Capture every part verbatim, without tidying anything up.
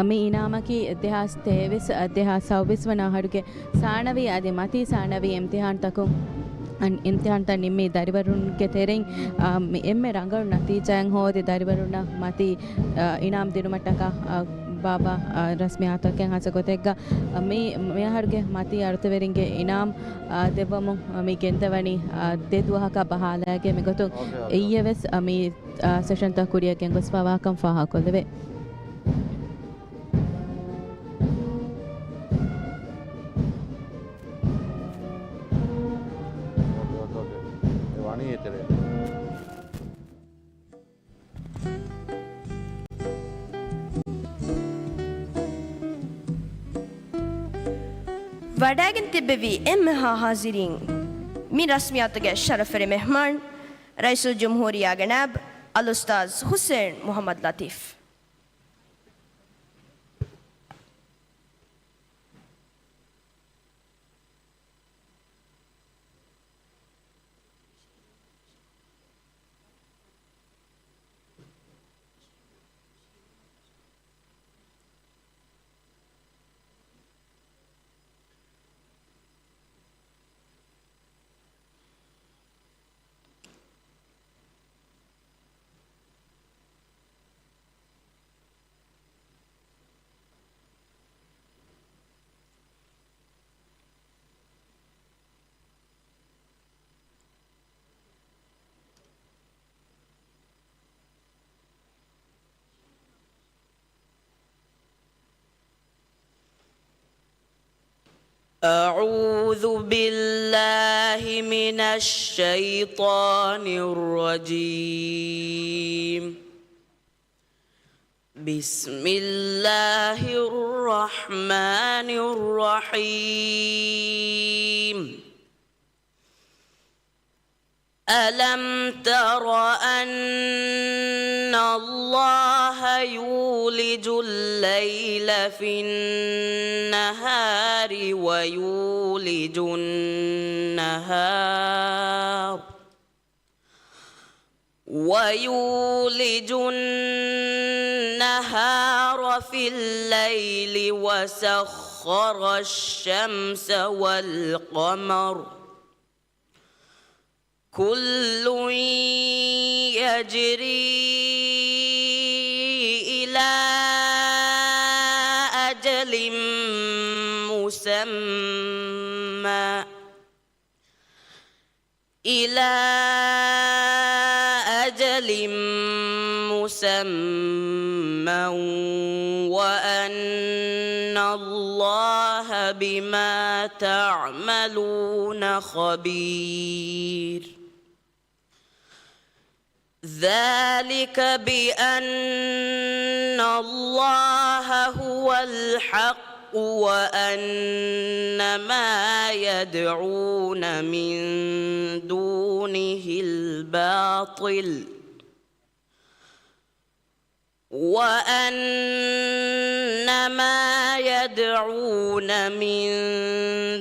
މި އިނާމަކީ ދެހާސް ތޭވީސް، ދެހާސް ސައުވީސް ވަނަ އަހަރުގެ ސާނަވީ އަދި މަތީ ސާނަވީ އިމްތިހާންތަކުން، އަން، އިމްތިހާންތައް ނިންމި ދަރިވަރުންގެ ތެރެއިން، އާ، މި އެންމެ ރަނގަޅު ނަތީޖާއެއް ހޯދި ދަރިވަރުންނަށް މަތީ، އާ، އިނާމް ދިނުމަށްޓަކާ، އާ، ބާއްވާ، އާ، ރަސްމިއްޔާތުތަކެއް ހާއްސަ ގޮތެއްގަ، އާ، މި، މި އަހަރުގެ މަތީ އަޅުތެވެރިންގެ އިނާމް، އާ، ދެއްވަމުން، އާ، މި ގެންދަވަނީ، އާ، ދެ ދުވަހަކަށް ބަހާލައިގެން މިގޮތުން. އޮކޭ، އޮކޭ. އެއީ ވެސް، އާ، މި، އާ، ސެޝަންތައް ކުރިއަށް ގެންގޮސްފައިވާކަން ފާހަގަކޮށްލެވޭ. އޮކޭ، އޮކޭ، އޮކޭ. އެ ވަނީ އެތެރޭ. ވަޑައިގެން ތިއްބެވި އެންމެހާ ހާޒިރީން، މި ރަސްމިއްޔާތުގެ ޝަރަފުވެރި މެހްމާން، ރައީސުލްޖުމްހޫރިއްޔާގެ ނައިބް އަލްއުސްތާޛް ހުސެއިން މުޙައްމަދު ލަތީފް. أعوذ بالله من الشيطان الرجيم. بسم الله الرحمن الرحيم. ألم تر أن الله يولج الليل في النهار ويولج النهار ويولج النهار في الليل وسخر الشمس والقمر كل يجري إلى أجل مسمى إلى أجل مسمى وأن الله بما تعملون خبير. ذلك بأن الله هو الحق وأن ما يدعون من دونه الباطل وأن ما يدعون من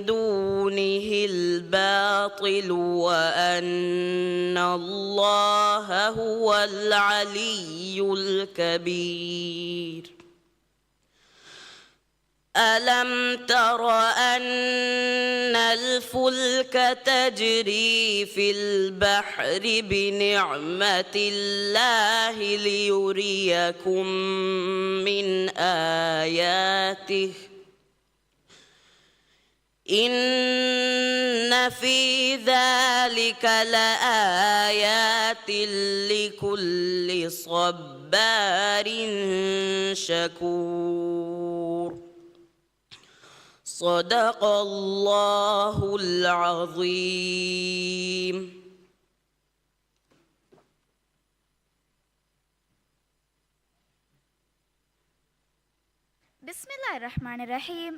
دونه الباطل وأن الله هو العلي الكبير. ألم تر أن الفلك تجري في البحر بنعمة الله ليريكم من آياته إن في ذلك لآيات لكل صبار شكور. صدق الله العظيم. ބިސްމިއްލާހި ރަޙްމާނި ރަޙީމް.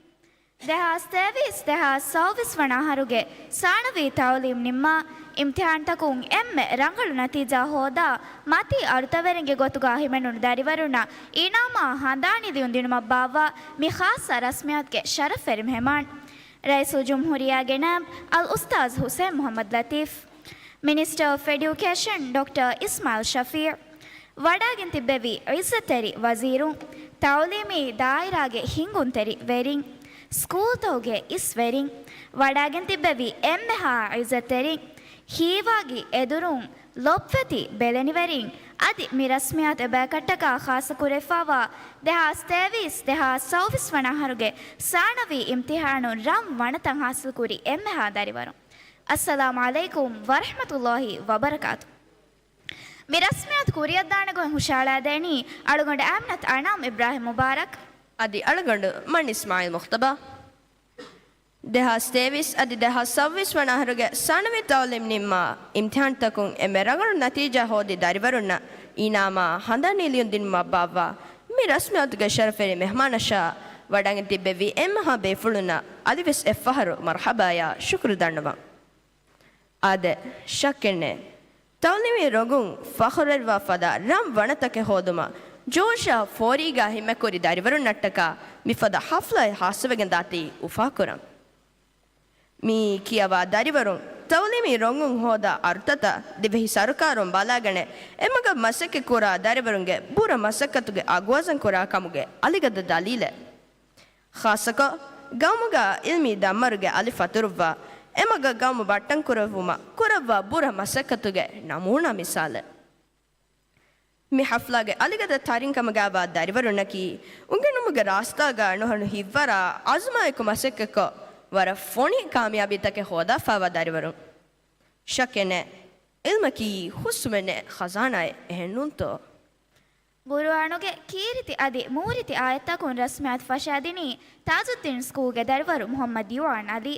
ދެހާސް ތޭވީސް، ދެހާސް ސައުވީސް ވަނަ އަހަރުގެ ސާނަވީ ތަޢުލީމް ނިންމާ އިމްތިޙާންތަކުން އެންމެ ރަނގަޅު ނަތީޖާ ހޯދާ، މަތީ އަޅުތަވެރިންގެ ގޮތުގަ ހިމެނުނު ދަރިވަރުންނަށް އިނާމާ ހަނދާނީ ލިޔުން ދިނުމަށް ބާއްވާ މި ޚާއްޞަ ރަސްމިއްޔާތުގެ ޝަރަފްވެރި މެހެމާން، ރައީސުލްޖުމްހޫރިއްޔާގެ ނައިބް އަލްއުސްތާޛް ހުސެން މުޙައްމަދު ލަތީފް، މިނިސްޓަރ އޮފް އެޑިއުކޭޝަން ޑޮކްޓަރ އިސްމާއިލް ޝަފީޢު، ވަޑައިގެން ތިއްބެވި ޢިއްޒަތްތެރި ވަޒީރުން، ތައުލީމީ ދާއިރާގެ ހިނގުންތެރި ވެރިން، ސްކޫލްތަކުގެ އިސް ވެރިން، ވަޑައިގެން ތިއްބެވި އެންމެހާ އިއްޒަތްތެރިން، ހީވާގި އެދުރުން، ލޮބުވެތި ބެލެނިވެރިން، އަދި މި ރަސްމިއްޔާތު އެބައިކައްޓަކާ ޚާއްޞަކުރެވިފައިވާ ދެހާސް ތޭވީސް، ދެހާސް ސައުވީސް ވަނަ އަހަރުގެ ސާނަވީ އިމްތިހާނުން ރަން ވަނަތައް ހާސިލްކުރި އެންމެހާ ދަރިވަރުން. އައްސަލާމު ޢަލައިކުމް ވަރަޙްމަތުﷲި ވަބަރަކާތު. މި ރަސްމިއްޔާތު ކުރިއަށްދާނެ ގޮތް ހުށައަޅާދޭނީ އަޅުގަނޑު އާމިނަތު އަނާމް އިބްރާހިމް މުބާރަކް. އަދި އަޅުގަނޑު މަން އިސްމާޢީލް މުޚްތަބާ. ދެހާސް ތޭވީސް އަދި ދެހާސް ސައުވީސް ވަނަ އަހަރުގެ ސާނަވީ ތައުލީމް ނިންމާ އިމްތިހާންތަކުން އެންމެ ރަނގަޅު ނަތީޖާ ހޯދި ދަރިވަރުންނަށް އިނާމާ ހަނދާނީ ލިޔުން ދިނުމަށް ބާއްވާ މި ރަސްމިއްޔާތުގެ ޝަރަފުވެރި މެހްމާނަށާ ވަޑައިގެން ތިއްބެވި އެންމެހާ ބޭފުޅުންނަށް އަދިވެސް އެއްފަހަރު މަރުޙަބާޔާ ޝުކުރު ދަންނަވަން. އާދެ، ޝައްކެއްނެތް. ތައުލީމީ ރޮނގުން ފަޚުރުވެރިވާ ފަދަ ރަން ވަނަތަކެއް ހޯދުމަށް ޖޯޝާ ފޯރީގާ ހިމެނިކުރި ދަރިވަރުންނަށްޓަކާ މިފަދަ ޙަފްލާއެއް ހާއްސަވެގެން ދާތީ އުފާކުރަން. މި ކިޔަވާ ދަރިވަރުން ތައުލީމީ ރޮނގުން ހޯދާ އަރުތަތައް ދިވެހި ސަރުކާރުން ބަލާގަނެ، އެމަގަށް މަސައްކަތް ކުރާ ދަރިވަރުންގެ ބުރަ މަސައްކަތުގެ އަގުވަޒަން ކުރާ ކަމުގެ އަލިގަދަ ދަލީލެއް. ޚާއްޞަކޮށް، ގައުމުގަ ޢިލްމީ ދަންމަރުގެ އަލި ފަތުރުއްވާ، އެމަގަށް ގައުމު ބައްޓަން ކުރެއްވުމަށް ކުރައްވާ ބުރަ މަސައްކަތުގެ ނަމޫނާ މިސާލެއް. މި ޙަފްލާގެ އަލިގަދަ ތަރިން ކަމުގައިވާ ދަރިވަރުންނަކީ، އުނގެނުމުގެ ރާސްތާގަ ނުހަނު ހިތްވަރާ ޢަޒުމާއެކު މަސައްކަތްކޮށް، ވަރަށް ފޮނި ކާމިޔާބީތަކެއް ހޯދާފައިވާ ދަރިވަރުން. ޝައްކެއް ނެތް، ޢިލްމަކީ ހުސްވުމެއް ނެތް ޚަޒާނާއެއް، އެހެންނޫންތޯ؟ ޤުރުއާނުގެ ކީރިތި އަދި މޫރިތި އާޔަތްތަކުން ރަސްމިއްޔާތު ފަށައިދިނީ ތާޖުއްދީން ސްކޫލްގެ ދަރިވަރު މުޙައްމަދު ޔުވާން ޢަލީ.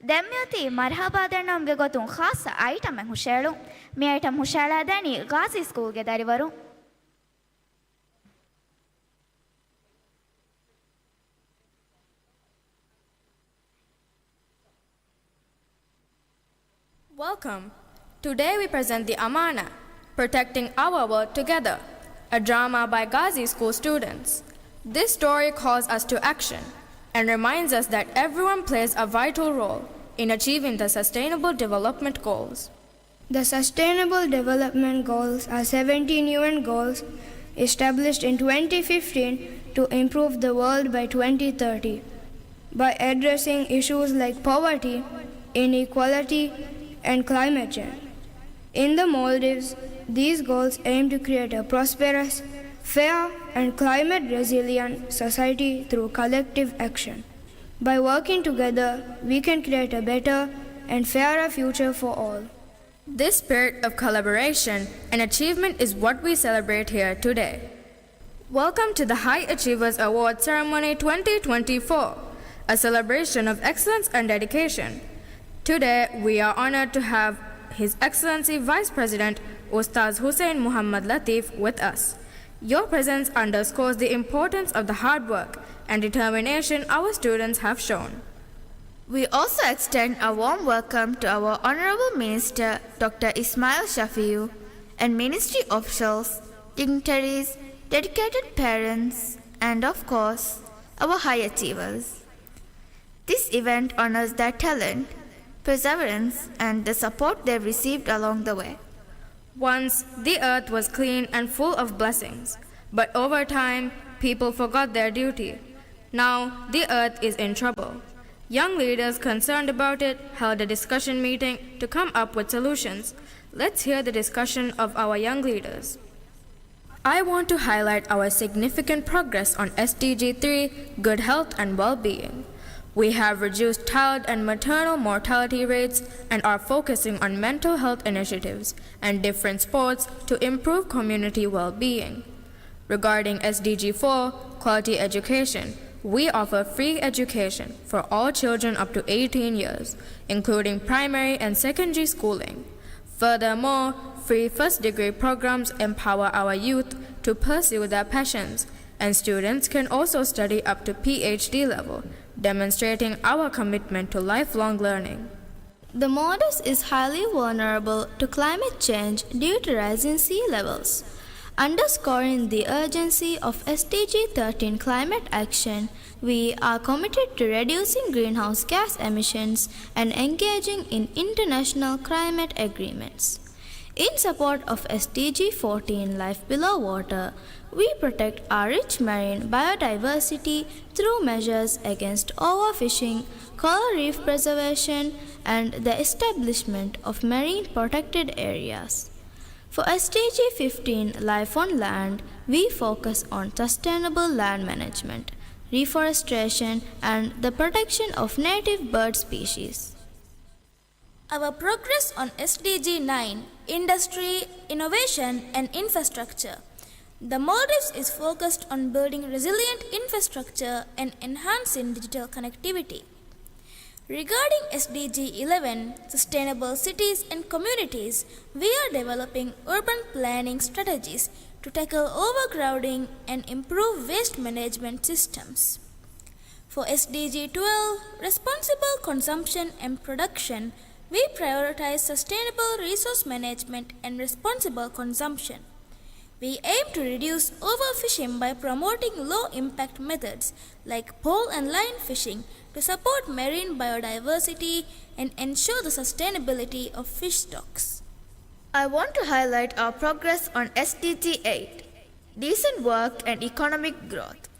ދެން މިއޮތީ މަރްޙަބާ ދަންނަވުމުގެ ގޮތުން ޚާއްޞަ އައިޓަމެއް ހުށައެޅުން. މި އައިޓަމް ހުށައަޅާދޭނީ ޣާޒީ ސްކޫލްގެ ދަރިވަރުން. Welcome. Today we present The Amana, Protecting Our World Together, a drama by Ghazi School students. This story calls us to action and reminds us that everyone plays a vital role in achieving the Sustainable Development Goals. The Sustainable Development Goals are seventeen U N goals established in twenty fifteen to improve the world by twenty thirty by addressing issues like poverty, inequality, and climate change. In the Maldives, these goals aim to create a prosperous, fair, and climate resilient society through collective action. By working together, we can create a better and fairer future for all. This spirit of collaboration and achievement is what we celebrate here today. Welcome to the High Achievers Award Ceremony twenty twenty-four, a celebration of excellence and dedication. Today, we are honored to have His Excellency Vice President Ustaz Hussein Muhammad Latif with us. Your presence underscores the importance of the hard work and determination our students have shown. We also extend a warm welcome to our Honorable Minister, Doctor Ismail Shafiu, and ministry officials, dignitaries, dedicated parents, and of course, our high achievers. This event honors their talent, perseverance, and the support they've received along the way. Once, the earth was clean and full of blessings, but over time, people forgot their duty. Now, the earth is in trouble. Young leaders concerned about it held a discussion meeting to come up with solutions. Let's hear the discussion of our young leaders. I want to highlight our significant progress on S D G three, good health and well-being. We have reduced child and maternal mortality rates and are focusing on mental health initiatives and different sports to improve community well-being. Regarding S D G four, quality education, we offer free education for all children up to eighteen years, including primary and secondary schooling. Furthermore, free first degree programs empower our youth to pursue their passions, and students can also study up to P H D level, demonstrating our commitment to lifelong learning. The Maldives is highly vulnerable to climate change due to rising sea levels. Underscoring the urgency of S D G thirteen climate action, we are committed to reducing greenhouse gas emissions and engaging in international climate agreements. In support of S D G fourteen, Life Below Water, We protect our rich marine biodiversity through measures against overfishing, coral reef preservation, and the establishment of marine protected areas. For S D G fifteen, Life on Land, we focus on sustainable land management, reforestation, and the protection of native bird species. Our progress on S D G nine, Industry, Innovation and Infrastructure. The Maldives is focused on building resilient infrastructure and enhancing digital connectivity. Regarding S D G eleven, Sustainable Cities and Communities, we are developing urban planning strategies to tackle overcrowding and improve waste management systems. For S D G twelve, Responsible Consumption and Production, we prioritize sustainable resource management and responsible consumption. We aim to reduce overfishing by promoting low-impact methods like pole and line fishing to support marine biodiversity and ensure the sustainability of fish stocks. I want to highlight our progress on S D G eight, Decent Work and Economic Growth.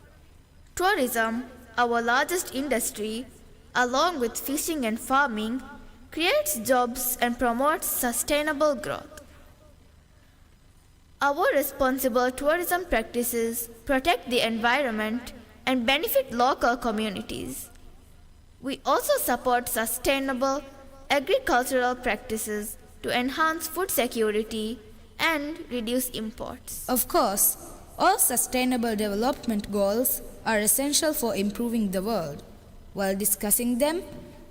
Tourism, our largest industry, along with fishing and farming, creates jobs and promotes sustainable growth. Our responsible tourism practices protect the environment and benefit local communities. We also support sustainable agricultural practices to enhance food security and reduce imports. Of course, all sustainable development goals are essential for improving the world. While discussing them,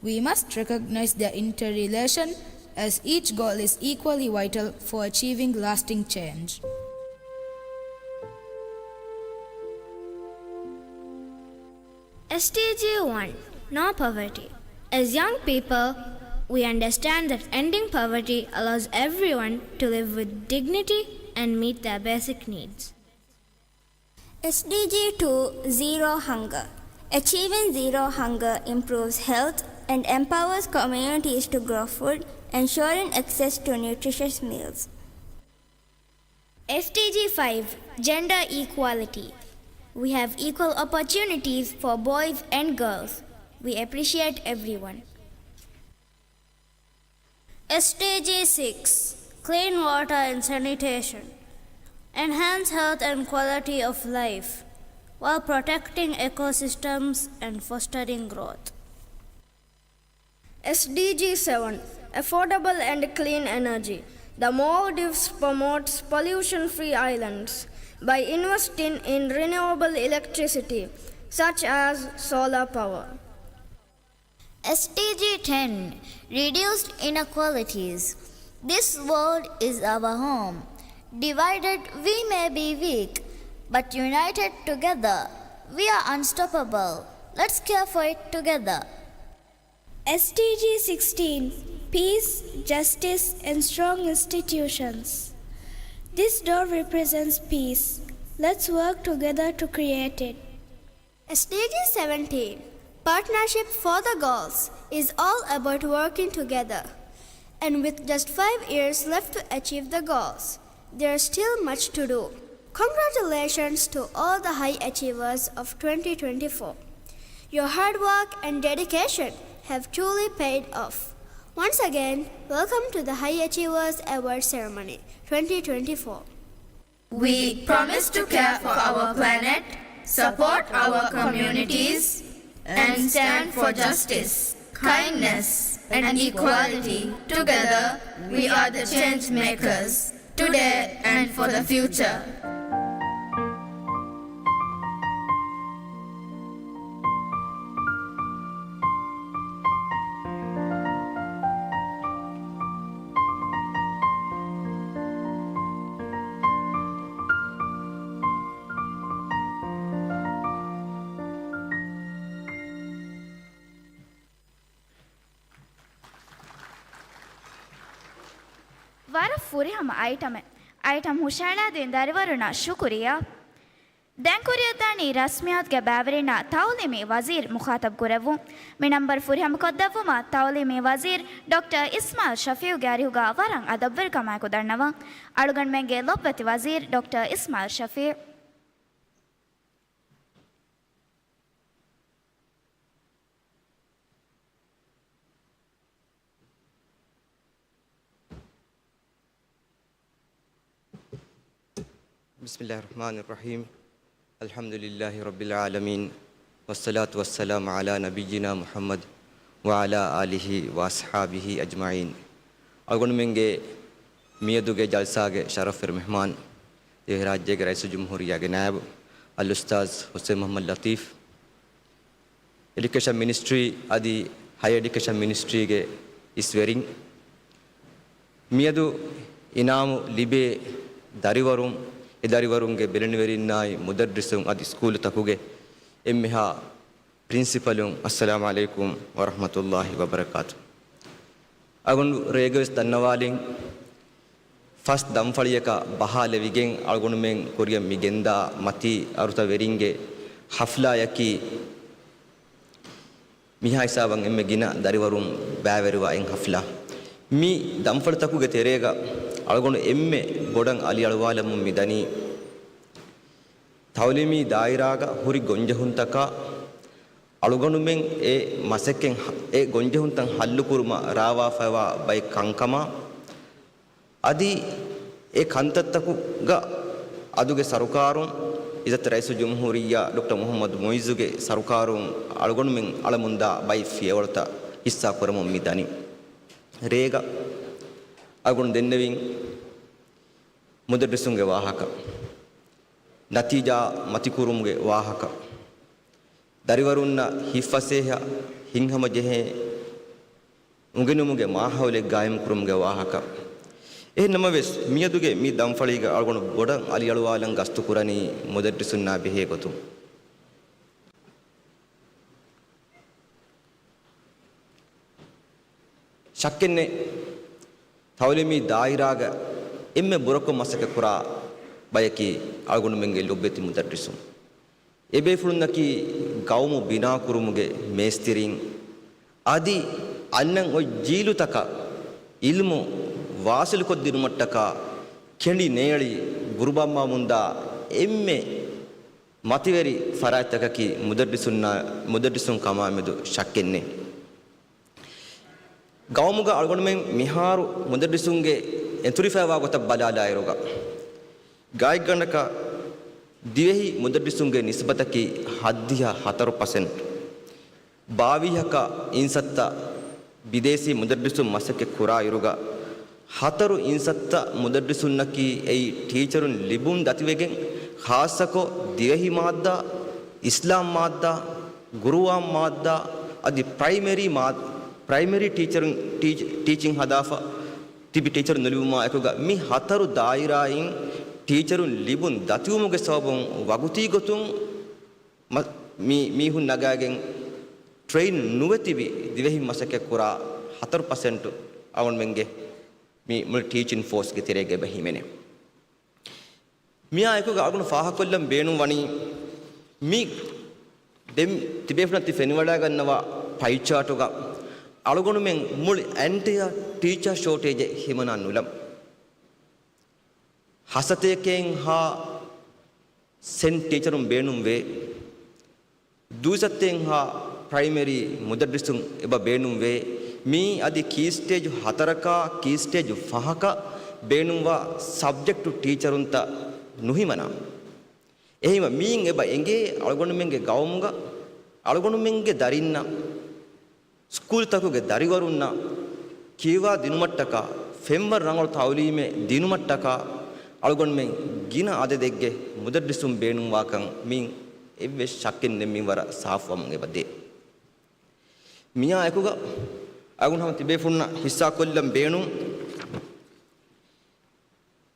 we must recognize their interrelation, as each goal is equally vital for achieving lasting change. S D G one, No Poverty. As young people, we understand that ending poverty allows everyone to live with dignity and meet their basic needs. S D G two, Zero Hunger. Achieving zero hunger improves health and empowers communities to grow food, ensuring access to nutritious meals. S D G five, Gender Equality. We have equal opportunities for boys and girls. We appreciate everyone. S D G six, Clean Water and Sanitation. Enhance health and quality of life while protecting ecosystems and fostering growth. S D G seven, Affordable and Clean Energy. The Maldives promotes pollution-free islands by investing in renewable electricity, such as solar power. S D G ten, Reduced Inequalities. This world is our home. Divided, we may be weak, but united together, we are unstoppable. Let's care for it together. S D G sixteen, Peace, Justice, and Strong Institutions. This door represents peace. Let's work together to create it. S D G seventeen, Partnership for the Goals, is all about working together. And with just five years left to achieve the goals, there's still much to do. Congratulations to all the high achievers of twenty twenty-four. Your hard work and dedication have truly paid off. Once again, welcome to the High Achievers Award Ceremony twenty twenty-four. We promise to care for our planet, support our communities, and stand for justice, kindness, and equality. Together, we are the change makers, today and for the future. ވަރަށް ފުރިހަމަ އައިޓަމެއް. އައިޓަމް ހުށައަޅާދިން ދަރިވަރުންނަށް ޝުކުރިއްޔާ. ދެން ކުރިއަށްދާނީ ރަސްމިއްޔާތުގެ ބައިވެރިންނާ ތައުލީމީ ވަޒީރު މުޚާޠަބު ކުރެއްވުން. މި ނަންބަރު ފުރިހަމަ ކޮށްދެއްވުމަށް ތައުލީމީ ވަޒީރު ޑޮކްޓަރ އިސްމާއިލް ޝަފީއުގެ އަރިހުގަ ވަރަށް އަދަބުވެރިކަމާއެކު ދަންނަވަން. އަޅުގަނޑުމެންގެ ލޮބުވެތި ވަޒީރު ޑޮކްޓަރ އިސްމާއިލް ޝަފީއު. بسم الله الرحمن الرحيم. الحمد لله رب العالمين. والصلاة والسلام على نبينا محمد وعلى آله وأصحابه أجمعين. އަޅުގަނޑުމެންގެ މިއަދުގެ ޖަލްސާގެ ޝަރަފްވެރި މެހްމާން، ދިވެހިރާއްޖޭގެ ރައީސުލްޖުމްހޫރިއްޔާގެ ނާއިބު އަލްއުސްތާޛް ޙުސައިން މުޙައްމަދު ލަޠީފް، އެޑިއުކޭޝަން މިނިސްޓްރީ އަދި ހަޔަރ އެޑިއުކޭޝަން މިނިސްޓްރީގެ އިސްވެރިން، މިއަދު އިނާމު ލިބޭ ދަރިވަރުން، އެ ދަރިވަރުންގެ ބެލެނިވެރިންނާއި މުދައްރިސުން އަދި ސްކޫލުތަކުގެ އެންމެހާ ޕްރިންސިޕަލުން، އައްސަލާމު ޢަލައިކުމް ވަރަޙްމަތުﷲި ވަބަރަކާތު. އަޅުގަނޑު ރޭގަވެސް ދަންނަވާލިން، ފަސް ދަންފަޅިއަކަށް ބަހާލެވިގެން އަޅުގަނޑުމެން ކުރިއަށް މި ގެންދާ މަތި އަރުތަ ވެރިންގެ ޙަފްލާއަކީ، މިހާ ހިސާބަށް އެންމެ ގިނަ ދަރިވަރުން ބައިވެރިވާ އެއް ޙަފްލާ. މި ދަންފަޅިތަކުގެ ތެރޭގަ އަޅުގަނޑު އެންމެ ބޮޑަށް އަލިއަޅުވާލަމުން މި ދަނީ، ތަޢުލީމީ ދާއިރާގަ ހުރި ގޮންޖެހުންތަކާ އަޅުގަނޑުމެން އެ މަސައްކަތް، އެ ގޮންޖެހުންތައް ޙައްލުކުރުމަށް ރާވާފައިވާ ބައެއް ކަންކަމާ، އަދި އެ ކަންތައްތަކުގަ އަދުގެ ސަރުކާރުން، އިއްޒަތްތެރި ރައީސުލްޖުމްހޫރިއްޔާ ޑޮކްޓަރ މުޙައްމަދު މުޢިއްޒުގެ ސަރުކާރުން އަޅުގަނޑުމެން އަޅަމުންދާ ބައެއް ފިޔަވަޅުތައް ހިއްސާ ކުރަމުން މި ދަނީ. ރޭގަ އަޅުގަނޑު ދެންނެވިން މުދައްރިސުންގެ ވާހަކަ، ނަތީޖާ މަތިކުރުމުގެ ވާހަކަ، ދަރިވަރުންނަށް ހިތްފަސޭހަ ހިތްހަމަޖެހޭ އުނގެނުމުގެ މާހައުލެއް ގާއިމްކުރުމުގެ ވާހަކަ. އެހެން ނަމަވެސް، މިއަދުގެ މި ދަންފަޅީގަ އަޅުގަނޑު ބޮޑަށް އަލިއަޅުވާލަން ގަސްތުކުރަނީ މުދައްރިސުންނާ ބެހޭ ގޮތުން. ޝައްކެއްނެތް، ތަޢުލީމީ ދާއިރާގަ އެންމެ ބުރަކޮށް މަސައްކަތްކުރާ ބަޔަކީ އަޅުގަނޑުމެންގެ ލޮބުވެތި މުދައްރިސުން. އެބޭފުޅުންނަކީ ގައުމު ބިނާކުރުމުގެ މޭސްތިރީން، އަދި އަންނަން އޮތް ޖީލުތަކަށް އިލްމު ވާސިލުކޮށްދިނުމަށްޓަކާ ކެނޑި ނޭޅި ގުރުބާންވާމުންދާ އެންމެ މަތިވެރި ފަރާތްތަކަކީ މުދައްރިސުންނާ، މުދައްރިސުން ކަމާމެދު ޝައްކެއްނެތް. ގައުމުގަ އަޅުގަނޑުމެން މިހާރު މުދައްރިސުންގެ އެންތުރިފައިވާ ގޮތަށް ބަލާލާއިރުގަ، ގާތްގަނޑަކަށް ދިވެހި މުދައްރިސުންގެ ނިސްބަތަކީ ހައްދިހަ ހަތަރު ޕަސެންޓް. ބާވީހަކަށް އިންސައްތަ ބިދޭސީ މުދައްރިސުން މަސައްކަތް ކުރާ އިރުގަ، ހަތަރު އިންސައްތަ މުދައްރިސުންނަކީ އެއީ ޓީޗަރުން ލިބުން ދަތިވެގެން، ޚާއްޞަކޮށް ދިވެހި މާއްދާ، އިސްލާމް މާއްދާ، ގުރުއާން މާއްދާ، އަދި ޕްރައިމަރީ މާ-، ޕްރައިމަރީ ޓީޗަރުން، ޓީޗް-، ޓީޗިން ހަދާފަ ތިބި ޓީޗަރުން ނުލިބުމާ އެކުގަ، މި ހަތަރު ދާއިރާއިން ޓީޗަރުން ލިބުން ދަތިވުމުގެ ސަބަބުން ވަގުތީ ގޮތުން މަ-، މި-، މީހުން ނަގާގެން ޓްރެއިން ނުވެ ތިބި ދިވެހިން މަސައްކަތްކުރާ ހަތަރު ޕަސެންޓު އަޅުގަނޑުމެންގެ މި މުޅި ޓީޗިން ފޯސްގެ ތެރޭގަ އެބަ ހިމެނޭ. މިއާ އެކުގަ އަޅުގަނޑު ފާހަގަކޮށްލަން ބޭނުން ވަނީ، މި ދެން ތިބޭފުޅުން ތި ފެނިވަޑައިގަންނަވާ ޕައި ޗާޓުގަ އަޅުގަނޑުމެން މުޅި އެންޓަޔަ ޓީޗާ ޝޯޓޭޖެއް ހިމަނާ ނުލަން. ހަސަތޭކައެއްހާ ސެންޓް ޓީޗަރުން ބޭނުންވޭ. ދުއިސައްތައެއްހާ ޕްރައިމަރީ މުދައްރިސުން އެބަ ބޭނުންވޭ. މިއީ އަދި ކީ ސްޓޭޖު ހަތަރަކާ ކީ ސްޓޭޖު ފަހަކަށް ބޭނުންވާ ސަބްޖެކްޓު ޓީޗަރުންތައް ނުހިމަނާ. އެހެންވެ، މިއިން އެބަ އެނގޭ އަޅުގަނޑުމެންގެ ގައުމުގަ އަޅުގަނޑުމެންގެ ދަރިންނަށް، ސްކޫލްތަކުގެ ދަރިވަރުންނަށް ކިޔަވާ ދިނުމަށްޓަކާ، ފެންވަރު ރަނގަޅު ތަޢުލީމެއް ދިނުމަށްޓަކާ، އަޅުގަނޑުމެން ގިނަ އަދަދެއްގެ މުދައްރިސުން ބޭނުންވާކަން މިއިން އެއްވެސް ޝައްކެއް ނެތް މިންވަރަށް ސާފުވަމުން އެބަ ދޭ. މިއާ އެކުގަ އަޅުގަނޑު ހަމަ ތިބޭފުޅުންނަށް ހިއްސާކޮށްލަން ބޭނުން.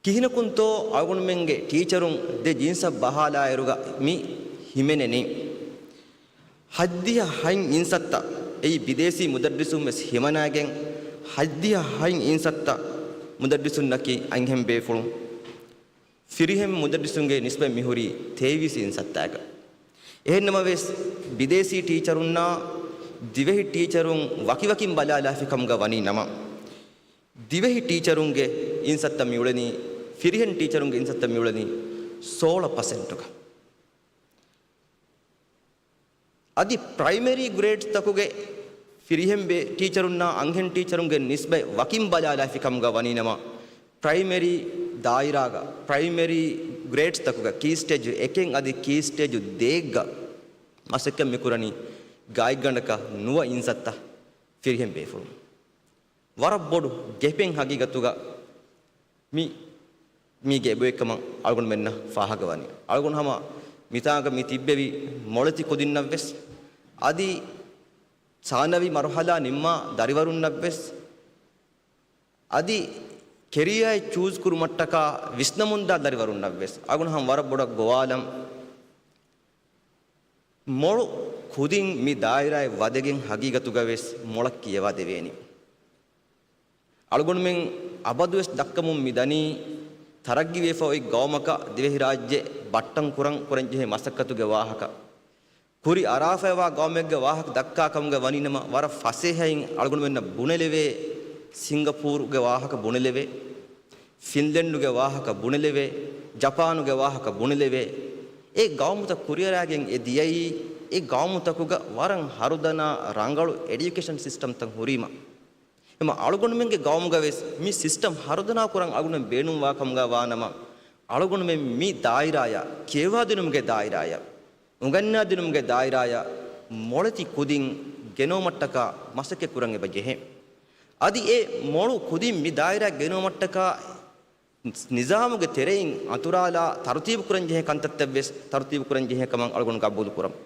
ކިހިނަކުންތޯ އަޅުގަނޑުމެންގެ ޓީޗަރުން ދެ ޖިންސަށް ބަހާލާއިރުގަ މި ހިމެނެނީ؟ ހައްދިހަ ހަތް އިންސައްތަ، އެއީ ބިދޭސީ މުދައްރިސުން ވެސް ހިމަނާގެން، ހައްދިހަ ހަތް އިންސައްތަ މުދައްރިސުންނަކީ އަންހެން ބޭފުޅުން. ފިރިހެން މުދައްރިސުންގެ ނިސްބަތް މިހުރީ ތޭވީސް އިންސައްތައަކަށް. އެހެންނަމަވެސް، ބިދޭސީ ޓީޗަރުންނާ ދިވެހި ޓީޗަރުން ވަކިވަކިން ބަލާލާފި ކަމުގަ ވަނީ ނަމަ، ދިވެހި ޓީޗަރުންގެ އިންސައްތަ މިއުޅެނީ، ފިރިހެން ޓީޗަރުންގެ އިންސައްތަ މިއުޅެނީ ސޯޅަ ޕަސެންޓުގަ. އަދި ޕްރައިމަރީ ގްރޭޑްތަކުގެ ފިރިހެން ބޭ-، ޓީޗަރުންނާ އަންހެން ޓީޗަރުންގެ ނިސްބަތް ވަކިން ބަލާލާފި ކަމުގަ ވަނީ ނަމަ، ޕްރައިމަރީ ދާއިރާގަ، ޕްރައިމަރީ ގްރޭޑްސްތަކުގަ ކީ ސްޓޭޖު އެކެއް އަދި ކީ ސްޓޭޖު ދޭއްގަ މަސައްކަތް މިކުރަނީ ގާތްގަނޑަކަށް ނުވަ އިންސައްތަ ފިރިހެން ބޭފުޅުން. ވަރަށް ބޮޑު ގެޕެއް ހަގީގަތުގަ މި، މީގެ އެބައޮތްކަމަށް އަޅުގަނޑުމެންނަށް ފާހަގަވަނީ. އަޅުގަނޑު ހަމަ މިތާނގަ މި ތިއްބެވި މޮޅެތި ކުދިންނަށްވެސް، އަދި ސާނަވީ މަރުހަލާ ނިންމާ ދަރިވަރުންނަށްވެސް، އަދި ކެރިއާއެއް ޗޫޒް ކުރުމަށްޓަކާ ވިސްނަމުންދާ ދަރިވަރުންނަށްވެސް އަޅުގަނޑު ހަމަ ވަރަށް ބޮޑަށް ގޮވާލަން. މޮޅު ކުދިން މި ދާއިރާއެއް ވަދެގެން ހަގީގަތުގަވެސް މޮޅަށް ކިޔަވާ ދެވޭނީ. އަޅުގަނޑުމެން އަބަދުވެސް ދައްކަމުން މި ދަނީ، ތަރައްގީވެފަ އޮތް ގައުމަކަށް ދިވެހިރާއްޖެ ބައްޓަން ކުރަން ކުރަންޖެހޭ މަސައްކަތުގެ ވާހަކަ. ކުރި އަރާފައިވާ ގައުމެއްގެ ވާހަކަ ދައްކާ ކަމުގަ ވަނީނަމަ، ވަރަށް ފަސޭހައިން އަޅުގަނޑުމެންނަށް ބުނެލެވޭ، ސިންގަޕޫރުގެ ވާހަކަ ބުނެލެވޭ، ފިންލެންޑުގެ ވާހަކަ ބުނެލެވޭ، ޖަޕާނުގެ ވާހަކަ ބުނެލެވޭ. އެ ގައުމުތައް ކުރިއަރާގެން އެ ދިޔައީ، އެ ގައުމުތަކުގަ ވަރަށް ހަރުދަނާ ރަނގަޅު އެޑިއުކޭޝަން ސިސްޓަމްތައް ހުރީމަ. އެމަ އަޅުގަނޑުމެންގެ ގައުމުގަވެސް މި ސިސްޓަމް ހަރުދަނާ ކުރަން އަޅުގަނޑުމެން ބޭނުންވާ ކަމުގަ ވާނަމަ، އަޅުގަނޑުމެން މި ދާއިރާޔަށް، ކިޔަވާދިނުމުގެ ދާއިރާޔަށް، އުނގަންނާދިނުމުގެ ދާއިރާޔަށް މޮޅެތި ކުދިން ގެނައުމަށްޓަކާ މަސައްކަތް ކުރަން އެބަ ޖެހޭ. އަދި އެ މޮޅު ކުދިން މި ދާއިރާ ގެނައުމަށްޓަކާ ނިޒާމުގެ ތެރެއިން އަތުރާލާ ތަރުތީބު ކުރަން ޖެހޭ ކަންތައްތައްވެސް ތަރުތީބު ކުރަން ޖެހޭ ކަމަށް އަޅުގަނޑު ގަބޫލު ކުރަމު.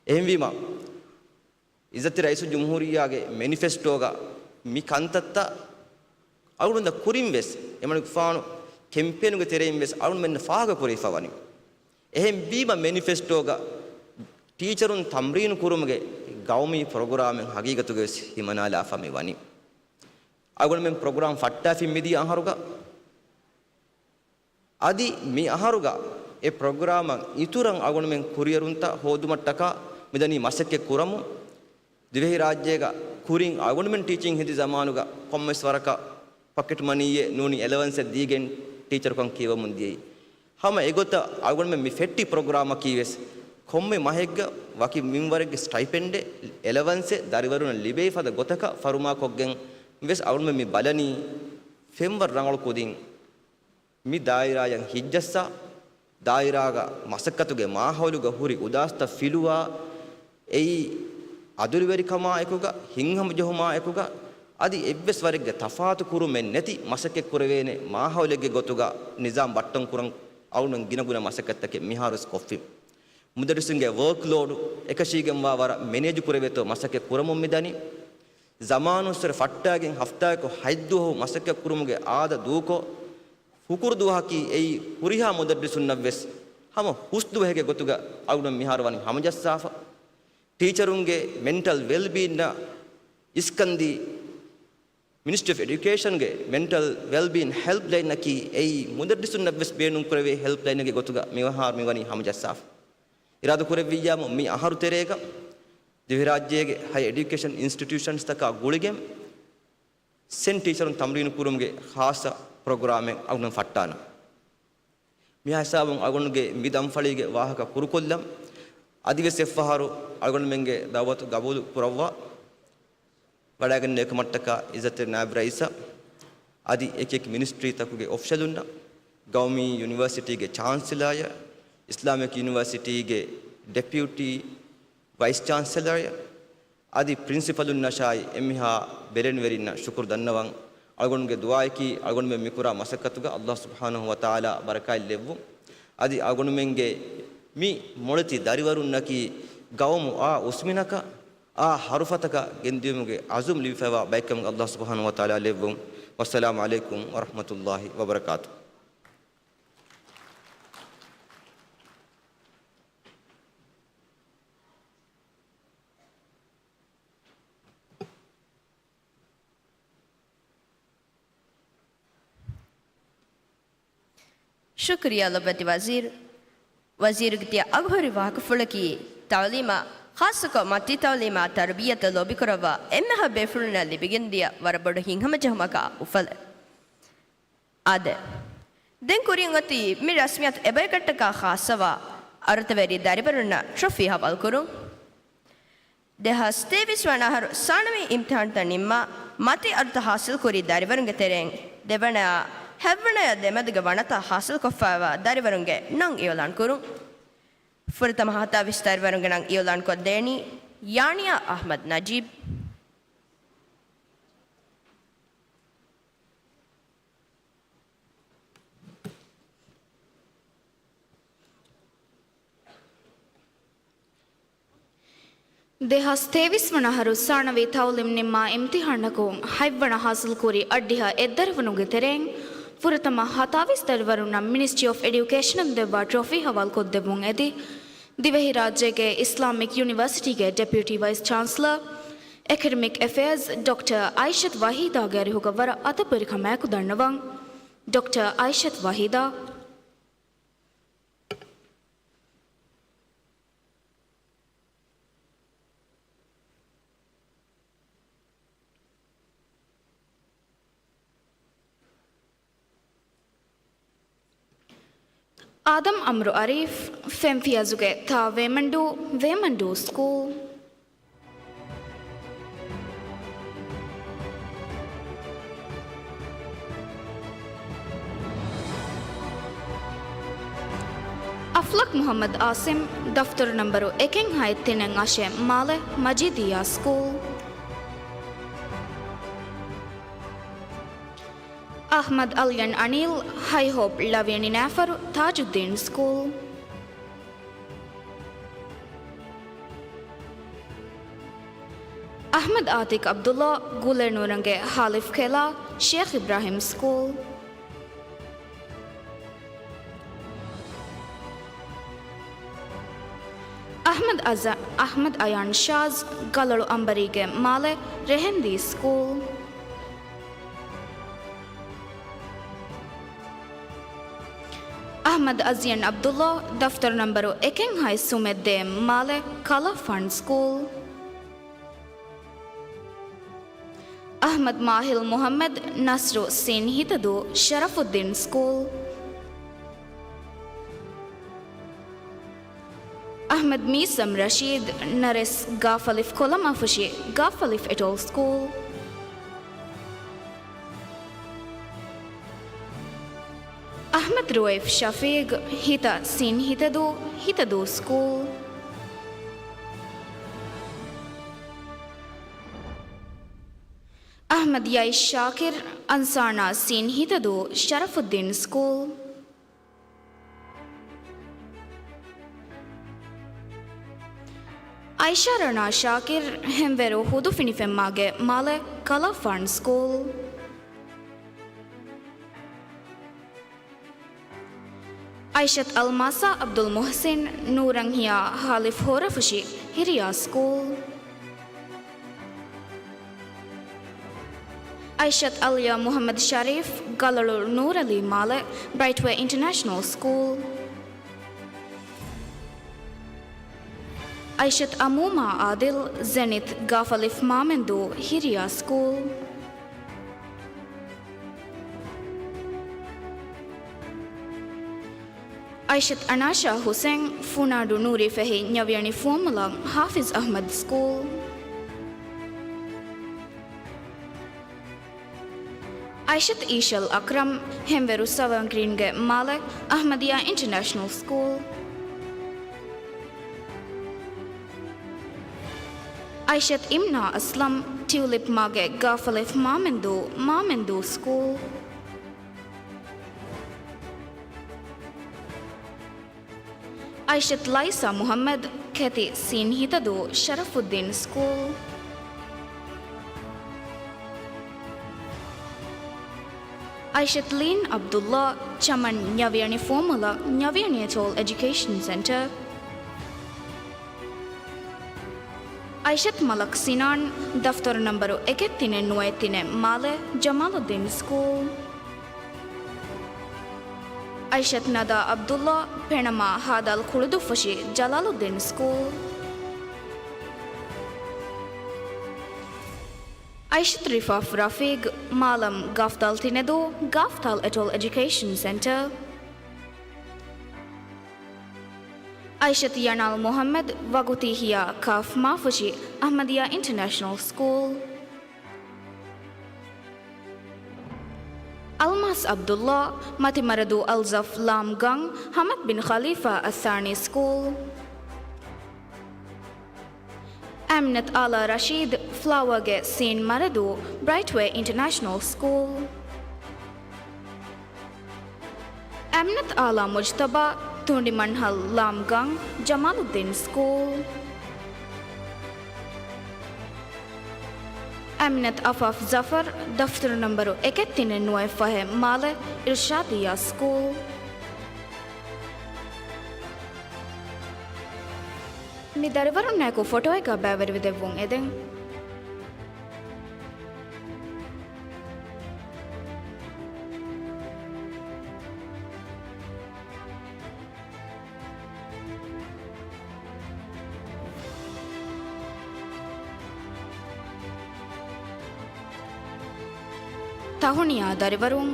އެހެންވީމަ، އިއްޒަތްތެރި ރައީސުލްޖުމްހޫރިއްޔާގެ މެނިފެސްޓޯގަ މި ކަންތައްތައް އަޅުގަނޑު ކުރިން ވެސް، އެމަނިކުފާނު ކެމްޕޭނުގެ ތެރެއިން ވެސް އަޅުގަނޑުމެންނަށް ފާހަގަ ކުރެވިފަ ވަނީ. އެހެން ވީމަ މެނިފެސްޓޯގަ ޓީޗަރުން ތަމްރީނު ކުރުމުގެ ގައުމީ ޕްރޮގްރާމެއް ހަގީގަތުގަ ވެސް ހިމަނާލާފަ މި ވަނީ. އަޅުގަނޑުމެން ޕްރޮގްރާމް ފައްޓާފިން މިދިޔަ އަހަރުގަ އަދި މި އަހަރުގަ އެ ޕްރޮގްރާމަށް އިތުރަށް އަޅުގަނޑުމެން ކުރިއެރުންތައް ހޯދުމަށްޓަކާ މިދަނީ މަސައްކަތް ކުރަމުން. ދިވެހިރާއްޖޭގަ ކުރިން އަޅުގަނޑުމެން ޓީޗިން ހެދި ޒަމާނުގަ ކޮންމެސް ވަރަކަށް ޕޮކެޓް މަނީއެއް ނޫނީ އެލަވަންސެއް ދީގެން ޓީޗަރުކަން ކިޔަވަމުން ދިޔައީ. ހަމަ އެގޮތަށް އަޅުގަނޑުމެން މި ފެއްޓި ޕްރޮގްރާމަކީ ވެސް ކޮންމެ މަހެއްގަ ވަކި މިންވަރެއްގެ ސްޓައިޕެންޑެއް، އެލަވަންސެއް ދަރިވަރުންނަށް ލިބޭ ފަދަ ގޮތަކަށް ފަރުމާކޮށްގެން ވެސް އަޅުގަނޑުމެން މި ބަލަނީ ފެންވަރު ރަނގަޅު ކުދިން މި ދާއިރާއަށް ހިތްޖައްސާ، ދާއިރާގަ މަސައްކަތުގެ މާހައުލުގަ ހުރި އުދާސްތައް ފިލުވާ، އެއީ އަދުރިވެރިކަމާއެކުގަ، ހިތްހަމަޖެހުމާއެކުގަ، އަދި އެއްވެސް ވަރެއްގެ ތަފާތު ކުރުމެއް ނެތި މަސައްކަތް ކުރެވޭނެ މާހައުލެއްގެ ގޮތުގަ ނިޒާމް ބައްޓަން ކުރަން އަޅުގަނޑު ގިނަގުނަ މަސައްކަތްތަކެއް މިހާރުވެސް ކޮށްފި. މުދައްރިސުންގެ ވޯކްލޯޑު އެކަށީގެންވާ ވަރަށް މެނޭޖު ކުރެވޭތޯ މަސައްކަތް ކުރަމުން މިދަނީ. ޒަމާނުއްސުރެ ފައްޓާގެން ހަފްތާއަކު ހަތްދުވަހު މަސައްކަތް ކުރުމުގެ އާދަ ދޫކޮށް، ހުކުރު ދުވަހަކީ އެއީ ހުރިހާ މުދައްރިސުންނަށްވެސް ހަމަ ހުސްދުވަހެއްގެ ގޮތުގަ އަޅުގަނޑު މިހާރު ވަނީ ހަމަޖައްސާފަ. ޓީޗަރުންގެ މެންޓަލް ވެލްބީއިންއަށް އިސްކަންދީ މިނިސްޓްރީ އޮފް އެޑިއުކޭޝަންގެ މެންޓަލް ވެލްބީއިން ހެލްޕްލައިންއަކީ އެއީ މުދައްރިސުންނަށްވެސް ބޭނުންކުރެވޭ ހެލްޕްލައިނެއްގެ ގޮތުގަ މިހާރު މިވަނީ ހަމަޖައްސާފަ. އިރާދަކުރެއްވިއްޔާމު މި އަހަރު ތެރޭގަ ދިވެހިރާއްޖޭގެ ހަޔަ އެޑިއުކޭޝަން އިންސްޓިޓިއުޝަންސްތަކާ ގުޅިގެން ސެން ޓީޗަރުން ތަމްރީނު ކުރުމުގެ ޚާއްޞަ ޕްރޮގްރާމެއް އަޅުގަނޑު ފައްޓާނަން. މިހާ ހިސާބުން އަޅުގަނޑުގެ މި ދަންފަޅީގެ ވާހަކަ ކުރުކޮށްލަން. އަދިވެސް އެއްފަހަރު އަޅުގަނޑުމެންގެ ދައުވަތު ގަބޫލު ކުރައްވާ. ވަޑައިގެންނެވިކަމަށްޓަކާ އިއްޒަތްތެރި ނާއިބު ރައީސަށް، އަދި އެކިއެކި މިނިސްޓްރީތަކުގެ އޮފިޝަލުންނަށް، ގައުމީ ޔުނިވަރސިޓީގެ ޗާންސެލާއަށް، އިސްލާމިކް ޔުނިވަރސިޓީގެ ޑެޕިއުޓީ ވައިސް ޗާންސެލަރަށް، އަދި ޕްރިންސިޕަލުންނަށާއި އެންމެހާ ބެލެނިވެރިންނަށް ޝުކުރު ދަންނަވަން. އަޅުގަނޑުގެ ދުޢާއަކީ އަޅުގަނޑުމެން މިކުރާ މަސައްކަތުގަ ﷲ ސުބްޙާނަހޫ ވަތަޢާލާ ބަރަކާތް ލެއްވުން. އަދި އަޅުގަނޑުމެންގެ މި މޮޅެތި ދަރިވަރުންނަކީ ގައުމު އާ އުސްމިނަކަށް، އާ ހަރުފަތަކަށް ގެންދިޔުމުގެ ޢަޒުމް ލިބިފައިވާ ބައެއްކަމުގަ ﷲ ސުބްޙާނަހޫ ވަތަޢާލާ ލެއްވުން. ވައްސަލާމު ޢަލައިކުމް ވަރަޙްމަތުﷲ ވަބަރަކާތުހު. ޝުކުރިއްޔާ ލޮބުވެތި ވަޒީރު. ވަޒީރުގެ ތިޔަ އަގުހުރި ވާހަކަފުޅަކީ، ތަޢުލީމާ، ޚާއްޞަކޮށް މަތީ ތަޢުލީމާ ތަރުބިއްޔަތަށް ލޯބިކުރައްވާ އެންމެހާ ބޭފުޅުންނަށް ލިބިގެންދިޔަ ވަރަށް ބޮޑު ހިތްހަމަޖެހުމަކާ އުފަލެއް. އާދެ، ދެން ކުރިން އޮތީ މި ރަސްމިއްޔާތު އެބަޔަކަށްޓަކާ ޚާއްޞަވާ އަރަދަވެރި ދަރިވަރުންނަށް ޓްރޮފީ ހަވާލުކުރުން. ދެހާސް ތޭވީސް ވަނަ އަހަރު ސާނަވީ އިމްތިހާންތައް ނިންމާ، މަތީ އަރުތައް ހާސިލްކުރި ދަރިވަރުންގެ ތެރެއިން ދެވަނައާ ހަތްވަނަޔާ ދެމެދުގެ ވަނަތައް ހާސިލްކޮށްފައިވާ ދަރިވަރުންގެ ނަން އިއުލާން ކުރުން. ފުރަތަމަ ހަތާވީސް ދަރިވަރުންގެ ނަން އިއުލާން ކޮށްދޭނީ ޔާނިޔާ އަޙްމަދު ނަޖީބް. ދެހާސް ތޭވީސް ވަނަ އަހަރު ސާނަވީ ތައުލީމް ނިންމާ އިމްތިހާނަކުން ހަތްވަނަ ހާސިލްކުރި އައްޑިހަ އެއްދަރިވަރުންގެ ތެރެއިން ފުރަތަމަ ހަތާވީސް ދަރިވަރުންނަށް މިނިސްޓްރީ އޮފް އެޑިއުކޭޝަނުން ދެއްވާ ޓްރޮފީ ހަވާލުކޮށްދެއްވުން އެދި، ދިވެހިރާއްޖޭގެ އިސްލާމިކް ޔުނިވަރސިޓީގެ ޑެޕިއުޓީ ވައިސް ޗާންސަލަރ، އެކަޑެމިކް އެފެއާޒް ޑޮކްޓަރ އައިޝަތު ވަހީދާގެ އަރިހުގަ ވަރަށް އަދަބުވެރި ކަމާއެކު ދަންނަވަން. ޑޮކްޓަރ އައިޝަތު ވަހީދާ. އާދަމް އަމްރު އަރީފް، ފެންފިޔަޒުގެ ތާ ވޭމަންޑޫ، ވޭމަންޑޫ ސްކޫލް. އަފްލަކް މުޙައްމަދު އާސިމް، ދަފްތަރު ނަންބަރު އެކެއްހާއި ތިނެއް އަށެއް، މާލެ، މަޖީދިއްޔާ ސްކޫލް. އަޙްމަދު އަލްޔަން އަނީލް، ހައި ހޯޕް ޅަވިޔަނި ނާފަރު، ތާޖުއްދީން ސްކޫލް. އަޙްމަދު އާތިޤް ޢަބްދުﷲ، ގުލެނޫރަނގެ ހާލިފް ކެލާ، ޝޭޚް އިބްރާހީމް ސްކޫލް. އަޙްމަދު އަޒަ-، އަޙްމަދު އަޔާން ޝާޒް، ގަލޮޅު އަނބަރީގެ މާލެ، ރެހެންދީ ސްކޫލް. އަޙްމަދު އަޒިޔަން ޢަބްދުﷲ، ދަފްތަރު ނަންބަރު އެކެއްހާއި ސުމެއް ދޭއް، މާލެ، ކަލާފާން ސްކޫލް. އަޙްމަދު މާހިލް މުޙައްމަދު، ނަޞްރު ސީން ހިތަދޫ، ޝަރަފުއްދީން ސްކޫލް. އަޙްމަދު މީސަމް ރަޝީދު، ނަރެސް ގާފަލިފް ކޮލަމާފުށި، ގާފަލިފް އެޓޯލް ސްކޫލް. އަޙްމަދު ރުއައިފް ޝަފީޤު، ހިތަ ސީން ހިތަދޫ، ހިތަދޫ ސްކޫލް. އަޙްމަދު ޔައިޝް ޝާކިރު، އަންސާނާ ސީން ހިތަދޫ، ޝަރަފުއްދީން ސްކޫލް. އައިޝާ ރަނާ ޝާކިރު، ހެންވެރު ހުދު ފިނިފެންމާގެ މާލެ، ކަލާފާން ސްކޫލް. އައިޝަތު އަލްމާސާ ޢަބްދުލް މުޙްސިން، ނޫރަންހިޔާ ހާލިފް ހޯރަފުށި، ހިރިޔާ ސްކޫލް. އައިޝަތު އަލްޔާ މުޙައްމަދު ޝަރީފް، ގަލޮޅު ނޫރަލީ މާލެ، ބްރައިޓްވޭ އިންޓަރނޭޝަނަލް ސްކޫލް. އައިޝަތު އަމޫމާ އާދިލް، ޒެނިތް ގާފަލިފް މާމެންދޫ، ހިރިޔާ ސްކޫލް. އައިޝަތު އަނާޝާ ޙުސެން، ފުނާޑު ނޫރީ ފެހި ންޏަވިޔަނި ފުވައްމުލަން، ޙާފިޒް އަޙްމަދު ސްކޫލް. އައިޝަތު އީޝަލް އަކްރަމް، ހެންވެރު ސަވަރން ގްރީންގެ މާލެ، އަޙްމަދިއްޔާ އިންޓަރނޭޝަނަލް ސްކޫލް. އައިޝަތު އިމްނާ އަސްލަމް، ޓިއުލިޕް މާގެ ގާފަލިފް މާމެންދޫ، މާމެންދޫ ސްކޫލް. އައިޝަތު ލައިސާ މުޙައްމަދު، ކެތި ސީން ހިތަދޫ، ޝަރަފުއްދީން ސްކޫލް. އައިޝަތު ލީން ޢަބްދުﷲ، ޗަމަން ންޏަވިޔަނި ފުވައްމުލަން، ންޔަވިޔަނި އެޓޯލް އެޖުކޭޝަން ސެންޓަރ. އައިޝަތު މަލަކް ސިނާން، ދަފްތަރު ނަންބަރު އެކެއް ތިނެއް ނުވައެއް ތިނެއް، މާލެ، ޖަމާލުއްދީން ސްކޫލް. އައިޝަތު ނަދާ ޢަބްދުﷲ، ޕެނަމާ ހާދަލް ކުޅުދުއްފުށި، ޖަލާލުއްދީން ސްކޫލް. އައިޝަތު ރިފާފް ރަފީޤް، މާލަމް ގާފްތާލް ތިނެދޫ، ގާފްތާލް އެޓޯލް އެޖުކޭޝަން ސެންޓަރ. އައިޝަތު ޔަނާލް މުޙައްމަދު، ވަގުތީ ހިޔާ ކާފް މާފުށި، އަޙްމަދިއްޔާ އިންޓަރނޭޝަނަލް ސްކޫލް. އަލްމާސް ޢަބްދުﷲ، މަތިމަރަދޫ އަލްޒަފް ލާމް ގަން، ޙަމަދު ބިން ޚަލީފާ އައްސާނީ ސްކޫލް. އަމިނަތު އާލާ ރަޝީދު، ފްލަވަރގެ ސީން މަރަދޫ، ބްރައިޓްވޭ އިންޓަރނޭޝަނަލް ސްކޫލް. އަމިނަތު އާލާ މުޖްތަބާ، ތުނޑިމަންހަލް ލާމް ގަން، ޖަމާލުއްދީން ސްކޫލް. އަމިނަތު އަފާފް ޒަފަރު، ދަފްތަރު ނަންބަރު އެކެއް ތިނެއް ނުވައެއް ފަހެއް މާލެ، އިރްޝާދިއްޔާ ސްކޫލް. މި ދަރިވަރުންނާއެކު ފޮޓޯއެއްގަ ބައިވެރިވެދެއްވުން އެދެން. ތަހުނިޔާ ދަރިވަރުން.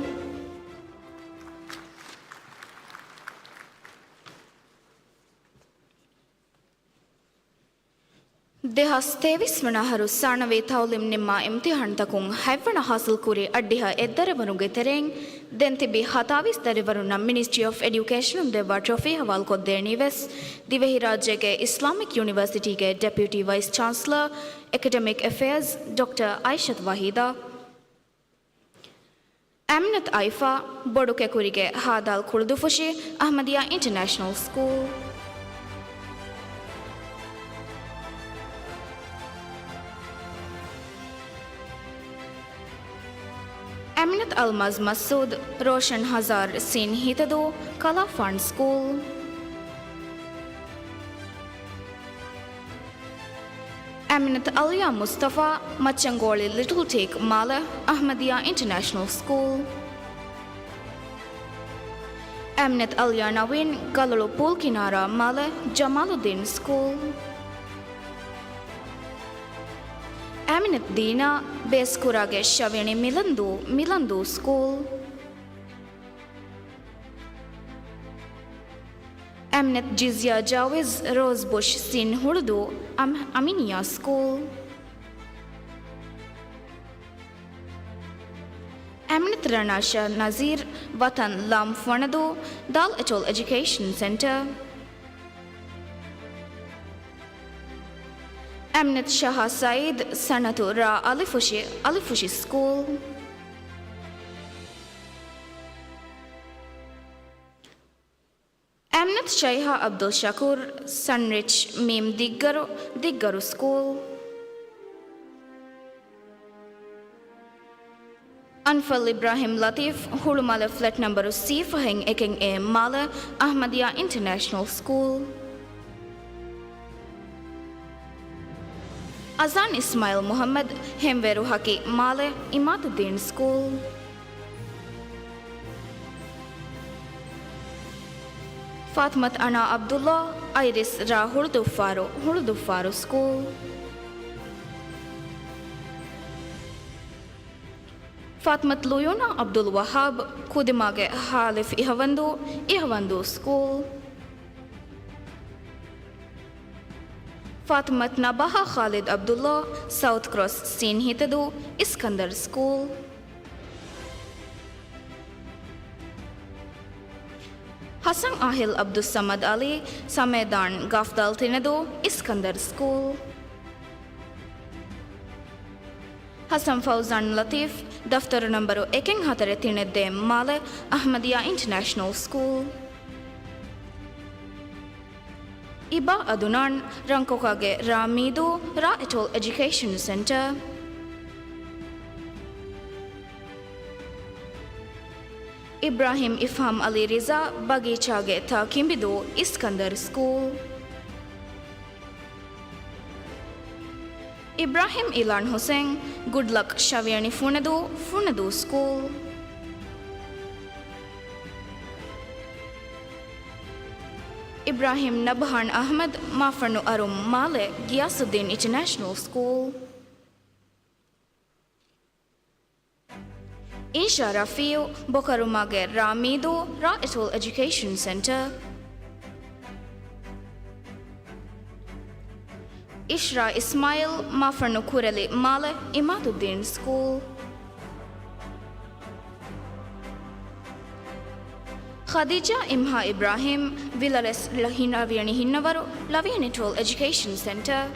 ދެހާސް ތޭވީސް ވަނަ އަހަރު ސާނަވީ ތައުލީމް ނިންމާ އިމްތިހާންތަކުން ހަތްވަނަ ހާސިލްކުރި އަށްޑިހަ އެއް ދަރިވަރުންގެ ތެރެއިން ދެން ތިބި ހަތާވީސް ދަރިވަރުންނަށް މިނިސްޓްރީ އޮފް އެޑިއުކޭޝަނުން ދެއްވާ ޓްރޮފީ ހަވާލުކޮށްދޭނީވެސް ދިވެހިރާއްޖޭގެ އިސްލާމިކް ޔުނިވަރސިޓީގެ ޑެޕިއުޓީ ވައިސް ޗާންސަލަރ، އެކަޑެމިކް އެފެއާޒް، ޑޮކްޓަރ އައިޝަތު ވަހީދާ. އަމިނަތު އައިފާ، ބޮޑުކެކުރިގެ ހާދާލް ކުޅުދުފުށި، އަޙްމަދިއްޔާ އިންޓަރނޭޝަނަލް ސްކޫލް. އަމިނަތު އަލްމާޒް މަސްޢޫދު، ރޯޝަން ހަޒާރަ ސީން ހިތަދޫ، ކަލާފާން ސްކޫލް. އަމިނަތު އަލްޔާ މުސްތަފާ، މައްޗަންގޯޅި ލިޓްލް ޓީކް މާލެ، އަޙްމަދިއްޔާ އިންޓަރނޭޝަނަލް ސްކޫލް. އަމިނަތު އަލްޔާ ނަވީން، ގަލޮޅު ޕޫލް ކިނާރާ މާލެ، ޖަމާލުއްދީން ސްކޫލް. އަމިނަތު ދީނާ، ބޭސްކުރާގެ ޝަވިޔަނި މިލަންދޫ، މިލަންދޫ ސްކޫލް. އަމިނަތު ޖިޒްޔާ ޖާވިޒް، ރޯޒްބުޝް ސީން ހުޅުދޫ، އަމް-، އަމިނިއްޔާ ސްކޫލް. އަމިނަތު ރަނާ ޝާ ނަޒީރް، ވަތަން ލާމް ފޮނަދޫ، ދާލް އެޓޯލް އެޖުކޭޝަން ސެންޓަރ. އަމިނަތު ޝަހާ ސައީދު، ސަނަތު ރާ އަލިފުށި، އަލިފުށި ސްކޫލް. އަމިނަތު ޝައިހާ އަބްދުލް ޝަކޫރު، ސަންރިޗް މީމް ދިއްގަރު، ދިއްގަރު ސްކޫލް. އަންފަލް އިބްރާހިމް ލަތީފް، ހުޅުމާލެ ފްލެޓް ނަންބަރު ސީ ފަހެއް އެކެއް އޭ މާލެ، އަޙްމަދިއްޔާ އިންޓަރނޭޝަނަލް ސްކޫލް. އަޒާން އިސްމާއިލް މުޙައްމަދު، ހެންވޭރު ހަކި މާލެ، އިމާދުއްދީން ސްކޫލް. ފާތިމަތު އަނާ ޢަބްދުﷲ، އައިރިސް ރާ ހުޅުދުއްފާރު، ހުޅުދުއްފާރު ސްކޫލް. ފާތިމަތު ލުޔޫނާ ޢަބްދުލް ވަހާބް، ކުދިމާގެ ހާލިފް އިހަވަންދޫ، އިހަވަންދޫ ސްކޫލް. ފާތިމަތު ނަބާހާ ޚާލިދު ޢަބްދުﷲ، ސައުތު ކްރޮސް ސީން ހިތަދޫ، އިސްކަންދަރު ސްކޫލް. ޙަސަން އާހިލް ޢަބްދުއްސަމަދު ޢަލީ، ސަމޭދާން ގަފްދާލް ތިނެދޫ، އިސްކަންދަރު ސްކޫލް. ޙަސަން ފައުޒާން ލަތީފް، ދަފްތަރު ނަންބަރު އެކެއް ހަތަރެއް ތިނެއް ދޭ މާލެ، އަޙްމަދިއްޔާ އިންޓަރނޭޝަނަލް ސްކޫލް. އިބާ އަދުނާން، ރަންކޮކާގެ ރާ މީދޫ، ރާ އެޓޯލް އެޖުކޭޝަން ސެންޓަރ. އިބްރާހިމް އިފްހާމް ޢަލީ ރިޒާ، ބަގީޗާގެ ތާ ކިނބިދޫ، އިސްކަންދަރު ސްކޫލް. އިބްރާހިމް އިލާން ޙުސައިން، ގުޑްލަކް ޝަވިޔަނި ފުނަދޫ، ފުނަދޫ ސްކޫލް. އިބްރާހިމް ނަބްހާން އަޙްމަދު، މާފަންނު އަރުމް މާލެ، ގިޔާސުއްދީން އިންޓަރނޭޝަނަލް ސްކޫލް. އީޝާ ރަފީޢު، ބޮކަރުމާގެ ރާ މީދޫ، ރާ އެޓޯލް އެޖުކޭޝަން ސެންޓަރ. އިޝްރާ އިސްމާޢީލް، މާފަންނު ކުރެލި މާލެ، އިމާދުއްދީން ސްކޫލް. ޚަދީޖާ އިމްހާ އިބްރާހީމް، ވިލަރެސް، ލަ-، ހިން ރަވިޔަނި ހިންނަވަރު، ލަވިޔަނި ޓޯލް އެޖުކޭޝަން ސެންޓަރ.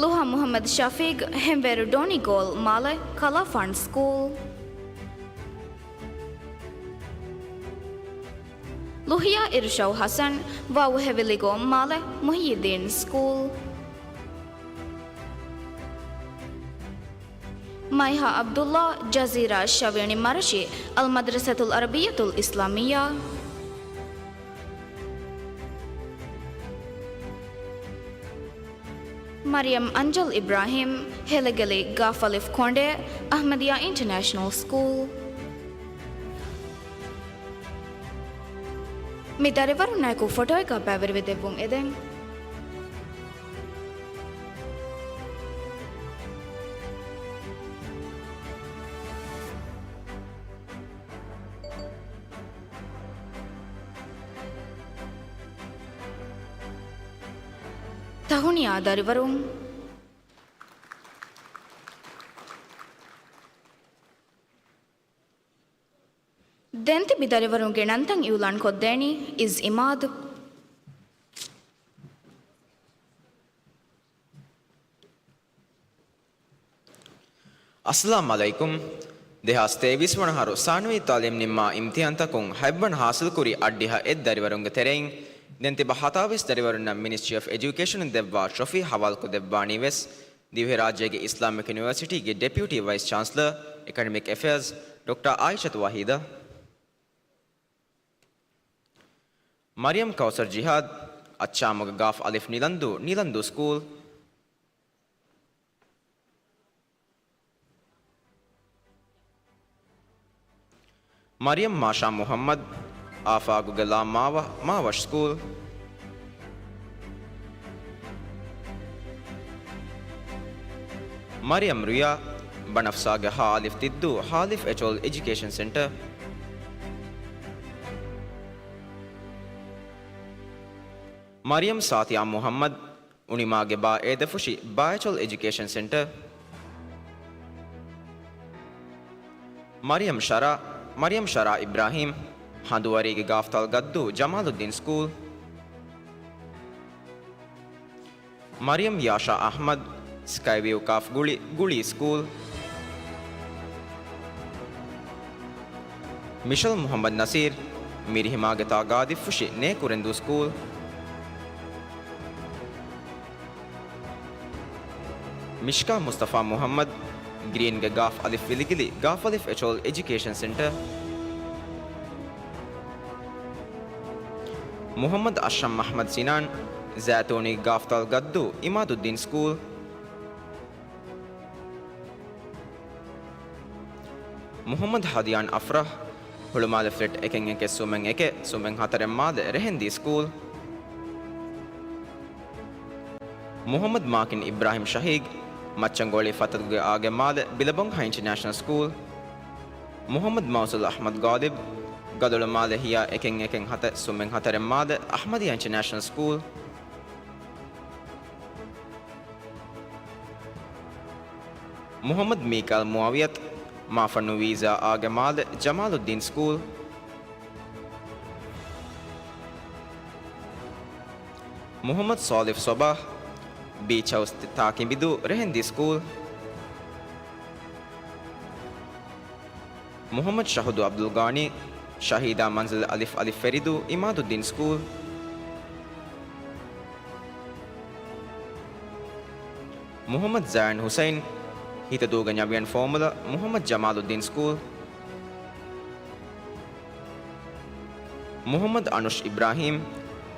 ލުހާ މުހައްމަދު ޝަފީގް، ހެންވޭރު ޑޯނި ގޯލް މާލެ، ކަލާފާން ސްކޫލް. ލުހިޔާ އިރުޝައު ހަސަން، ވައު ހެވިލިގޯ މާލެ، މުހިއްޔިއްދީން ސްކޫލް. މައިހާ ޢަބްދުﷲ، ޖަޒީރާ ޝަވިޔަނި މަރަށި، އަލްމަދްރަސަތުލް ޢަރަބިއްޔަތުލް އިސްލާމިއްޔާ. މަރިޔަމް އަންޖަލް އިބްރާހީމް، ހެލަގެލި ގާފް އަލިފް ކޮނޑޭ، އަޙްމަދިއްޔާ އިންޓަރނޭޝަނަލް ސްކޫލް. މި ދަރިވަރުންނާއެކު ފޮޓޯއެއްގަ ބައިވެރިވެ ދެއްވުން އެދެން. ތަހުނިޔާ ދަރިވަރުން. ދެން ތިބި ދަރިވަރުންގެ ނަންތައް އިއުލާން ކޮށްދޭނީ އިޒް އިމާދު. އައްސަލާމް ޢަލައިކުމް. ދެހާސް ތޭވީސް ވަނަ އަހަރު ސާނަވީ ތަޢުލީމް ނިންމާ އިމްތިހާންތަކުން ހަތްވަނަ ހާސިލްކުރި އަށްޑިހަ އެއް ދަރިވަރުންގެ ތެރެއިން ދެން ތިބާ ހަތާވީސް ދަރިވަރުންނަށް މިނިސްޓްރީ އޮފް އެޖުކޭޝަނުން ދެއްވާ ޓްރޮފީ ހަވާލުކޮށް ދެއްވާނީ ވެސް ދިވެހިރާއްޖޭގެ އިސްލާމިކް ޔުނިވަރސިޓީގެ ޑެޕިއުޓީ ވައިސް ޗާންސަލަރ، އެކަޑެމިކް އެފެއާޒް، ޑޮކްޓަރ އާއިޝަތު ވަހީދާ. މަރިޔަމް ކައުސަރް ޖިހާދް، އައްޗާމުގެ ގާފް އަލިފް ނިލަންދޫ، ނިލަންދޫ ސްކޫލް. މަރިޔަމް މާޝާ މުހައްމަދު، އާފާގުގެ ލާ މާވަ-، މާވަށް ސްކޫލް. މަރިޔަމް ރުޔާ، ބަނަފްސާގެ ހާ އަލިފް ތިއްދޫ، ހާލިފް އެޗްއޯލް އެޖުކޭޝަން ސެންޓަރ. މަރިޔަމް ސާތިޔާ މުހައްމަދު، އުނިމާގެ ބާ އޭދަފުށި، ބާއެޗްއޯލް އެޖުކޭޝަން ސެންޓަރ. މަރިޔަމް ޝަރާ، މަރިޔަމް ޝަރާ އިބްރާހީމް، ހަނދުވަރީގެ ގާފްތައް ގައްދޫ، ޖަމާލުއްދީން ސްކޫލް. މަރިޔަމް ޔާޝާ އަޙްމަދު، ސްކައިވިއު ކާފް ގުޅި، ގުޅީ ސްކޫލް. މިޝަލް މުހައްމަދު ނަސީރު، މިރިހިމާގެ ތާ ގާދިފުށި، ނޭކުރެންދޫ ސްކޫލް. މިޝްކާ މުސްތަފާ މުހައްމަދު، ގްރީންގެ ގާފް އަލިފް ވިލިގިލި، ގާފް އަލިފް އެޗްއޯލް އެޖުކޭޝަން ސެންޓަރ. މުހައްމަދު އަޝްރަފް އަޙްމަދު ސިނާން، ޒައިތޫނީގެ ގާފްތައް ގައްދޫ، އިމާދުއްދީން ސްކޫލް. މުހައްމަދު ހަދިޔާން އަފްރަހް، ހުޅުމާލެ ފްލެޓް އެކެއް އެކެއް ސުމެއް އެކެއް ސުމެއް ހަތަރެއް މާލެ، ރެހެންދީ ސްކޫލް. މުހައްމަދު މާކިން އިބްރާހިމް ޝަހީގް، މައްޗަންގޮޅި ފަތަދުގެ އާގެ މާލެ، ބިލަބޮންހަ އިންޓަރނޭޝަނަލް ސްކޫލް. މުހައްމަދު މައުސޫލް އަޙްމަދު ގާލިބް، ގަދޮޅު މާލެ ހިޔާ އެކެއް އެކެއް ހަތައް ސުމެއް ހަތަރެއް މާލެ، އަޙްމަދިއްޔާ އިންޓަރނޭޝަނަލް ސްކޫލް. މުހައްމަދު މީކާލް މުއާވިޔަތު، މާފަންނު ވީޒާ އާގެ މާލެ، ޖަމާލުއްދީން ސްކޫލް. މުހައްމަދު ސޯލިހް ސޮބާހް، ބީޗް ހައުސް ތާކިނބިދޫ، ރެހެންދީ ސްކޫލް. މުހައްމަދު ޝަހުދޫ އަބްދުލްގާނީ، ޝަހީދާ މަންޒިލް އަލިފް އަލިފް ފެރިދޫ، އިމާދުއްދީން ސްކޫލް. މުހައްމަދު ޒަޔަން ހުސައިން، ހިތަދޫގެ ނަވިޔަން ފޯމުލަ، މުހައްމަދު ޖަމާލުއްދީން ސްކޫލް. މުހައްމަދު އަނުޝް އިބްރާހީމް،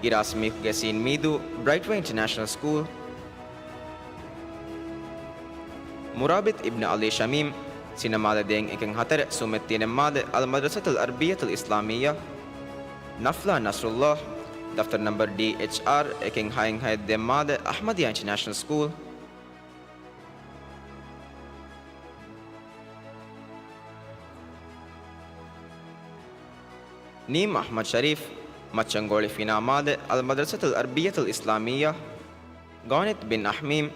އިރާސް މީހުގެ ސީން މީދޫ، ބްރައިޓްވޭ އިންޓަރނޭޝަނަލް ސްކޫލް. މުރާބިތު އިބްނު އަލީ ޝަމީމް، ސިނަމާލެ ދޭން އެކެއް ހަތަރެއް ސުމެއް ތިނެއް މާލެ، އަލްމަދްރަސަތުލް ޢަރަބިއްޔަތުލް އިސްލާމިއްޔާ. ނަފްލާ ނަޞްރުﷲ، ދަފްތަރު ނަންބަރު ޑީއެޗްއާރް އެކެއް ހައެއް ހައެއް ދެއް މާލެ، އަޙްމަދިއްޔާ އިންޓަރނޭޝަނަލް ސްކޫލް. ނީމް އަޙްމަދު ޝަރީފް، މައްޗަންގޮޅި ފިނާ މާލެ، އަލްމަދްރަސަތުލް ޢަރަބިއްޔަތުލް އިސްލާމިއްޔާ. ގާނިތު ބިން އަޙްމީމް،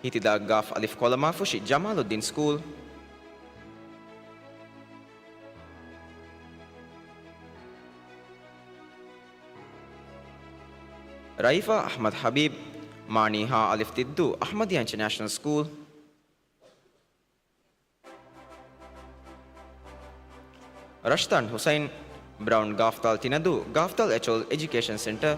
ހިތިދާ ގާފް އަލިފް ކޮލަމާފުށި، ޖަމާލުއްދީން ސްކޫލް. ރައިފާ އަޙްމަދު ޙަބީބް، މާނީ ހާ އަލިފް ތިއްދޫ، އަޙްމަދިއްޔާ އިންޓަރނޭޝަނަލް ސްކޫލް. ރަޝްދާން ޙުސައިން، ބްރައުން ގާފްތާލް ތިނަދޫ، ގާފްތާލް އެޓޯލް އެޖުކޭޝަން ސެންޓަރ.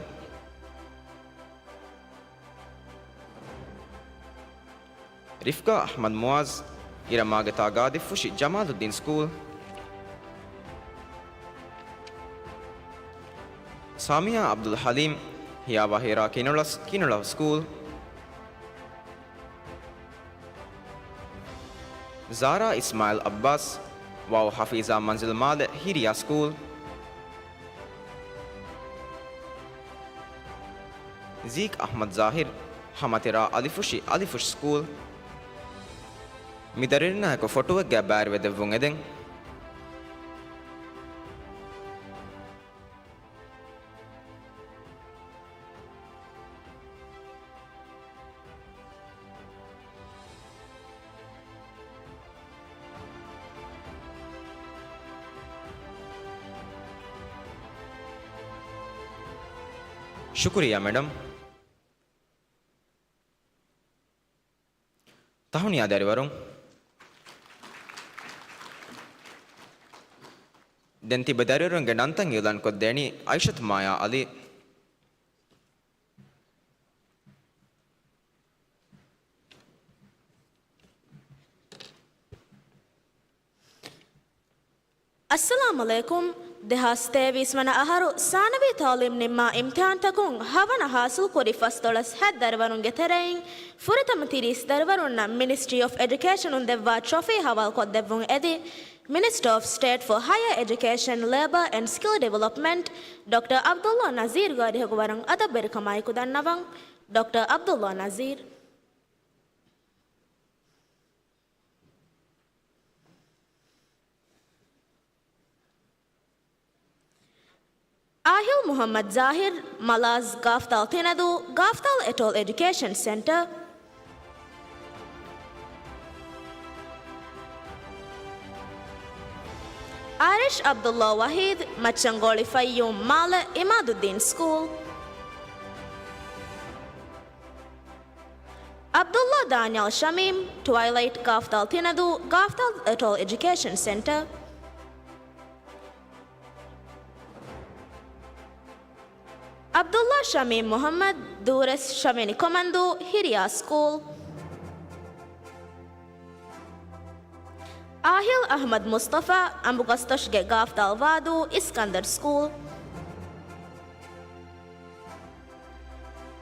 ރިފްގާ އަޙްމަދު މުޢާޒް، އިރަމާގެ ތާ ގާދިއްފުށި ޖަމާލުއްދީން ސްކޫލް. ސާމިޔާ ޢަބްދުލް ޙަލީމް، ހިޔާވަހިރާ ކިނުޅަސް، ކިނުޅަހު ސްކޫލް. ޒާރާ އިސްމާޢީލް ޢައްބާސް، ވާވު ޙަފީޒާ މަންޒިލް މާލެ ހިރިޔާ ސްކޫލް. ޒީކް އަޙްމަދު ޒާހިރު، ހަމަތިރާ އަލިފުށި އަލިފުށި ސްކޫލް. މި ދަރިންނާއެކު ފޮޓޯއެއްގައި ބައިވެރިވެދެއްވުން އެދެން. ޝުކުރިއްޔާ މެޑަމް. ތަހުނިޔާ ދަރިވަރުން. ދެން ތިބި ދަރިވަރުންގެ ނަންތައް އިޢުލާން ކޮށްދޭނީ އައިޝަތު މާޔާ ޢަލީ. އައްސަލާމު ޢަލައިކުމް. ދެހާސް ތޭވީސް ވަނަ އަހަރު ސާނަވީ ތަޢުލީމް ނިންމާ އިމްތިޙާންތަކުން ހަވަނަ ޙާޞިލްކުރި ފަސްދޮޅަސް ހަތް ދަރިވަރުންގެ ތެރެއިން ފުރަތަމަ ތިރީސް ދަރިވަރުންނަށް މިނިސްޓްރީ އޮފް އެޑިއުކޭޝަނުން ދެއްވާ ޓްރޮފީ ހަވާލުކޮށްދެއްވުން އެދި، މިނިސްޓަރ އޮފް ސްޓޭޓް ފޯ ހަޔަރ އެޑިއުކޭޝަން، ލޭބަރ އެންޑް ސްކިލް ޑިވެލޮޕްމަންޓް ޑޮކްޓަރ ޢަބްދުﷲ ނަޒީރުގެ އަރިހަކު ވަރަށް އަދަބުވެރިކަމާއެކު ދަންނަވަން. ޑޮކްޓަރ ޢަބްދުﷲ ނަޒީރު. އާހިލް މުޙައްމަދު ޒާހިރު، މަލާޒް ގާފްތާލް ތިނަދޫ، ގާފްތާލް އެޓޯލް އެޑިއުކޭޝަން ސެންޓަރ. އާރިޝް ޢަބްދުﷲ ވަޙީދު، މައްޗަންގޯޅި ފައްޔޫމް މާލެ އިމާދުއްދީން ސްކޫލް. ޢަބްދުﷲ ދާނިޔަލް ޝަމީމް، ޓްވައިލައިޓް ގާފްތާލް ތިނަދޫ، ގާފްތާލް އެޓޯލް އެޑިއުކޭޝަން ސެންޓަރ. ޢަބްދުﷲ ޝަމީމް މުޙައްމަދު، ދޫރަސް ޝަވެނި ކޮމަންދޫ، ހިރިޔާ ސްކޫލް. އާހިލް އަޙްމަދު މުޞްޠަފާ، އަނބުގަސްތޮށިގެ ގާފްތާލް ވާދޫ، އިސްކަންދަރު ސްކޫލް.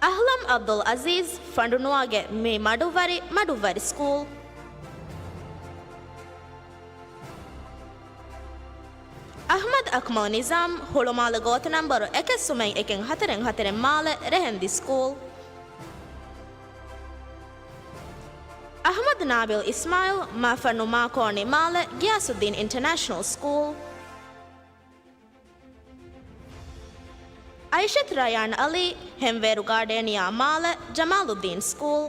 އަހްލަމް ޢަބްދުލް ޢަޒީޒް، ފަނޑުނުވާގެ މި މަޑުއްވަރި، މަޑުއްވަރި ސްކޫލް. އަޙްމަދު އަކްމަލް ނިޒާމް، ހުޅުމާލެ ގޯތި ނަންބަރު އެކެއް ސުމެއް އެކެއް ހަތަރެއް ހަތަރެއް މާލެ ރެހެންދި ސްކޫލް. އަޙްމަދު ނާބިލް އިސްމާޢީލް، މާފަންނު މާކޯނި މާލެ ގިޔާސުއްދީން އިންޓަރނޭޝަނަލް ސްކޫލް. އައިޝަތު ރަޔާން ޢަލީ، ހެންވޭރު ގާޑޭނިއާ މާލެ ޖަމާލުއްދީން ސްކޫލް.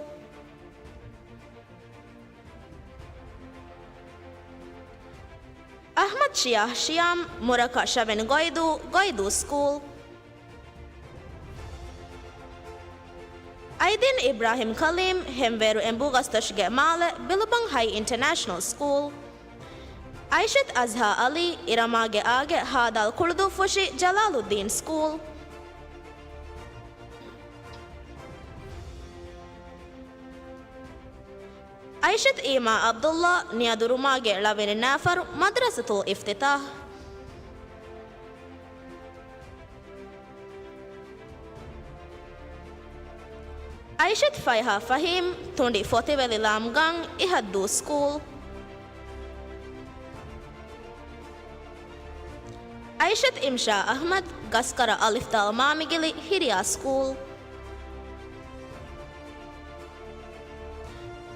އަޙްމަދު ޝިޔާހް ޝިޔާމް، މުރަކަ ޝަވެން ގޮއިދޫ، ގޮއިދޫ ސްކޫލް. އައިދިން އިބްރާހިމް ކަލީމް، ހެންވޭރު އެނބޫގަސްތޮށިގެ މާލެ ބިލުބަން ހައި އިންޓަރނޭޝަނަލް ސްކޫލް. އައިޝަތު އަޒްހާ ޢަލީ، އިރަމާގެ އާގެ ހާދާލް ކުޅުދޫފުށި ޖަލާލުއްދީން ސްކޫލް. އައިޝަތު އީމާ ޢަބްދުﷲ، ނިޔަދުރުމާގެ ޅަވެނި ނައިފަރު، މަދްރަސަތުލް އިފްތިތާޙް. އައިޝަތު ފައިހާ ފަހީމް، ތުނޑި ފޮތިވެލި ލާމްގަން އިހަށްދޫ ސްކޫލް. އައިޝަތު އިމްޝާ އަޙްމަދު، ގަސްކަރަ އަލިފްދާލް މާމިގިލި ހިރިޔާ ސްކޫލް.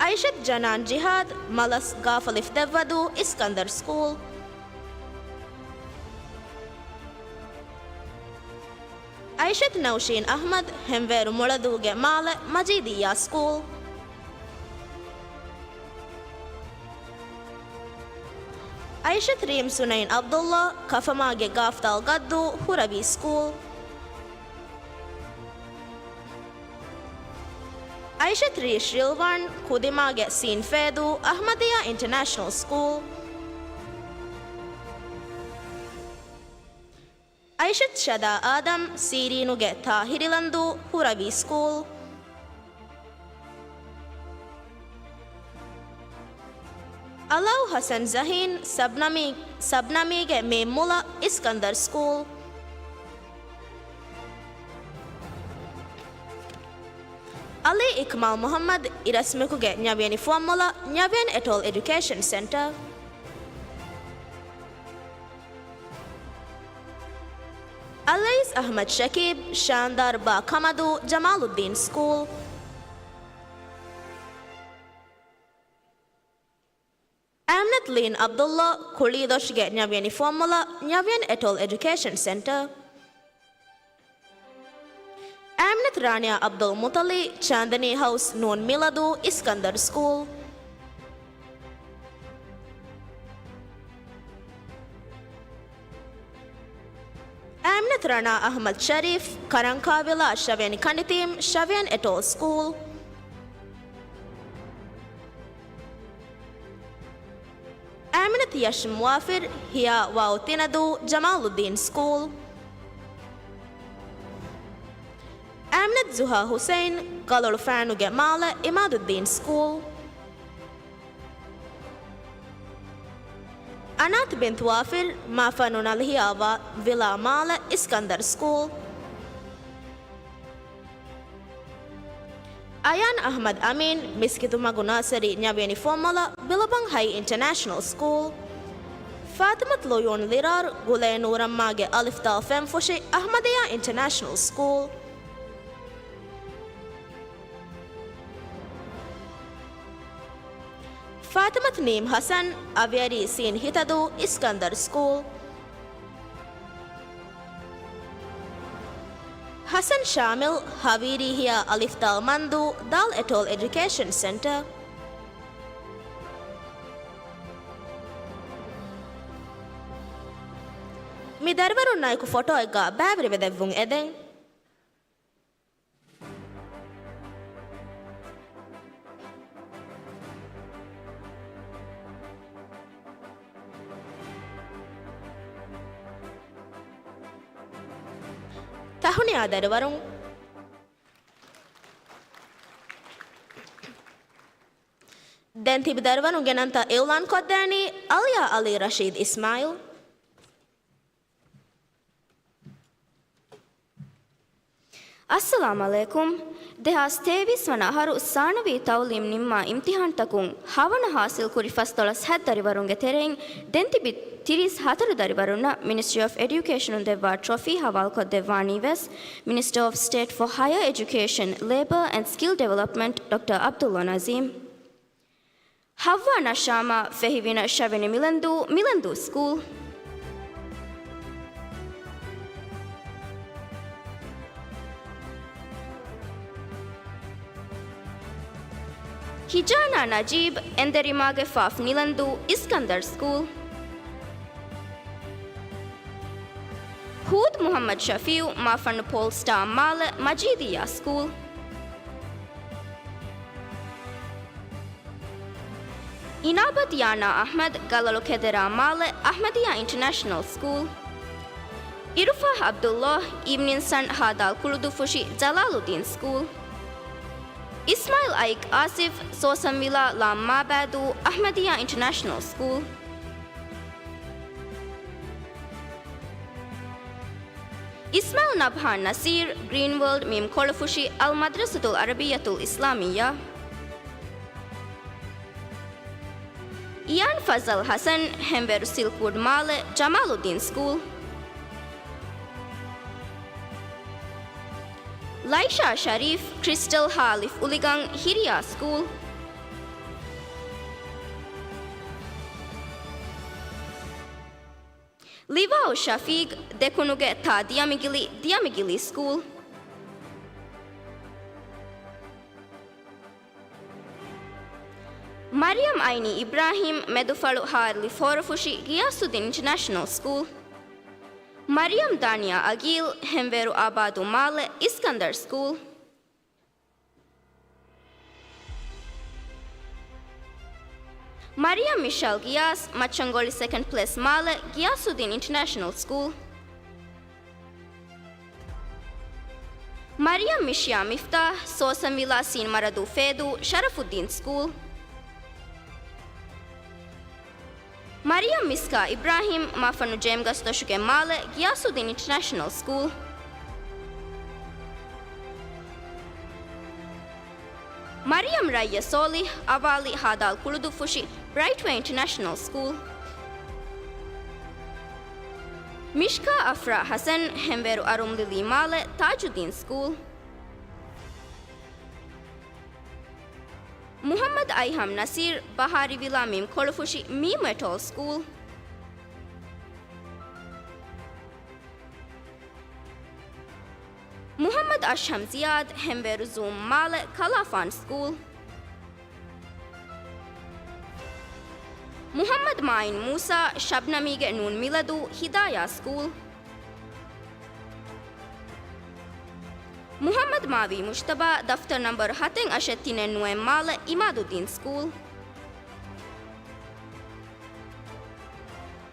އައިޝަތު ޖަނާން ޖިހާދު، މަލަސް ގާފަލިފް ދެއްވަދޫ އިސްކަންދަރު ސްކޫލް. އައިޝަތު ނައުޝީން އަޙްމަދު، ހެންވޭރު މުޅަދޫގެ މާލެ މަޖީދިއްޔާ ސްކޫލް. އައިޝަތު ރީމް ސުނައިން ޢަބްދުﷲ، ކަފަމާގެ ގާފްތާލް ގައްދޫ ހުރަވީ ސްކޫލް. އައިޝަތް ރީޝް ރިލްވާން، ކުދިމާގެ ސީން ފޭދޫ، އަޙްމަދިއްޔާ އިންޓަރނޭޝަނަލް ސްކޫލް. އައިޝަތް ޝަދާ އާދަމް، ސީރީނުގެ ތާހިރިލަންދޫ، ހުރަވީ ސްކޫލް. އަލާއު ހަސަން ޒަހީން، ސަބްނަމީ، ސަބްނަމީގެ މީމް މުލަ، އިސްކަންދަރް ސްކޫލް. އަލީ އިކްމާލް މުޙައްމަދު، އިރަސްމިކުގެ ނިޔަވިޔަނި ފުވައްމުލަ، ނިޔަވިޔަން އެޓޯލް އެޑިއުކޭޝަން ސެންޓަރ. އަލްރައީސް އަޙްމަދު ޝަކީބު، ޝާންދާރު ބާ ކަމަދޫ، ޖަމާލުއްދީން ސްކޫލް. އައިމްނަތު ލީން ޢަބްދުﷲ، ކުޅީދޮށިގެ ނިޔަވިޔަނި ފުވައްމުލަ، ނިޔަވިޔަން އެޓޯލް އެޑިއުކޭޝަން ސެންޓަރ. އައިމްނަތު ރާނިޔާ ޢަބްދުލް މުޠަލީ، ޗާންދަނީ ހައުސް، ނޫން މިލަދޫ، އިސްކަންދަރް ސްކޫލް. އައިމްނަތު ރަނާ އަޙްމަދު ޝަރީފް، ކަރަންކާވިލާ ޝަވިޔަނި ކަނޑިތީމް، ޝަވިޔަން އެޓޯލް ސްކޫލް. އައިމްނަތު ޔަޝް މުވާފިރު، ހިޔާ ވާވު ތިނަދޫ، ޖަމާލުއްދީން ސްކޫލް. އައިމްނަތު ޒުހާ ޙުސައިން، ކަލޮޅުފާނުގެ މާލެ، އިމާދުއްދީން ސްކޫލް. އަނާތު ބިންތު ވާފިރު، މާފަންނު ނަލަހިޔާ ވިލާ މާލެ، އިސްކަންދަރް ސްކޫލް. އަޔާން އަޙްމަދު އަމީން، މިސްކިތުމަގު ނާސަރީ، ނިޔަވިޔަނި ފުވައްމުލަ، ބިލަބަން ހައި އިންޓަރނޭޝަނަލް ސްކޫލް. ފާތިމަތު ލުޔޫން ލިރާރު، ގުލޭ ނޫރަމްމާގެ އަލިފްދާލް ފެންފުށި، އަޙްމަދިއްޔާ އިންޓަރނޭޝަނަލް ސްކޫލް. ފާތިމަތު ނީމް ޙަސަން، އަވިޔަރީ ސީން ހިތަދޫ، އިސްކަންދަރް ސްކޫލް. ޙަސަން ޝާމިލް، ހަވީރީ ހިޔާ އަލިފްދާލް މަންދޫ، ދާލް އެޓޯލް އެޑިއުކޭޝަން ސެންޓަރ. މި ދަރިވަރުންނާއެކު ފޮޓޯއެއްގަ ބައިވެރިވެދެއްވުން އެދެން. ތަހުނިޔާ ދަރިވަރުން. ދެން ތިބި ދަރިވަރުންގެ ނަންތައް އިއުލާންކޮށްދޭނީ އަލްޔާ ޢަލީ ރަޝީދު އިސްމާޢީލް. އައްސަލާމް ޢަލައިކުމް. ދެހާސް ތޭވީސް ވަނަ އަހަރު ސާނަވީ ތަޢުލީމް ނިންމާ އިމްތިޙާންތަކުން ހަވަނަ ޙާޞިލް ކުރި ފަސްދޮޅަސް ހަތް ދަރިވަރުންގެ ތެރެއިން ދެން ތިބި ތިރީސް ހަތަރު ދަރިވަރުންނަށް މިނިސްޓްރީ އޮފް އެޑިއުކޭޝަނުން ދެއްވާ ޓްރޮފީ ހަވާލުކޮށްދެއްވާނީ ވެސް މިނިސްޓަރ އޮފް ސްޓޭޓް ފޯ ހަޔަރ އެޖުކޭޝަން، ލޭބަރ އެންޑް ސްކިލް ޑިވެލޮޕްމަންޓް ޑޮކްޓަރ ޢަބްދުﷲ ނަޒީމް. ހައްވާ ނަޝާމާ ފެހި ވިނަ ޝަވިނި މިލަންދޫ، މިލަންދޫ ސްކޫލް. ހިޖާނާ ނަޖީބް، އެނދެރިމާގެ ފާފް ނިލަންދޫ، އިސްކަންދަރް ސްކޫލް. ހޫދު މުޙައްމަދު ޝަފީޢު، މާފަންނު ޕޯލް ސްޓާ މާލެ، މަޖީދިއްޔާ ސްކޫލް. އިނާބަތު ޔާނާ އަޙްމަދު، ގަލޮޅު ކެދެރާ މާލެ، އަޙްމަދިއްޔާ އިންޓަރނޭޝަނަލް ސްކޫލް. އިރުފާ ޢަބްދުﷲ، އިވްނިން ސަން ހާދާލް ކުޅުދުއްފުށި، ޖަލާލުއްދީން ސްކޫލް. އިސްމާޢީލް އައިކް އާސިފް، ސޯސަންވިލާ ލާމް މާބައިދޫ، އަޙްމަދިއްޔާ އިންޓަރނޭޝަނަލް ސްކޫލް. އިސްމާޢީލް ނަބްހާން ނަސީރް، ގްރީން ވޯލްޑް މީމް ކޮޅުފުށި، އަލް މަދްރަސަތުލް ޢަރަބިއްޔަތުލް އިސްލާމިއްޔާ. އިޔާން ފަޒަލް ޙަސަން، ހެންވޭރު ސިލްކްވުޑް މާލެ، ޖަމާލުއްދީން ސްކޫލް. ލައިޝާ ޝަރީފް، ކްރިސްޓަލް ހާލިފް އުލިގަން، ހިރިޔާ ސްކޫލް. ލިވާއު ޝަފީޤް، ދެކުނުގެ ތާ ދިޔަމިގިލި، ދިޔަމިގިލީ ސްކޫލް. މަރިޔަމް އައިނީ އިބްރާހީމް، މެދުފަޅު ހާރިލި ފޯރަފުށި، ޣިޔާސުއްދީން އިންޓަރނޭޝަނަލް ސްކޫލް. މަރިޔަމް ދާނިޔާ އަގީލް، ހެންވޭރު އާބާދު މާލެ، އިސްކަންދަރް ސްކޫލް. މަރިޔަމް މިޝާލް ގިޔާސް، މައްޗަންގޮޅި ސެކަންޑް ޕްލޭސް މާލެ، ގިޔާސުއްދީން އިންޓަރނޭޝަނަލް ސްކޫލް. މަރިޔަމް މިޝިޔާ މިފްތާހް، ސޯސަންވިލާ ސީން މަރަދޫ ފޭދޫ، ޝަރަފުއްދީން ސްކޫލް. މަރިޔަމް މިސްކާ އިބްރާހީމް، މާފަންނު ޖޭމްގަސްދޮށުގެ މާލެ، ގިޔާސުއްދީން އިންޓަރނޭޝަނަލް ސްކޫލް. މަރިޔަމް ރައްޔަ ސޯލިހް، އަވާލި ހާދާލް ކުޅުދުއްފުށި، ބްރައިޓްވޭ އިންޓަރނޭޝަނަލް ސްކޫލް. މިޝްކާ އަފްރާ ހަސަން، ހެންވޭރު އަރުމް ލިލީ މާލެ، ތާޖުއްދީން ސްކޫލް. މުހައްމަދު އައިހާމް ނަސީރް، ބަހާރިވިލާ މީމް ކޮޅުފުށި، މީމް އެޓޯލް ސްކޫލް. މުހައްމަދު އަޝްހަމް ޒިޔާދް، ހެންވޭރު ޒޫމް މާލެ، ކަލާފާން ސްކޫލް. މުހައްމަދު މާއިން މޫސާ، ޝަބްނަމީގެ ނޫން މިލަދޫ، ހިދާޔާ ސްކޫލް. މުހައްމަދު މާވީ މުޖްތަބާ، ދަފްތަރު ނަންބަރު ހަތެއް އަށެއް ތިނެއް ނުވައެއް މާލެ، އިމާދުއްދީން ސްކޫލް.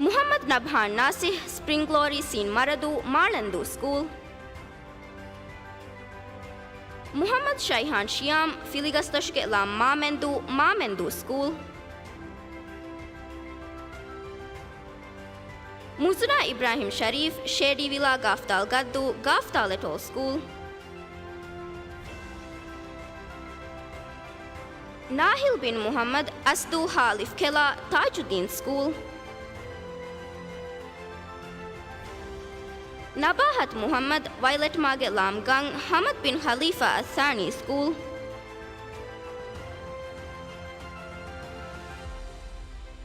މުހައްމަދު ނަބްހާން ނާސިހް، ސްޕްރިންގް ގްލޯރީ ސީން މަރަދޫ، މާޅެންދޫ ސްކޫލް. މުހައްމަދު ޝައިހާން ޝިޔާމް، ފިލިގަސްދޮށުގެ ލާމް މާމެންދޫ، މާމެންދޫ ސްކޫލް. މުޒުނާ އިބްރާހިމް ޝަރީފް، ޝޭޑީވިލާ ގާފްދާލް ގައްދޫ، ގާފްދާލް އެޓޯލް ސްކޫލް. ނާހިލް ބިން މުހައްމަދު، އަސްދޫ ހާލިފް ކެލާ، ތާޖުއްދީން ސްކޫލް. ނަބާހަތު މުހައްމަދު، ވައިލެޓްމާގެ ލާމް ގަން، ހަމަދު ބިން ޚަލީފާ އައްސާނީ ސްކޫލް.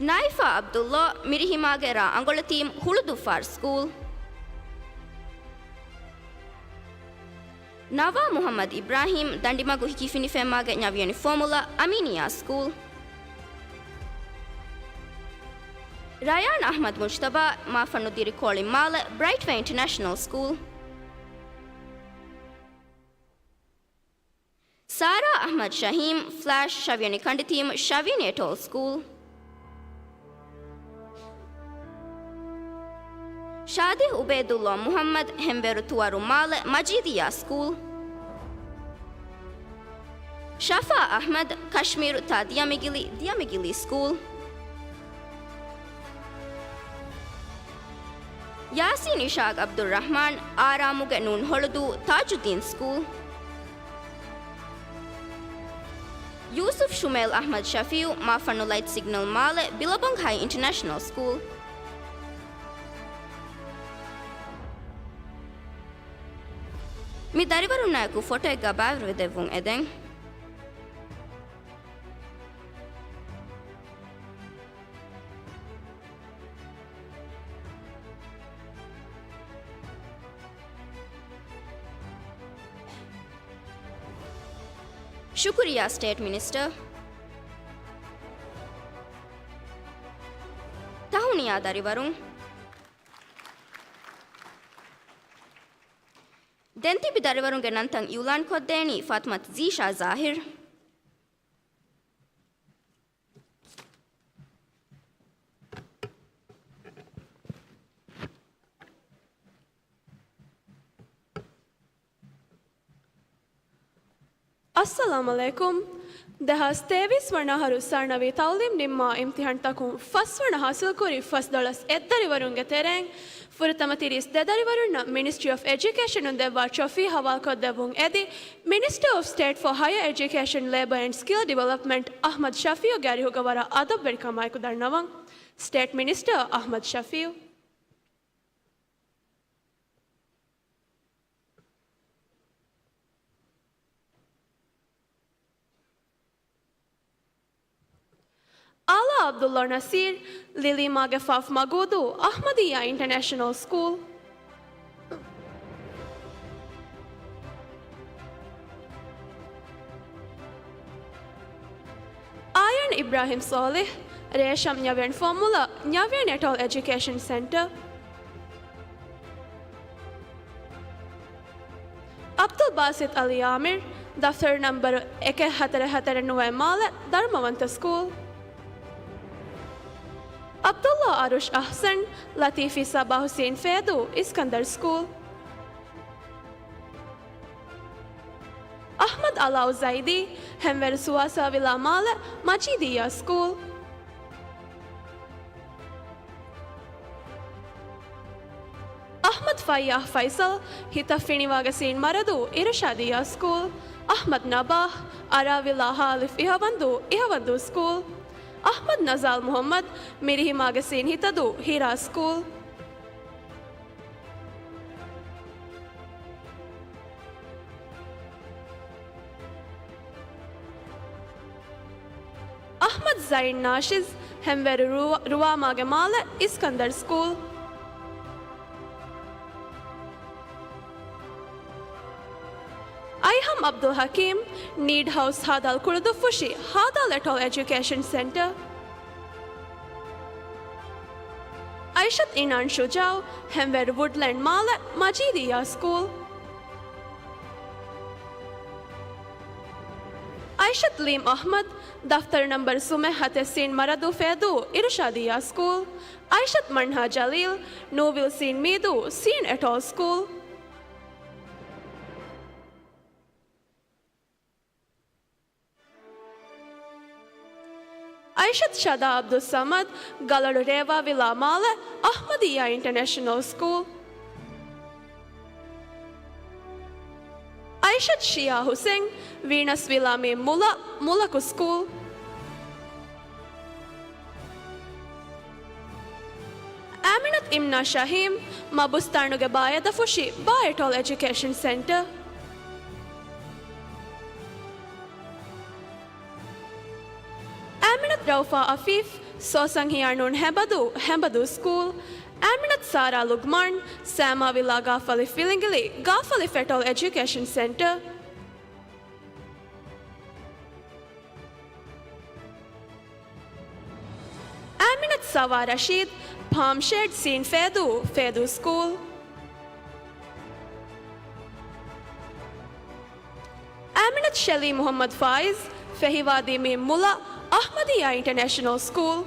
ނާއިފާ އަބްދުﷲ، މިރިހިމާގެ ރާ އަނގޮޅަތީމް، ހުޅުދުއްފާރު ސްކޫލް. ނަވާ މުހައްމަދު އިބްރާހީމް، ދަނޑިމަގު ހިކިފިނިފެންމާގެ ނަވިޔަނި ފޯމުލާ، އަމީނިއްޔާ ސްކޫލް. ރަޔާން އަޙްމަދު މުޖްތަބާ، މާފަންނު ދިރިކޯޅި މާލެ، ބްރައިޓްވޭ އިންޓަރނޭޝަނަލް ސްކޫލް. ސާރާ އަޙްމަދު ޝަހީމް، ފްލާޝް، ޝަވިޔަނި ކަނޑިތީމް، ޝަވިޔަނި އެޓޯލް ސްކޫލް. ޝާދިހް އުބައިދުﷲ މުޙައްމަދު، ހެންވޭރު ތުވަރު މާލެ، މަޖީދިއްޔާ ސްކޫލް. ޝަފާ އަޙްމަދު، ކަޝްމީރު ތާ ދިޔަމިގިލި، ދިޔަމިގިލީ ސްކޫލް. ޔާސީން އިޝާގް އަބްދުއްރަޙްމާން، އާރާމުގެ ނޫން ހޮޅުދޫ، ތާޖުއްދީން ސްކޫލް. ޔޫސުފް ޝުމޭލް އަޙްމަދު ޝަފީއު، މާފަންނު ލައިޓް ސިގްނަލް މާލެ، ބިލަބޮންގް ހައި އިންޓަރނޭޝަނަލް ސްކޫލް. މި ދަރިވަރުންނާއެކު ފޮޓޯއެއްގަ ބައިވެރިވެދެއްވުން އެދެން. ޝުކުރިއްޔާ ސްޓޭޓް މިނިސްޓަރ. ތަހުނިޔާ ދަރިވަރުން. ދެން ތިބި ދަރިވަރުންގެ ނަންތައް އިއުލާންކޮށްދޭނީ ފާތިމަތު ޒީޝާ ޒާހިރު. އައްސަލާމު ޢަލައިކުމް. ދެހާސް ތޭވީސް ވަނަ އަހަރު ސާނަވީ ތަޢުލީމް ނިންމާ އިމްތިޙާންތަކުން ފަސްވަނަ ޙާޞިލްކުރި ފަސްދޮޅަސް އެއްދަރިވަރުންގެ ތެރެއިން ފުރަތަމަ ތިރީސް ދެ ދަރިވަރުންނަށް މިނިސްޓްރީ އޮފް އެޖުކޭޝަނުން ދެއްވާ ޓްރޮފީ ޙަވާލުކޮށްދެއްވުން އެދި، މިނިސްޓަރ އޮފް ސްޓޭޓް ފޯ ހަޔަރ އެޖުކޭޝަން، ލޭބަ އެންޑް ސްކިލް ޑިވެލޮޕްމަންޓް އަޙްމަދު ޝަފީޢުގެ އަރިހުގަ ވަރަށް އަދަބުވެރިކަމާއެކު ދަންނަވަން. ސްޓޭޓް މިނިސްޓަރ އަޙްމަދު ޝަފީޢު. އާލާ ޢަބްދުﷲ ނަޞީރު، ލިލީމާގެ ފާފް މަގޫދޫ، އަޙްމަދިއްޔާ އިންޓަރނޭޝަނަލް ސްކޫލް. އާޔަން އިބްރާހިމް ޞާލިޙް، ރޭޝަމް ނަވިޔަނި ފޯމުލާ، ނަވިޔަނި އެޓޯލް އެޖުކޭޝަން ސެންޓަރ. ޢަބްދުލް ބާސިޠު ޢަލީ ޢާމިރު، ދަފްތަރު ނަންބަރު އެކެއް ހަތަރެއް ހަތަރެއް ނުވައެއް މާލެ، ދަރުމަވަންތަ ސްކޫލް. ޢަބްދުﷲ އަރުޝް އަޙްސަން، ލަތީފީ ޞަބާޙުސީން ފޭދޫ، އިސްކަންދަރު ސްކޫލް. އަޙްމަދު ޢަލާއު ޒައިދީ، ހެންވެރު ސުވާސާ ވިލާ މާލެ، މަޖީދިއްޔާ ސްކޫލް. އަޙްމަދު ފައްޔާޙް ފައިޞަލް، ހިތަށް ފިނިވާގެ ސީން މަރަދޫ، އިރުޝާދިއްޔާ ސްކޫލް. އަޙްމަދު ނަބާޙް، އަރާވިލާ ހާލިފް އިހަވަންދޫ، އިހަވަންދޫ ސްކޫލް. އަޙްމަދު ނަޒާލް މުޙައްމަދު، މިރިހިމާގެ ސީން ހިތަދޫ، ހިރާ ސްކޫލް. އަޙްމަދު ޒައިން ނާޝިޒް، ހެންވެރު ރުވާ-، ރުވާމާގެ މާލެ، އިސްކަންދަރު ސްކޫލް. އައިހަމް ޢަބްދުލް ޙަކީމް، ނީޑް ހައުސް ހާދާލް ކުޅުދުއްފުށި، ހާދާލް އެޓޯލް އެޖުކޭޝަން ސެންޓަރ. އައިޝަތު އިނާން ޝުޖާޢު، ހެންވެރު ވުޑްލެންޑް މާލެ، މަޖީދިއްޔާ ސްކޫލް. އައިޝަތު ލީމް އަޙްމަދު، ދަފްތަރު ނަންބަރު ސުމެއް ހަތެއް ސީން މަރަދޫ ފޭދޫ، އިރުޝާދިއްޔާ ސްކޫލް. އައިޝަތު މަންހާ ޖަލީލް، ނޫވިލް ސީން މީދޫ، ސީން އެޓޯލް ސްކޫލް. އައިޝަތު ޝަދާ ޢަބްދުއްޞަމަދު، ގަލޮޅު ރޭވާ ވިލާ މާލެ، އަޙްމަދިއްޔާ އިންޓަރނޭޝަނަލް ސްކޫލް. އައިޝަތު ޝިޔާ ޙުސެން، ވީނަސް ވިލާ މީ މުލަ، މުލަކު ސްކޫލް. އާމިނަތު އިމްނާ ޝަހީމް، މަ ބުސްތާނުގެ ބާއެޓޯލް އެޖުކޭޝަން ސެންޓަރ. އާމިނަތު ރައުފާ އަފީފް، ސޯސަން ހިޔާނޫން ހެނބަދޫ، ހެނބަދޫ ސްކޫލް. އާމިނަތު ސާރާ ލުގްމާން، ސާމާ ވިލާ ގާފަލި ފިލިނގިލި، ގާފަލި ފެޓޯލް އެޖުކޭޝަން ސެންޓަރ. އާމިނަތު ސަވާ ރަޝީދު، ޕާމް ޝޭޑް ސީން ފޭދޫ، ފޭދޫ ސްކޫލް. އާމިނަތު ޝެލީ މުޙައްމަދު ފާއިޒް، ފެހިވާދީ މީ މުލަ، އަޙްމަދިއްޔާ އިންޓަރނޭޝަނަލް ސްކޫލް.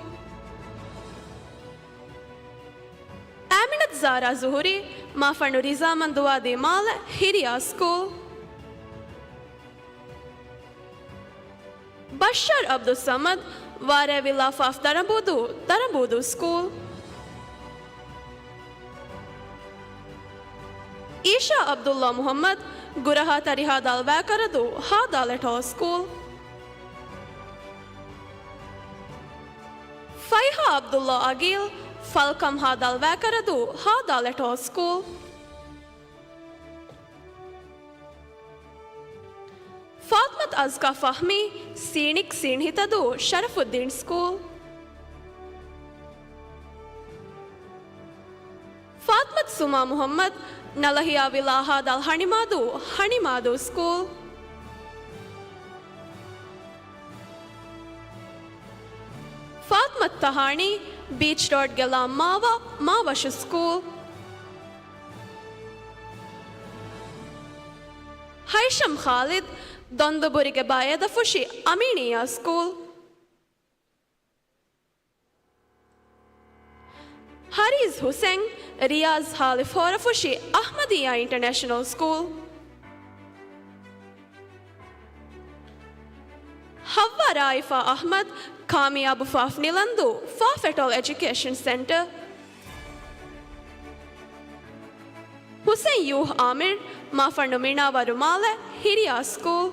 އާމިނަތު ޒާރާ ޒުހުރީ، މާފަންނު ރިޒާމަންދުވާދީ މާލެ، ހިރިޔާ ސްކޫލް. ބަޝްޝާރު ޢަބްދުއްޞަމަދު، ވާރޭ ވިލާ ފާފް ދަރަނބޫދޫ، ދަރަނބޫދޫ ސްކޫލް. އީޝާ ޢަބްދުﷲ މުޙައްމަދު، ގުރަހާ ތަރި ހާދާލް ވައިކަރަދޫ، ހާދާލް އެޓޯލް ސްކޫލް. ފައިހާ ޢަބްދުﷲ އަގީލް، ފަލްކަމް ހާދާލް ވައިކަރަދޫ، ހާދާލް އެޓޯލް ސްކޫލް. ފާޠިމަތު އަޒްކާ ފަހްމީ، ސީނިކް ސީން ހިތަދޫ، ޝަރަފުއްދީން ސްކޫލް. ފާޠިމަތު ސުމާ މުޙައްމަދު، ނަލަހިޔާ ވިލާ ހާދާލް ހަނިމާދޫ، ހަނިމާދޫ ސްކޫލް. ފާޠިމަތު ތަހާނީ، ބީޗް ރޯޑްގެ ލާން މާވަ، މާވަށު ސްކޫލް. ހައިޝަމް ޚާލިދު، ދޮންދުބުރިގެ ބައެއް އެދަފުށި އަމީނިއްޔާ ސްކޫލް. ހަރީޒް ޙުސެން، ރިޔާޒް ހާލިފް ހޯރަފުށި އަޙްމަދިއްޔާ އިންޓަރނޭޝަނަލް ސްކޫލް. ޙައްވާ ރާއިފާ އަޙްމަދު، ކާމިޔާބު ފާފް ނިލަންދޫ، ފާފް އެޓޯލް އެޖުކޭޝަން ސެންޓަރ. ޙުސެން ޔޫހް އާމިރު، މާފަންނު މިނާވަރު މާލެ، ހިރިޔާ ސްކޫލް.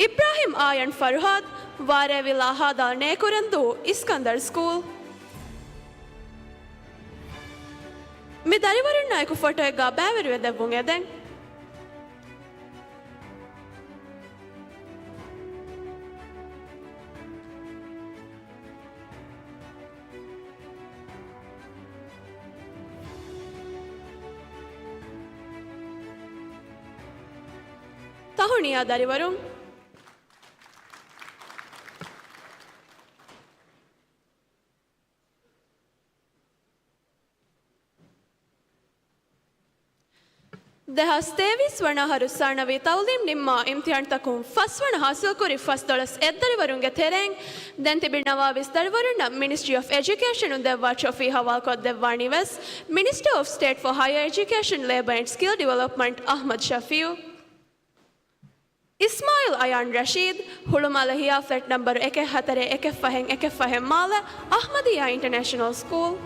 އިބްރާހިމް އާޔަން ފަރުހާދު، ވާރޭވިލާ ހާދާލް ނޭކުރެންދޫ، އިސްކަންދަރު ސްކޫލް. މި ދަރިވަރުންނާއެކު ފޮޓޯއެއްގާ ބައިވެރިވެ ދެއްވުން އެދެން. ތަހުނިޔާ ދަރިވަރުން. ދެހާސް ތޭވީސް ވަނަ އަހަރު ސާނަވީ ތައުލީމް ނިންމާ އިމްތިހާންތަކުން ފަސްވަނަ ހާސިލްކުރި ފަސްދޮޅަސް އެއްދަރިވަރުންގެ ތެރެއިން ދެން ތިބި ނަވާވީސް ދަރިވަރުންނަށް މިނިސްޓްރީ އޮފް އެޖުކޭޝަނުން ދެއްވާ ޓްރޮފީ ހަވާލުކޮށްދެއްވާނީ ވެސް މިނިސްޓަރ އޮފް ސްޓޭޓް ފޯ ހަޔަރ އެޖުކޭޝަން، ލޭބަ އެންޑް ސްކިލް ޑިވެލޮޕްމަންޓް އަޙްމަދު ޝަފީއު. އިސްމާއިލް އަޔާން ރަޝީދު، ހުޅުމާލެ ހިޔާ ފްލެޓް ނަންބަރު އެކެއް ހަތަރެއް އެކެއް ފަހެއް އެކެއް ފަހެއް މާލެ، އަޙްމަދިއްޔާ އިންޓަރނޭޝަނަލް ސްކޫލް.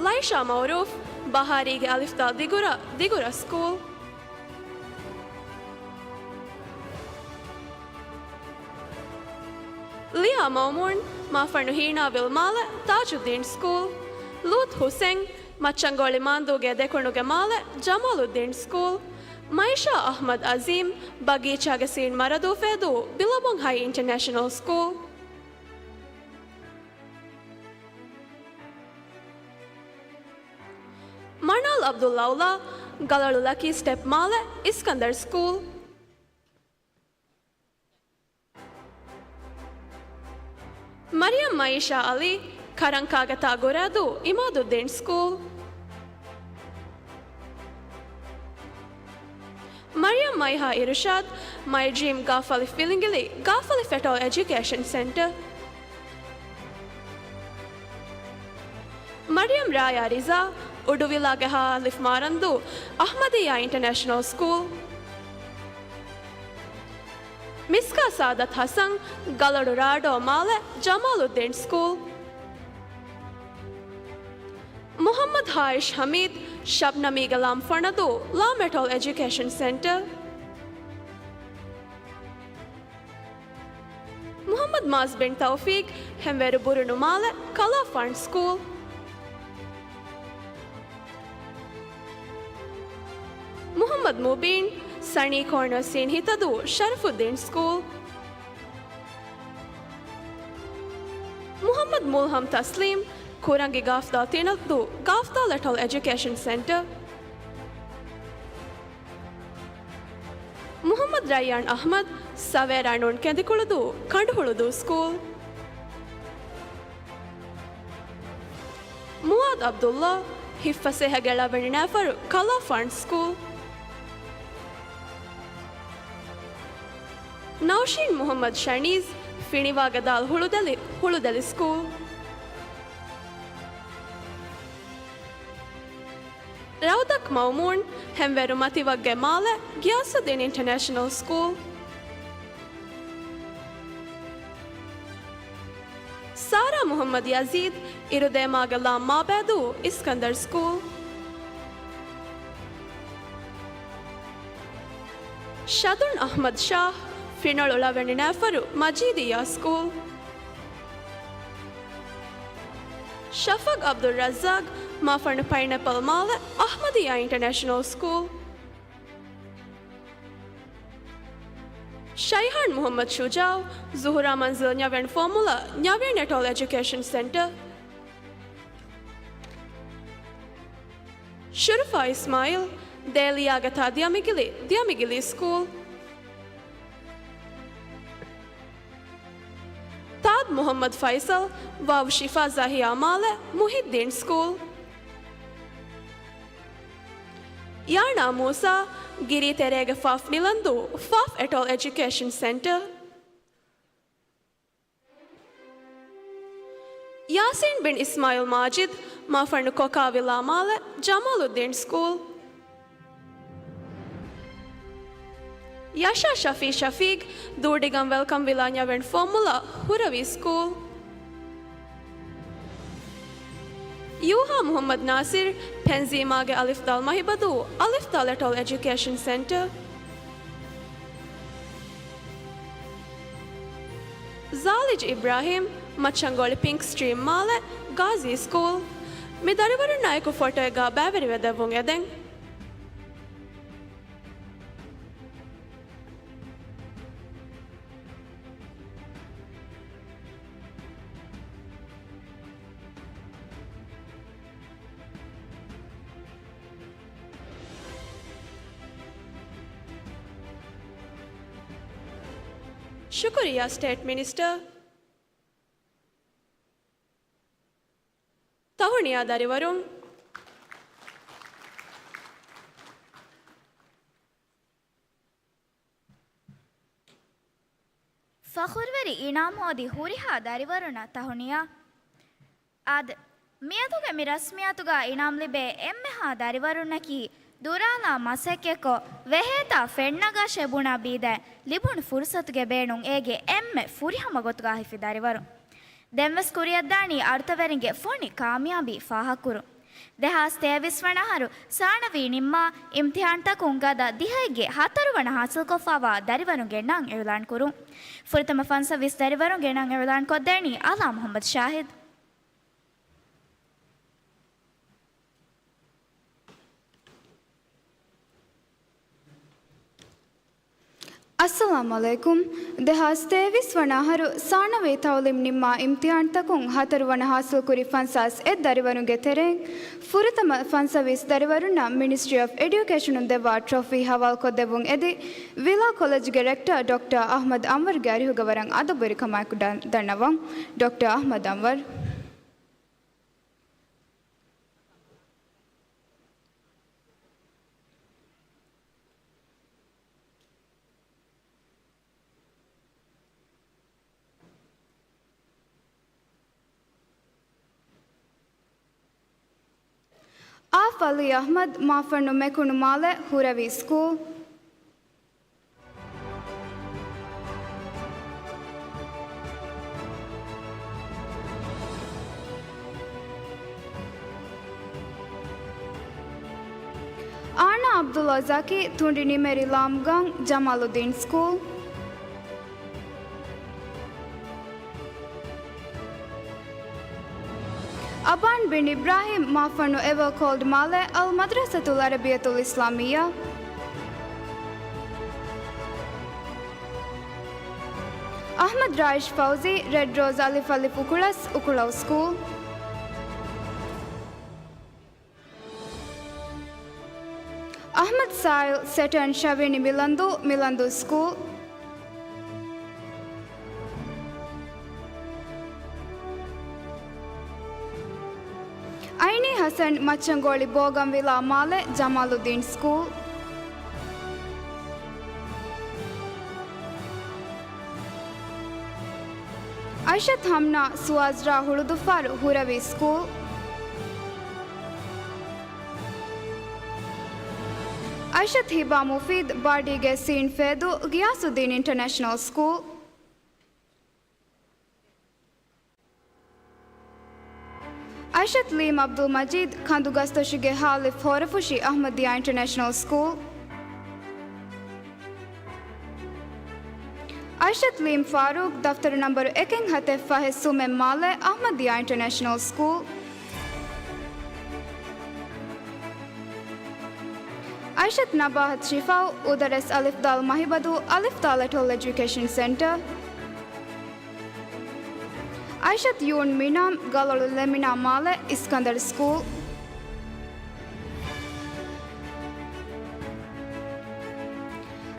ލައިޝާ މައުރޫފް، ބަހާރީގެ އަލިފްދާލް ދިގުރަ، ދިގުރަ ސްކޫލް. ލިޔާ މައުމޫން، މާފަންނު ހީނާވިލް މާލެ، ތާޖުއްދީން ސްކޫލް. ލޫތް ހުސެން، މައްޗަންގޮޅި މާންދޫގެ ދެކުނުގެ މާލެ، ޖަމާލުއްދީން ސްކޫލް. މައިޝާ އަޙްމަދު އަޒީމް، ބަގީޗާގެ ސީން މަރަދޫ ފޭދޫ، ބިލަބޮން ހައި އިންޓަރނޭޝަނަލް ސްކޫލް. މަނާލް އަބްދުއްލައުލާ، ގަލަޅު ލަކީ ސްޓެޕް މާލެ، އިސްކަންދަރު ސްކޫލް. މަރިޔަމް މައިޝާ އަލީ، ކަރަންކާގެ ތާ ގުރާދޫ، އިމާދުއްދީން ސްކޫލް. މަރިޔަމް މައިހާ އިރުޝާދު، މައި ޑްރީމް ގާފަލި ފިލިނގިލި، ގާފަލި ފެޓޯލް އެޖުކޭޝަން ސެންޓަރ. މަރިޔަމް ރާޔާ ރިޒާ، އުޑުވިލާގެ ހަ އަލިފް މާރަންދޫ، އަޙްމަދިއްޔާ އިންޓަރނޭޝަނަލް ސްކޫލް. މިސްކާ ސާދަތް ހަސަން، ގަލޮޑު ރާޑޯ މާލެ، ޖަމާލުއްދީން ސްކޫލް. މުޙައްމަދު ހާއިޝް ޙަމީދު، ޝަބްނަމީގެ ލާމް ފަނަދޫ، ލާމް އެޓޯލް އެޖުކޭޝަން ސެންޓަރ. މުޙައްމަދު މާޒް ބިން ތައުފީޤު، ހެންވޭރު ބުރުނު މާލެ، ކަލާފާން ސްކޫލް. މުޙައްމަދު މުބީން، ސަނީ ކޯނަރ ސީން ހިތަދޫ، ޝަރަފުއްދީން ސްކޫލް. މުޙައްމަދު މުލްހަމް ތަސްލީމް، ކުރަނގި ގާފްދާލް ތިނަދޫ، ގާފްދާލް އެޓޯލް އެޖުކޭޝަން ސެންޓަރ. މުޙައްމަދު ރައްޔާން އަޙްމަދު، ސަވޭރާ ނޫން ކެނދިކުޅުދޫ، ކަނޑުހުޅުދޫ ސްކޫލް. މުއާދު ޢަބްދުﷲ، ހިތްފަސޭހަގެ ޅަވަނި ނައިފަރު، ކަލާފާން ސްކޫލް. ނައުޝީން މުޙައްމަދު ޝަނީޒް، ފިނިވާގެ ދާލް ހުޅުދެލި، ހުޅުދެލި ސްކޫލް. ރައުދަތު މައުމޫން، ހެންވޭރު މަތިވައްގެ މާލެ، ގިޔާސުއްދީން އިންޓަރނޭޝަނަލް ސްކޫލް. ސާރާ މުޙައްމަދު ޔަޒީދު، އިރުދޭމާގެ ލާމް މާބޭދޫ، އިސްކަންދަރު ސްކޫލް. ޝަދުން އަޙްމަދު ޝާހް، ފިނޮޅު ޅަވަނި ނައިފަރު، މަޖީދިއްޔާ ސްކޫލް. ޝަފަގް ޢަބްދުއްރައްޒާޤް، މާފަންނު ޕައިނެޕަލް މާލެ، އަޙްމަދިއްޔާ އިންޓަރނޭޝަނަލް ސްކޫލް. ޝައިހާން މުޙައްމަދު ޝުޖާޢު، ޒުހުރާ މަންޒިލް ންޔަވެން ފޯމުލާ، ންޔަވެން އެޓޯލް އެޖުކޭޝަން ސެންޓަރ. ޝުރުފާ އިސްމާޢީލް، ދޭލިޔާގެ ތާ ދިޔަމިގިލި، ދިޔަމިގިލީ ސްކޫލް. ތާދު މުޙައްމަދު ފައިސަލް، ވާވު ޝިފާ ޒާހިޔާ މާލެ، މުޙިއްދީން ސްކޫލް. ޔާނާ މޫސާ، ގިރީތެރޭގެ ފާފް ނިލަންދޫ، ފާފް އެޓޯލް އެޖުކޭޝަން ސެންޓަރ. ޔާސީން ބިން އިސްމާޢީލް މާޖިދު، މާފަންނު ކޮކާވިލާ މާލެ، ޖަމާލުއްދީން ސްކޫލް. ޔަޝާ ޝަފީ ޝަފީޤް، ދޫޑިގަން ވެލްކަމް ވިލާ ންޔަވެން ފޯމުލާ، ހުރަވީ ސްކޫލް. ޔޫހާ މުޙައްމަދު ނާސިރު، ފެންޒީމާގެ އަލިފްދާލް މަހިބަދޫ، އަލިފްދާލް އެޓޯލް އެޖުކޭޝަން ސެންޓަރ. ޒާލިޖް އިބްރާހީމް، މައްޗަންގޮޅި ޕިންކް ސްޓްރީމް މާލެ، ގާޒީ ސްކޫލް. މި ދަރިވަރުންނާއެކު ފޮޓޯއެއްގާ ބައިވެރިވެދެއްވުން އެދެން. ޝުކުރިއްޔާ ސްޓޭޓް މިނިސްޓަރ. ތަހު ނިޔާ ދަރިވަރުން. ފަޚުރުވެރި އިނާމް ހޯދި ހުރިހާ ދަރިވަރުންނަށް ތަހުނިޔާ. އާދެ، މިއަދުގެ މި ރަސްމިއްޔަތުގަ އިނާމް ލިބޭ އެންމެހާ ދަރިވަރުންނަކީ ދުރާލާ މަސައްކަތްކޮށް، ވެހޭތާ ފެންނަގާށޭ ބުނާ ބީދައި، ލިބުނު ފުރުސަތުގެ ބޭނުން އޭގެ އެންމެ ފުރިހަމަ ގޮތުގަ ހިފި ދަރިވަރުން. ދެންވެސް ކުރިއަށްދާނީ އަރުތަވެރިންގެ ފޮނި ކާމިޔާބީ ފާހަގަކުރުން. ދެހާސް ތޭވީސް ވަނަ އަހަރު ސާނަވީ ނިންމާ އިމްތިހާންތަކުން ގަދަ ދިހައެއްގެ ހަތަރު ވަނަ ހާސިލްކޮށްފައިވާ ދަރިވަރުންގެ ނަން އިއުލާން ކުރުން. ފުރަތަމަ ފަންސަވީސް ދަރިވަރުންގެ ނަން އިއުލާން ކޮށްދޭނީ އަލާ މުހައްމަދު ޝާހިދު. އައްސަލާމު ޢަލައިކުމް. ދެހާސް ތޭވީސް ވަނަ އަހަރު ސާނަވީ ތަޢުލީމް ނިންމާ އިމްތިހާންތަކުން ހަތަރު ވަނަ ހާސިލްކުރި ފަންސާސް އެއް ދަރިވަރުންގެ ތެރެއިން ފުރަތަމަ ފަންސަވީސް ދަރިވަރުންނަށް މިނިސްޓްރީ އޮފް އެޑިއުކޭޝަނުން ދެއްވާ ޓްރޮފީ ހަވާލުކޮށްދެއްވުން އެދި، ވިލާ ކޮލެޖްގެ ރެކްޓަރ ޑޮކްޓަރ އަޙްމަދު އަންވަރުގެ އަރިހުގަ ވަރަށް އަދަބުވެރިކަމާއެކު ޑަ-، ދަންނަވަން. ޑޮކްޓަރ އަޙްމަދު އަންވަރު. އާފް އަލީ އަޙްމަދު، މާފަންނު މެކުނު މާލެ، ހުރަވީ ސްކޫލް. އާނާ ޢަބްދުﷲ ޒަކީ، ތުނޑި ނިމެރި ލާމްގަން، ޖަމާލުއްދީން ސްކޫލް. އަބާން ބިން އިބްރާހީމް، މާފަންނު އެވަރ ކޯލްޑް މާލެ، އަލް މަދްރަސަތުލް ޢަރަބިއްޔަތުލް އިސްލާމިއްޔާ. އަޙްމަދު ރާއިޝް ފައުޒީ، ރެޑް ރޯޒް އަލިފް އަލިފް އުކުޅަސް، އުކުޅައު ސްކޫލް. އަޙްމަދު ސާއިލް، ސެޓަރން ޝަވިނި މިލަންދޫ، މިލަންދޫ ސްކޫލް. އައިނީ ޙަސަން، މައްޗަންގޯޅި ބޯގަން ވިލާ މާލެ، ޖަމާލުއްދީން ސްކޫލް. އައިޝަތު ހަމްނާ، ސުވާޒްރާ ހުޅުދުއްފާރު، ހުރަވީ ސްކޫލް. އައިޝަތު ހިބާ މުފީދު، ބާޑީގެ ސީން ފޭދޫ، ޣިޔާސުއްދީން އިންޓަރނޭޝަނަލް ސްކޫލް. އައިޝަތު ލީމް އަބްދުލް މަޖީދު، ކަނދުގަސްދޮށުގެ ހާލިފް ހޯރަފުށި، އަޙްމަދިއްޔާ އިންޓަރނޭޝަނަލް ސްކޫލް. އައިޝަތު ލީމް ފާރޫޤް، ދަފްތަރު ނަންބަރު އެކެއް ހަތެއް ފަހެއް ސުމެއް މާލެ، އަޙްމަދިއްޔާ އިންޓަރނޭޝަނަލް ސްކޫލް. އައިޝަތު ނަބާހަތު ޝިފާއު، އުދަރެސް އަލިފް ދާލް މަހިބަދޫ، އަލިފް ދާލް އެޓޯލް އެޖުކޭޝަން ސެންޓަރ. އައިޝަތު ޔޫން މިނާމް، ގަލޮޅު ލެމިނާ މާލެ، އިސްކަންދަރު ސްކޫލް.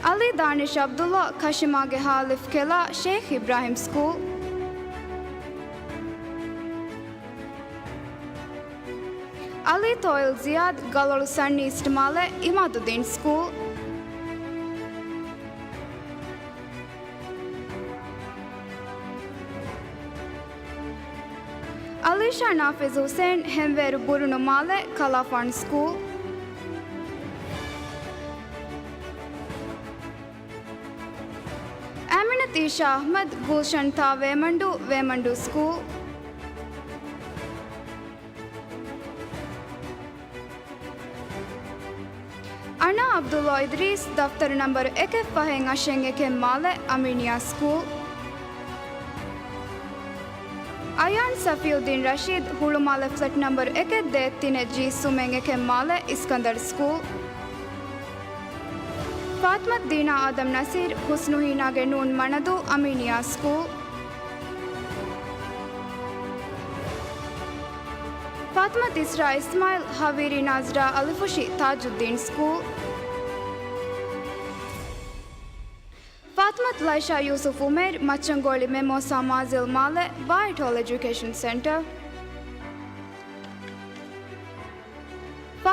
އަލީ ދާނިޝް އަބްދުﷲ، ކަށިމާގެ ހާލިފް ކެލާ، ޝޭޚް އިބްރާހިމް ސްކޫލް. އަލީ ތޯއިލް ޒިޔާދު، ގަލޮޅު ސަންއީސްޓް މާލެ، އިމާދުއްދީން ސްކޫލް. އަލީޝާ ނާފިޒު ހުސެން، ހެންވޭރު ބުރުނު މާލެ، ކަލާފާން ސްކޫލް. އާމިނަތު އީޝާ އަޙްމަދު، ގުލްޝަން ތާ ވޭމަންޑޫ، ވޭމަންޑޫ ސްކޫލް. އަނާ ޢަބްދުﷲ އިދްރީސް، ދަފްތަރު ނަންބަރު އެކެއް ފަހެއް އަށެއް އެކެއް މާލެ، އަމީނިއާ ސްކޫލް. އަޔާން ޞަފީއުއްދީން ރަޝީދު، ހުޅުމާލެ ފްލެޓް ނަންބަރު އެކެއް ދޭއް ތިނެއް ޖީ ސުމެއް އެކެއް މާލެ، އިސްކަންދަރު ސްކޫލް. ފާތިމަތު ދީނާ އާދަމް ނަސީރު، ޙުސްނު ހީނާގެ ނޫން މަނަދޫ، އަމީނިއާ ސްކޫލް. ފާތިމަތު އިސްރާ އިސްމާއިލް، ހަވީރީ ނާޒްރާ އަލިފުށި، ތާޖުއްދީން ސްކޫލް. ފާތިމަތު ލައިޝާ ޔޫސުފް އުމޭރު، މައްޗަންގޯޅި މެމޯސާ މާޒިލް މާލެ، ބާއެޓޯލް އެޖުކޭޝަން ސެންޓަރ.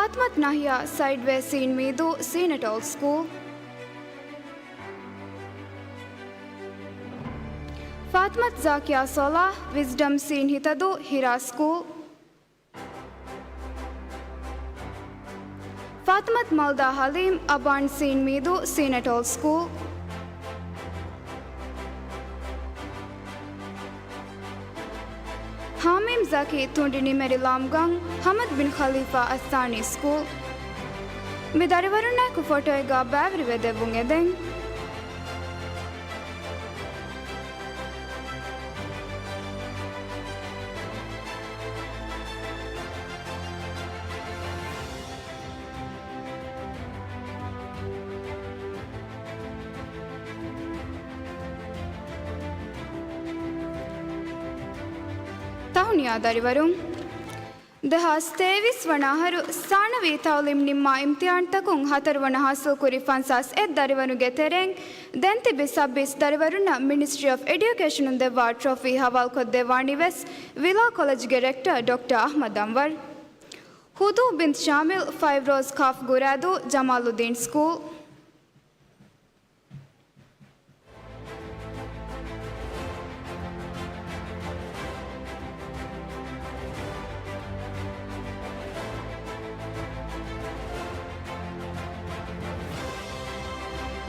ފާތިމަތު ނަހްޔާ ސައިޑްވޭ ސީން މީދޫ ސީނެޓޯލް ސްކޫލް. ފާތިމަތު ޒާކިޔާ ސޮލާހް ވިޒްޑަމް ސީން ހިތަދޫ ހިރާ ސްކޫލް. ފާތިމަތު މަލްދާ ހަލީމް އަބާން ސީން މީދޫ ސީނެޓޯލް ސްކޫލް. ހާމީމް ޒަކީ ތުނޑި ނިމެރި ލާމްގަން ހަމަދު ބިން ޚަލީފާ އައްސާނީ ސްކޫލް. މި ދަރިވަރުންނާއެކު ފޮޓޯއެއްގަ ބައިވެރިވެދެއްވުން އެދެން. ތަހުނިޔާ ދަރިވަރުން. ދެހާސް ތޭވީސް ވަނަ އަހަރު ސާނަވީ ތައުލީމް ނިންމާ އިމްތިހާންތަކުން ހަތަރު ވަނަ ހާސިލްކުރި ފަންސާސް އެއް ދަރިވަރުގެ ތެރެއިން ދެން ތިބި ސައްބީސް ދަރިވަރުންނަށް މިނިސްޓްރީ އޮފް އެޑިއުކޭޝަނުން ދެއްވާ ޓްރޮފީ ހަވާލުކޮށްދެއްވާނީ ވެސް ވިލާ ކޮލެޖްގެ ރެކްޓަރ ޑޮކްޓަރ އަޙްމަދު އަންވަރު. ހުދޫ ބިންތު ޝާމިލް ފައިވް ރޯޒް ކާފް ގުރާދޫ ޖަމާލުއްދީން ސްކޫލް.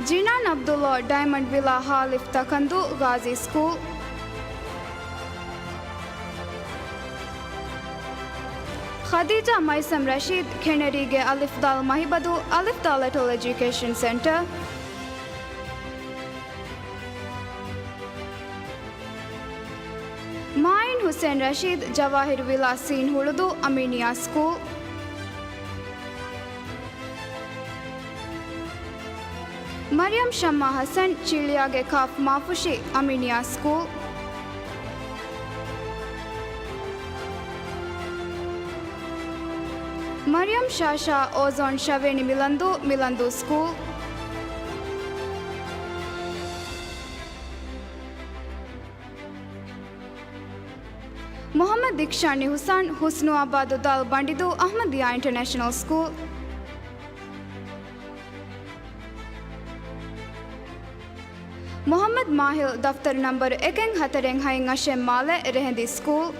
ޖިނާން ޢަބްދުﷲ ޑައިމަންޑް ވިލާ ހާލިފް ތަކަންދޫ ޣާޒީ ސްކޫލް. ޚަދީޖާ މައިސަމް ރަޝީދް ކެނެރީގެ އަލިފް ދާލް މަހިބަދޫ އަލިފް ދާލް އެޓޯލް އެޖުކޭޝަން ސެންޓަރ. މާއިން ޙުސެން ރަޝީދް ޖަވާހިރު ވިލާ ސީން ހުޅުދޫ އަމީނިއްޔާ ސްކޫލް. މަރިޔަމް ޝައްމާ ޙަސަން ޗިޅިޔާގެ ކާފް މާފުށި އަމީނިއްޔާ ސްކޫލް. މަރިޔަމް ޝާޝާ އޯޒޯން ޝަވޭނި މިލަންދޫ މިލަންދޫ ސްކޫލް. މުޙައްމަދު އިކްޝާން އިޙުސާން ޙުސްނުއާބާދު ދާލް ބަނޑިދޫ އަޙްމަދިއްޔާ އިންޓަރނޭޝަނަލް ސްކޫލް. މުޙައްމަދު މާހިލް ދަފްތަރު ނަންބަރު އެކެއް ހަތަރެއް ހަތް އަށެއް މާލެ ރެހެނދި ސްކޫލް.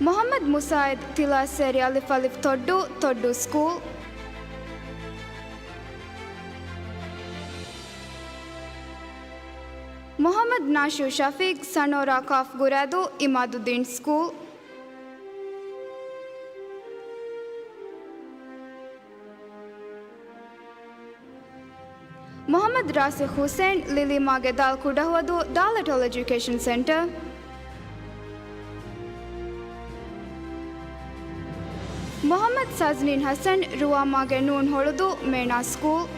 މުޙައްމަދު މުސާޢިދު ތިލާސްއޭރި އަލިފް އަލިފް ތޮއްޑޫ ތޮއްޑޫ ސްކޫލް. މުޙައްމަދު ނާޝިރު ޝަފީޤް ސަނޯރާ ކާފް ގުރާދޫ އިމާދުއްދީން ސްކޫލް. މުޙައްމަދު ރާސިޚް ޙުސެން ލިލީމާގެ ދާލް ކުޑަހުވަދޫ ދާލް އެޓޯލް އެޖުކޭޝަން ސެންޓަރ. މުޙައްމަދު ސަޒްނީން ޙަސަން ރުވާމާގެ ނޫން ހޮޅުދޫ މޭނާ ސްކޫލް.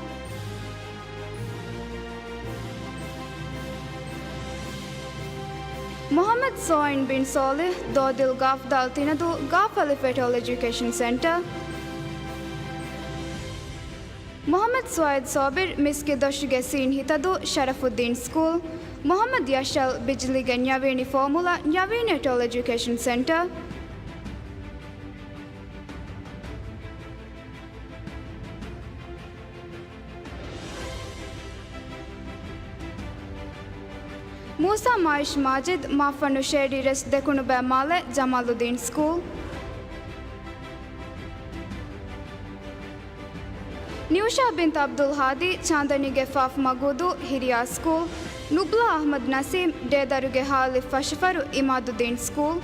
މުޙައްމަދު ސޯއިން ބިން ސޯލިޙް ދޯދިލް ގާފް ދާލް ތިނަދޫ ގާފް އަލިފް އެޓޯލް އެޖުކޭޝަން ސެންޓަރ. މުޙައްމަދު ސުވައިދު ސޯބިރް މިސްކިތް ދޮށުގެ ސީން ހިތަދޫ ޝަރަފުއްދީން ސްކޫލް. މުޙައްމަދު ޔަޝްއަލް ބިޖްލީގެ ނިޔަވީނި ފޯމުލާ ނިޔަވީނި އެޓޯލް އެޖުކޭޝަން ސެންޓަރ. މޫސާ މާއިޝް މާޖިދު މާފަންނު ޝޭޑީ ރެސް ދެކުނުބައި މާލެ ޖަމާލުއްދީން ސްކޫލް. ނިއުޝާ ބިންތު ޢަބްދުލް ހާދީ ޗާންދަނީގެ ފާފް މަގޫދޫ ހިރިޔާ ސްކޫލް. ނުބްލާ އަޙްމަދު ނަސީމް ޑޭދަރުގެ ހާލިފް ފަށިފަރު އިމާދުއްދީން ސްކޫލް.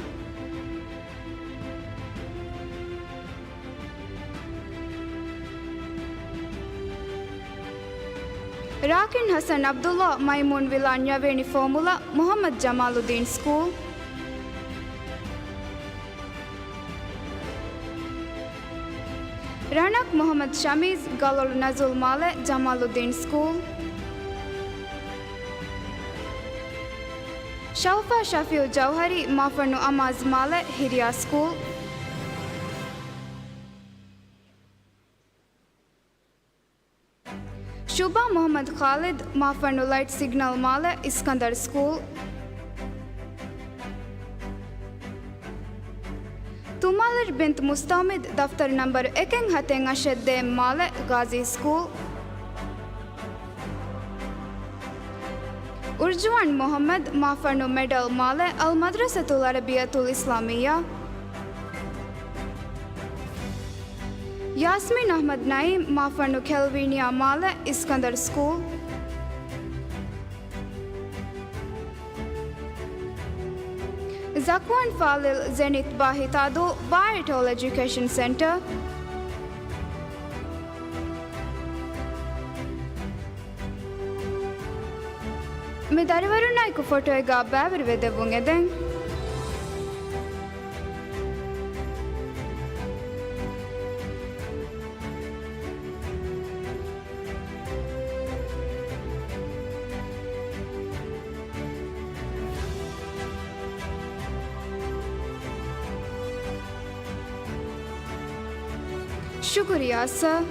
ރާކިން ޙަސަން ޢަބްދުﷲ މައިމޫން ވިލާ ނިޔަވޭނި ފޯމުލާ މުޙައްމަދު ޖަމާލުއްދީން ސްކޫލް. ރަނަކް މުޙައްމަދު ޝަމީޒް ގަލޮޅު ނަޒުލް މާލެ ޖަމާލުއްދީން ސްކޫލް. ޝައުފާ ޝަފީޢު ޖައުހަރީ މާފަންނު އަމާޒް މާލެ ހިރިޔާ ސްކޫލް. ޝުބާ މުޙައްމަދު ޚާލިދު މާފަންނު ލައިޓް ސިގްނަލް މާލެ އިސްކަންދަރު ސްކޫލް. އުމާލަށް ބިންތު މުސްތައުމިދު ދަފްތަރު ނަންބަރު އެކެއް ހަތެއް އަށެއް ދޭ މާލެ ގާޒީ ސްކޫލް. އުރްޖުވާން މުޙައްމަދު މާފަންނު މެޑަލް މާލެ އަލް މަދްރަސަތުލް ޢަރަބިއްޔަތުލް އިސްލާމިއްޔާ. ޔާސްމީން އަޙްމަދު ނަޢީމް މާފަންނު ކެލްވީނިއާ މާލެ އިސްކަންދަރު ސްކޫލް. ޒަކްވާން ފާޟިލް ޒެނިތް ބާހިތާދޫ ބާއެޓޯލް އެޖުކޭޝަން ސެންޓަރ. މި ދަރިވަރުންނާއެކު ފޮޓޯއެއްގަ ބައިވެރިވެދެއްވުން އެދެން. ޝުކުރިއްޔާ ސާރ.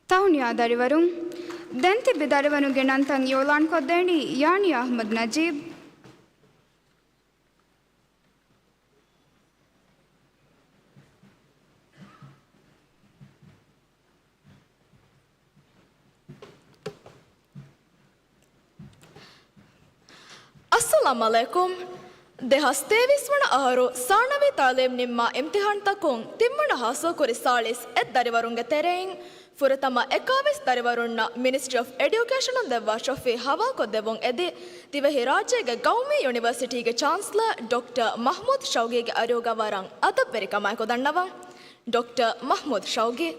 ތަހުނިޔާ ދަރިވަރުން. ދެން ތިބި ދަރިވަރުންގެ ނަންތައް އިއުލާންކޮށްދޭނީ ޔާނިޔާ އަޙްމަދު ނަޖީބް. އައްސަލާމް ޢަލައިކުމް. ދެހާސް ތޭވީސް ވަނަ އަހަރު ސާނަވީ ތަޢުލީމް ނިންމާ އިމްތިޙާންތަކުން ތިންވަނަ ޙާޞިލްކުރި ސާޅީސް އެއް ދަރިވަރުންގެ ތެރެއިން ފުރަތަމަ އެކާވީސް ދަރިވަރުންނަށް މިނިސްޓްރީ އޮފް އެޑިއުކޭޝަނުން ދެއްވާ ޓްރޮފީ ޙަވާލުކޮށްދެއްވުން އެދި، ދިވެހިރާއްޖޭގެ ގައުމީ ޔުނިވަރސިޓީގެ ޗާންސްލަރ ޑޮކްޓަރ މަޙްމޫދު ޝައުގީގެ އަރިހުގަ ވަރަށް އަދަބުވެރިކަމާއެކު ދަންނަވަން. ޑޮކްޓަރ މަޙްމޫދު ޝައުގީ.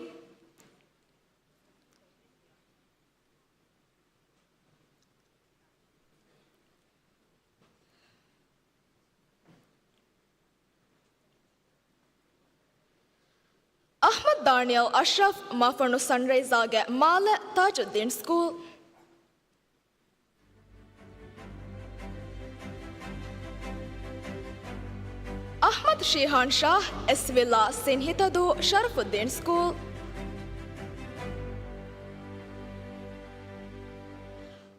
އަޙްމަދު ދާނިޔަލް އަޝްރަފް، މާފަންނު ސަންރައިޒާގެ މާލެ ތާޖުއްދީން ސްކޫލް. އަޙްމަދު ޝީހާން ޝާހް، އެސް ވިލާ ސިންހިތަދޫ ޝަރަފުއްދީން ސްކޫލް.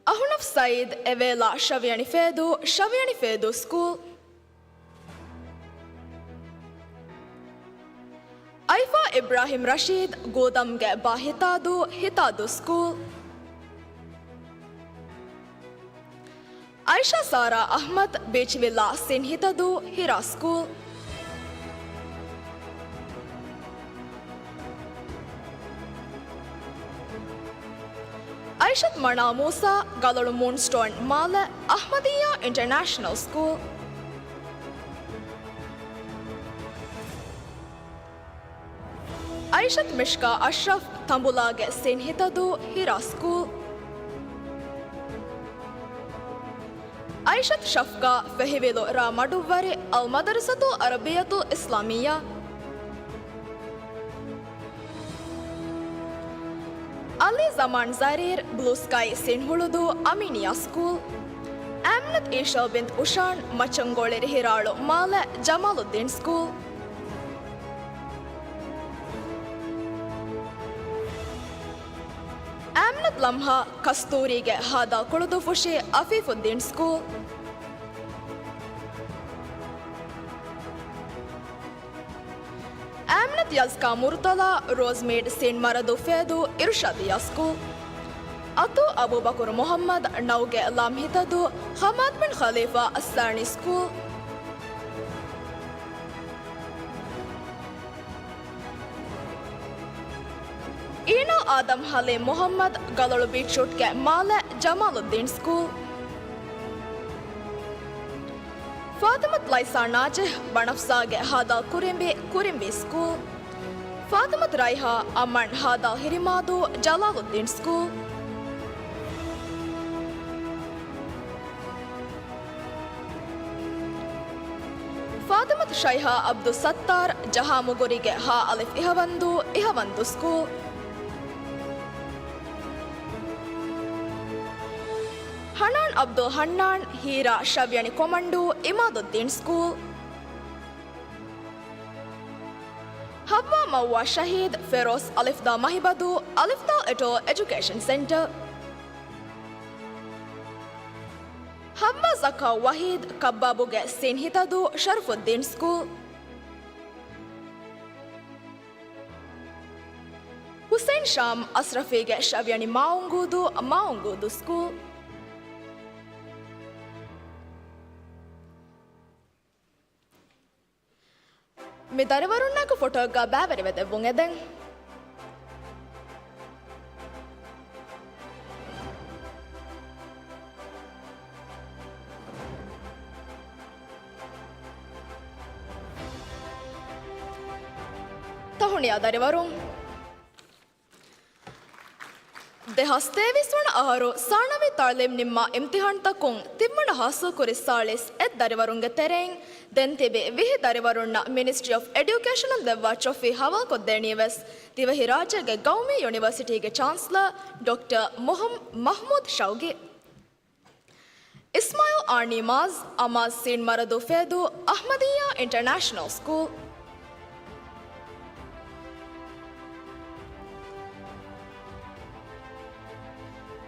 އަހުނަފް ސައީދު، އެވޭލާ ޝަވިޔަނި ފޭދޫ، ޝަވިޔަނި ފޭދޫ ސްކޫލް. އައިފާ އިބްރާހިމް ރަޝީދު، ގޫދަމްގެ ބާ ހިތާދޫ، ހިތާދޫ ސްކޫލް. އައިޝާ ސާރާ އަޙްމަދު، ބީޗް ވިލާ ސިންހިތަދޫ، ހިރާ ސްކޫލް. އައިޝަތު މަނާ މޫސާ، ގަލޮޅު މޫންސްޓޯން މާލެ، އަޙްމަދިއްޔާ އިންޓަރނޭޝަނަލް ސްކޫލް. އައިޝަތު މިޝްކާ އަޝްރަފް، ތަނބުލާގެ ސިންހިތަދޫ، ހިރާ ސްކޫލް. އައިޝަތު ޝަފްޤާ، ފެހިވިލު ރ. މަޑުއްވަރި، އަލް މަދަރުސަތުލް ޢަރަބިއްޔަތުލް އިސްލާމިއްޔާ. ޢަލީ ޒަމާން ޒަރީރް، ބްލޫ ސްކައި ސިންހުޅުދޫ، އަމީނިއްޔާ ސްކޫލް. އާމިނަތު އީޝާ ބިންތު އުޝާން، މަޗަންގޮޅި ރިހިރާޅު މާލެ، ޖަމާލުއްދީން ސްކޫލް. އާމިނަތު ލަމްހާ، ކަސްތޫރީގެ ހާދާ ކުޅުދުއްފުށި، އަފީފުއްދީން ސްކޫލް. އާމިނަތު ޔަޒްކާ މުރުތަޟާ، ރޯޒްމީޑް ސީން މަރަދޫ ފޭދޫ، އިރުޝާދިއްޔާ ސްކޫލް. އަތޫ އަބޫބަކުރު މުޙައްމަދު، ނައުގެ ލާމް ހިތަދޫ، ޙަމާދު ބިން ޚަލީފާ އައްސާނީ ސްކޫލް. އީނާ އާދަމް ޙަލީމް މުޙައްމަދު، ގަލޮޅު ބީޗްރޯޑްގެ މާލެ، ޖަމާލުއްދީން ސްކޫލް. ފާތިމަތު ލައިސާ ނާޖިޙް، ބަނަފްސާގެ ހާދާ ކުރިނބި، ކުރިނބީ ސްކޫލް. ފާތިމަތު ރައިޙާ، އަމަން ހާދާ ހިރިމާދޫ، ޖަލާލުއްދީން ސްކޫލް. ފާތިމަތު ޝައިހާ ޢަބްދުއްސައްތާރު، ޖަހާމުގުރީގެ ހާ އަލިފް އިހަވަންދޫ، އިހަވަންދޫ ސްކޫލް. ޙަނާން ޢަބްދުލް ޙަންނާން، ހީރާ ޝަވިޔަނި ކޮމަންޑޫ، އިމާދުއްދީން ސްކޫލް. ޙައްވާ މައްވާ ޝަހީދު، ފެރޯޒް އަލިފްދާ މަހިބަދޫ، އަލިފްދާ އެޓޯލް އެޖުކޭޝަން ސެންޓަރ. ހައްވާ ޒަކާ ވަހީދު ކައްބާބުގެ ސީން ހިތަދޫ ޝަރަފުއްދީން ސްކޫލް. ހުސެން ޝާމް އަސްރަފީގެ ޝަވިޔަނި މާއުނގޫދޫ، މާއުނގޫދޫ ސްކޫލް. މި ދަރިވަރުންނާއެކު ފޮޓޯއެއްގަ ބައިވެރިވެދެއްވުން އެދެން. ތަހުނިޔާ ދަރިވަރުން. ދެހާސް ތޭވީސް ވަނަ އަހަރު ސާނަވީ ތައުލީމް ނިންމާ އިމްތިހާންތަކުން ތިންވަނަ ހާސިލްކުރި ސާޅީސް އެއް ދަރިވަރުންގެ ތެރެއިން ދެން ތިބި ވިހި ދަރިވަރުންނަށް މިނިސްޓްރީ އޮފް އެޑިއުކޭޝަނުން ދެއްވާ ޓްރޮފީ ހަވާލުކޮށްދޭނީވެސް ދިވެހިރާއްޖޭގެ ގައުމީ ޔުނިވަރސިޓީގެ ޗާންސްލަރ ޑޮކްޓަރ މުހައް-، މަހްމޫދު ޝައުގީ. އިސްމާއިލް އާނީމާޒް، އަމާޒް ސީން މަރަދޫ ފޭދޫ، އަޙްމަދިއްޔާ އިންޓަރނޭޝަނަލް ސްކޫލް.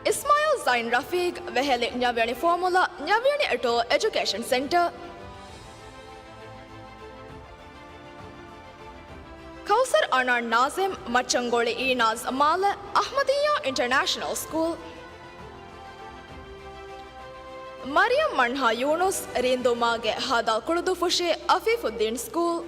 އިސްމާއިލް ޒައިން ރަފީގް، ވެހެލި ންޔަވިޔަނި ފޯމުލަ، ންޔަވިޔަނި އެޓޯލް އެޖުކޭޝަން ސެންޓަރ. ކައުސަރް އަނާން ނާޒިމް، މައްޗަންގޮޅި އީނާޒް މާލެ، އަޙްމަދިއްޔާ އިންޓަރނޭޝަނަލް ސްކޫލް. މަރިޔަމް މަންހާ ޔޫނުސް، ރީނދޫމާގެ ހާދާ ކުޅުދުއްފުށި އަފީފުއްދީން ސްކޫލް.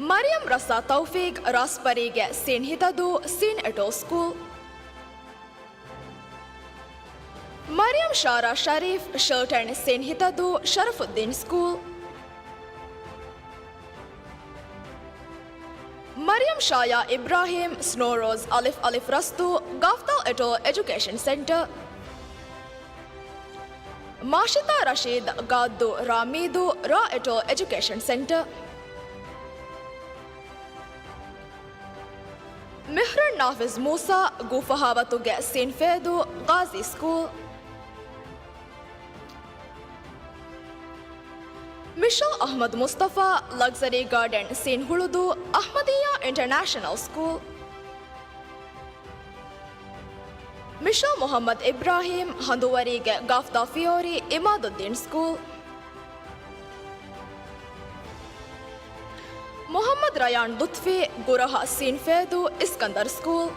މަރިޔަމް ރަސާ ތައުފީގް، ރާސްޕަރީގެ ސީން ހިތަދޫ، ސީން އެޓޯލް ސްކޫލް. މަރިޔަމް ޝާރާ ޝަރީފް، ޝެލްޓަން ސީން ހިތަދޫ، ޝަރަފުއްދީން ސްކޫލް. މަރިޔަމް ޝާޔާ އިބްރާހީމް، ސްނޯރޯޒް އަލިފް އަލިފް ރަސްތޫ، ގާފްދާލް އެޓޯލް އެޖުކޭޝަން ސެންޓަރ. މާޝިތާ ރަޝީދް، ގާއްދޫ ރާ މީދޫ، ރާ އެޓޯލް އެޖުކޭޝަން ސެންޓަރ. މިހްރަން ނާފިޒް މޫސާ، ގޫފަހާވަތުގެ ސީން ފޭދޫ، ޣާޒީ ސްކޫލް. މިޝަލް އަޙްމަދު މުސްތަފާ، ލަގްޒަރީ ގާޑަން ސީން ހުޅުދޫ، އަޙްމަދިއްޔާ އިންޓަރނޭޝަނަލް ސްކޫލް. މިޝަލް މުޙައްމަދު އިބްރާހީމް، ހަނދުވަރީގެ ގާފްދާ ފިޔޯރީ، އިމާދުއްދީން ސްކޫލް. މުޙައްމަދު ރަޔާން ލުތްފީ، ގުރަހަ ސީން ފޭދޫ، އިސްކަންދަރު ސްކޫލް.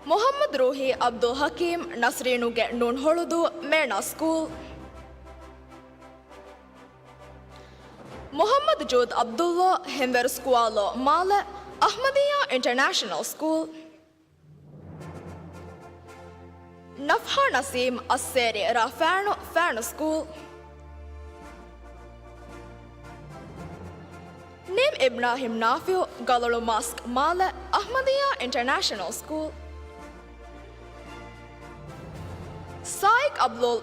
މުޙައްމަދު ރޫޙީ ޢަބްދުލް ޙަކީމް، ނަސްރީނުގެ ނޫން ހޮޅުދޫ، މޭނާ ސްކޫލް. މުޙައްމަދު ޖޫދް ޢަބްދުﷲ، ހެންވެރު ސްކުވާލޯ މާލެ، އަޙްމަދިއްޔާ އިންޓަރނޭޝަނަލް ސްކޫލް. ނަފްޙާ ނަސީމް، އައްސޭރި ރ. ފާނު، ފާނު ސްކޫލް. ނީމް އިބްރާހިމް ނާފިޢު، ގަލޮޅު މާސްކް މާލެ، އަޙްމަދިއްޔާ އިންޓަރނޭޝަނަލް ސްކޫލް. ސާއިޤް ޢަބްދުލް،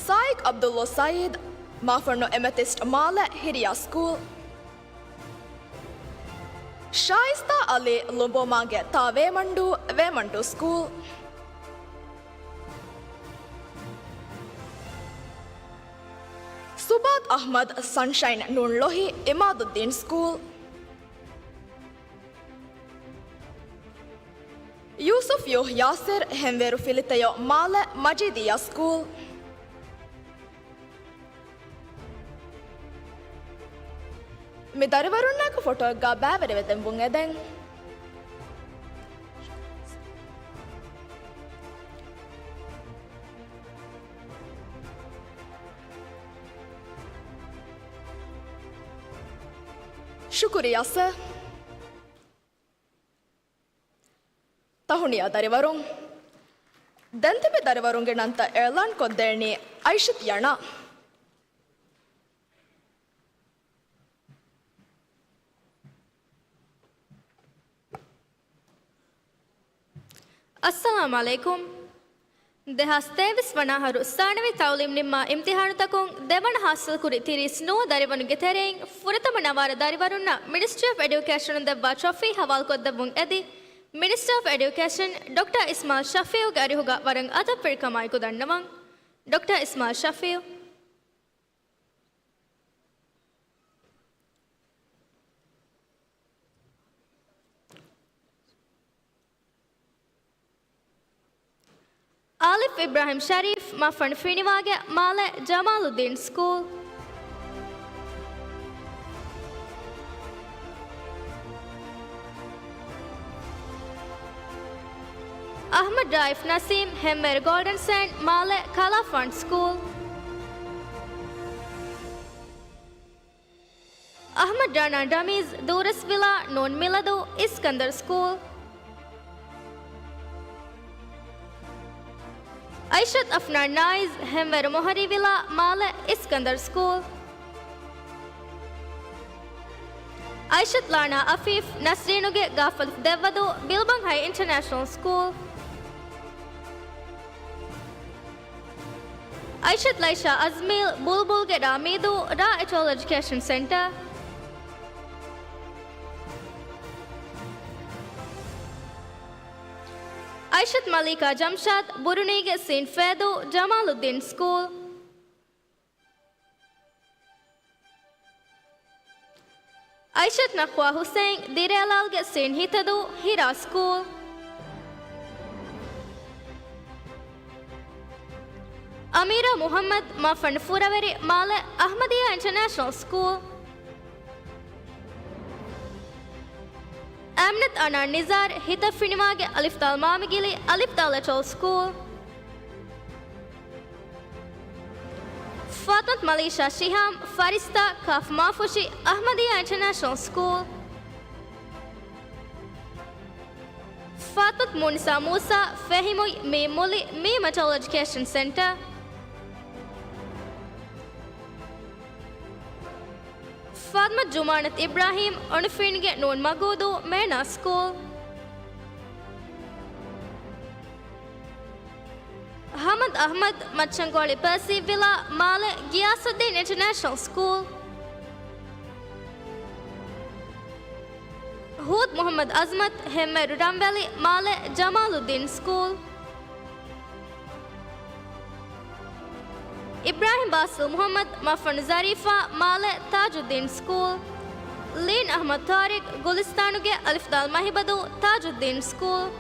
ސާއިޤް ޢަބްދުﷲ ސަޢީދު، މާފަންނު އެމެތިސްޓް މާލެ، ހިރިޔާ ސްކޫލް. ޝާއިސްތާ ޢަލީ، ލުނބޯމާގެ ތާ ވޭމަންޑޫ، ވޭމަންޑޫ ސްކޫލް. ސުބާތް އަޙްމަދު، ސަންޝައިން ނޫން ޅޮހި، އިމާދުއްދީން ސްކޫލް. ޔޫސުފް ޔޫހް ޔާސިރު، ހެންވޭރު ފިލިތެޔޮ މާލެ، މަޖީދިއްޔާ ސްކޫލް. މި ދަރިވަރުންނާއެކު ފޮޓޯއެއްގަ ބައިވެރިވެދެންވުން އެދެން. ޝުކުރިއްޔާ ސަރ. ތަހުނިޔާ ދަރިވަރުން. ދެން ތިބި ދަރިވަރުންގެ ނަންތައް އިޢުލާން ކޮށްދޭނީ އައިޝަތު ޔަނާ. އައްސަލާމް ޢަލައިކުމް. ދެހާސް ތޭވީސް ވަނަ އަހަރު ސާނަވީ ތަޢުލީމް ނިންމާ އިމްތިޙާނުތަކުން ދެވަނަ ހާސިލްކުރި ތިރީސް ނުވަ ދަރިވަރުންގެ ތެރެއިން ފުރަތަމަ ނަވާރަ ދަރިވަރުންނަށް މިނިސްޓްރީ އޮފް އެޑިއުކޭޝަނުން ދެއްވާ ޓްރޮފީ ހަވާލުކޮށްދެއްވުން އެދި، މިނިސްޓަރ އޮފް އެޑިއުކޭޝަން ޑޮކްޓަރ އިސްމާއިލް ޝަފީޢުގެ އަރިހުގަ ވަރަށް އަދަބުވެރިކަމާއެކު ދަންނަވަން. ޑޮކްޓަރ އިސްމާއިލް ޝަފީޢު. އާލިފް އިބްރާހިމް ޝަރީފް މަފަން ފިނިވާގެ މާލެ ޖަމާލުއްދީން ސްކޫލް. އަޙްމަދު ރައީފް ނަސީމް ހެންވޭރު ގޯލްޑަން ސޭންޑް މާލެ ކަލާފާން ސްކޫލް. އަޙްމަދު ރަނާ ޑަމީޒް ދޫރަސްވިލާ ނޫން މިލަދު އިސްކަންދަރު ސްކޫލް. އައިޝަތު އަފްނާން ނާއިޒް ހެންވޭރު މޮހަރީވިލާ މާލެ އިސްކަންދަރު ސްކޫލް. އައިޝަތު ލާނާ އަފީފް ނަސްރީނުގެ ގާފަލުފު ދެއްވަދޫ ބިލްބަންހައި އިންޓަރނޭޝަނަލް ސްކޫލް. އައިޝަތު ލައިޝާ އަޒްމީލް ބުލްބުލްގެ ރާމީދޫ ރާ އެޓޯލް އެޖުކޭޝަން ސެންޓަރ. އައިޝަތު މަލީކާ ޖަމްޝާދް ބުރުނީގެ ސީން ފޭދޫ ޖަމާލުއްދީން ސްކޫލް. އައިޝަތު ނަޚްވާ ހުސެއިން ދިރޭލާލްގެ ސީން ހިތަދޫ ހިރާ ސްކޫލް. އަމީރާ މުޙައްމަދު މަފަން ފުރަވެރި މާލެ އަޙްމަދިއްޔާ އިންޓަރނޭޝަނަލް ސްކޫލް. އަމްނަތު އަނާ ނިޒާރް ހިތަށް ފިނިވާގެ އަލިފްދާލް މާމިގިލި އަލިފްދާލް އެޓޯލް ސްކޫލް. ފާތުމަތު މަލީޝާ ޝިހާމް ފަރިސްތާ ކާފް މާފުށި އަޙްމަދިއްޔާ އިންޓަރނޭޝަނަލް ސްކޫލް. ފާތުމަތު މޫނިސާ މޫސާ ފެހިމުތް މީ މުލި މީ މެޓޯލް އެޖުކޭޝަން ސެންޓަރ. ފާތުމަތު ޖުމާނަތު އިބްރާހީމް އޮނިފީންގެ ނޫން މަގޫދޫ މޭނާ ސްކޫލް. ހަމަދު އަޙްމަދު މައްޗަންގޮޅި ޕަސީފިކް ވިލާ މާލެ ގިޔާސުއްދީން އިންޓަރނޭޝަނަލް ސްކޫލް. ހޫދު މުޙައްމަދު އަޒްމަތު ހެންވޭރު ރަންވެލި މާލެ ޖަމާލުއްދީން ސްކޫލް. އިބްރާހިމް ބާސިލް މުޙައްމަދު މަފަން ޒަރީފާ މާލެ ތާޖުއްދީން ސްކޫލް. ލީން އަޙްމަދު ތާރިޤް ގުލިސްތާނުގެ އަލިފްދާލް މަހިބަދޫ ތާޖުއްދީން ސްކޫލް.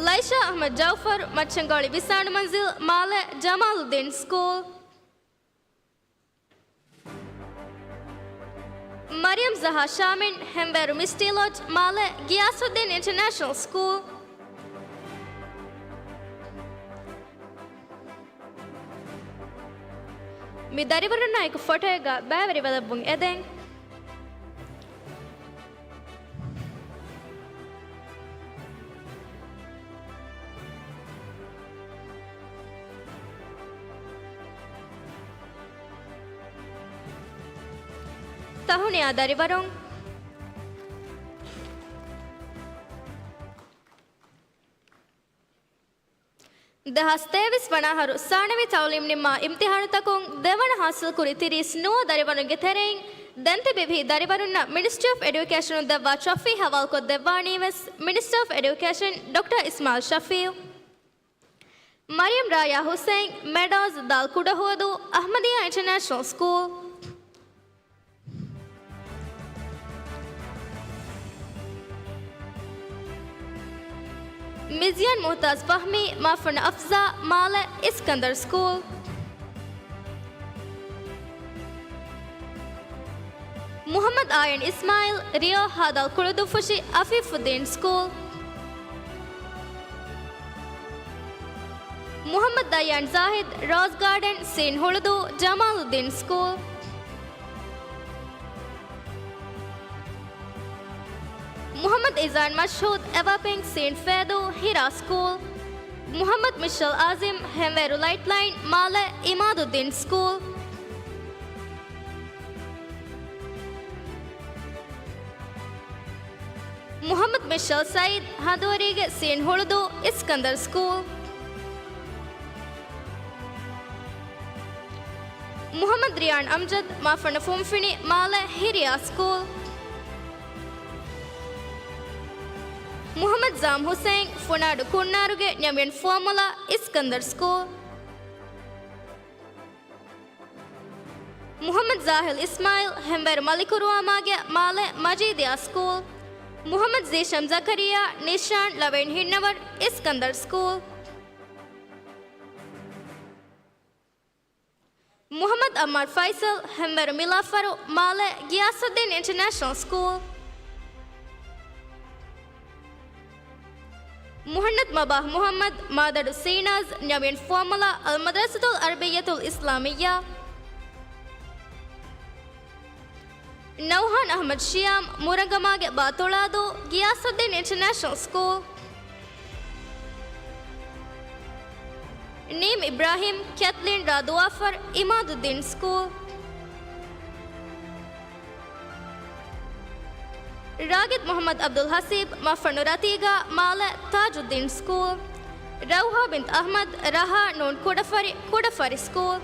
ލައިޝާ އަޙްމަދު ޖައުފަރު މައްޗަންގޮޅި ވިސާނު މަންޒިލް މާލެ ޖަމާލުއްދީން ސްކޫލް. މަރިޔަމް ޒަހާ ޝާމިން ހެންވޭރު މިސްޓީ ލޮޖް މާލެ ގިޔާސުއްދީން އިންޓަރނޭޝަނަލް ސްކޫލް. މި ދަރިވަރުންނާއެކު ފޮޓޯއެއްގަ ބައިވެރިވެލައްވުން އެދެން. ތަހުނިޔާ ދަރިވަރުން. ދެހާސް ތޭވީސް ވަނަ އަހަރު ސާނަވީ ތަޢުލީމް ނިންމާ އިމްތިޙާނުތަކުން ދެވަނަ ޙާޞިލްކުރި ތިރީސް ނުވަ ދަރިވަރުންގެ ތެރެއިން ދެންތިބި ވިހި ދަރިވަރުންނަށް މިނިސްޓްރީ އޮފް އެޑިއުކޭޝަނުން ދެއްވާ ޓްރޮފީ ހަވާލުކޮށްދެއްވާނީވެސް މިނިސްޓަރ އޮފް އެޑިއުކޭޝަން ޑޮކްޓަރ އިސްމާޢީލް ޝަފީޢު. މަރިޔަމް ރާޔާ ހުސެއިން މެޑޯޒް ދާލް ކުޑަހުވަދޫ އަޙްމަދިއްޔާ އިންޓަރނޭޝަނަލް ސްކޫލް. މިޒިޔާން މުމްތާޒް ފަހްމީ މަފަން އަފްޒާ މާލެ އިސްކަންދަރު ސްކޫލް. މުޙައްމަދު އާޔަން އިސްމާޢީލް ރިޔޯ ހދ. ކުޅުދުއްފުށި އަފީފުއްދީން ސްކޫލް. މުޙައްމަދު ދައްޔާން ޒާހިދް ރޯޒް ގާޑަން ސީން ހުޅުދޫ ޖަމާލުއްދީން ސްކޫލް. މުޙައްމަދު އިޒާން މަޝްހޫދް އެވާ ޕިންކް ސީން ފޭދޫ ހިރާ ސްކޫލް. މުޙައްމަދު މިޝަލް އާޒިމް ހެންވޭރު ލައިޓްލައިން މާލެ އިމާދުއްދީން ސްކޫލް. މުޙައްމަދު މިޝަލް ސައީދް ހަނދުވަރީގެ ސީން ހުޅުދޫ އިސްކަންދަރު ސްކޫލް. މުޙައްމަދު ރިޔާން އަމްޖަދް މަފަން ފުންފިނި މާލެ ހިރިޔާ ސްކޫލް. މުޙައްމަދު ޒާމް ހުސެއިން ފުނާޑު ކުންނާރުގެ ނިޔަމިން ފުވައްމުލައް އިސްކަންދަރު ސްކޫލް. މުޙައްމަދު ޒާހިލް އިސްމާޢީލް ހެންވޭރު މަލިކުރުވާމާގެ މާލެ މަޖީދިއްޔާ ސްކޫލް. މުޙައްމަދު ޒީޝަމް ޒަކަރިއްޔާ، ނިޝާން، ޅަވައިން ހިންނަވަރު، އިސްކަންދަރު ސްކޫލް. މުޙައްމަދު އައްމާރު ފައިސަލް، ހެންވޭރު މިލާފަރު، މާލެ، ގިޔާސުއްދީން އިންޓަރނޭޝަނަލް ސްކޫލް. މުހައްނަދު މަބާހް މުޙައްމަދު، މާދަޑު ސީނާޒް، ނިޔަވިން ފުވައްމުލާ، އަލްމަދްރަސަތުލް ޢަރަބިއްޔަތުލް އިސްލާމިއްޔާ. ނައުހާން އަޙްމަދު ޝިޔާމް، މުރަނގަމާގެ ބާތޮޅާދޫ، ގިޔާސުއްދީން އިންޓަރނޭޝަނަލް ސްކޫލް. ނީމް އިބްރާހީމް، ކެތްލީން ރާ ދުވާފަރު، އިމާދުއްދީން ސްކޫލް. ރާގިދު މުޙައްމަދު ޢަބްދުލް ޙަސީބް، މަފަނު ރަތީގާ، މާލެ، ތާޖުއްދީން ސްކޫލް. ރައުޙާ ބިންތު އަޙްމަދު، ރަހާ ނޫން ކުޑަފަރި، ކުޑަފަރި ސްކޫލް.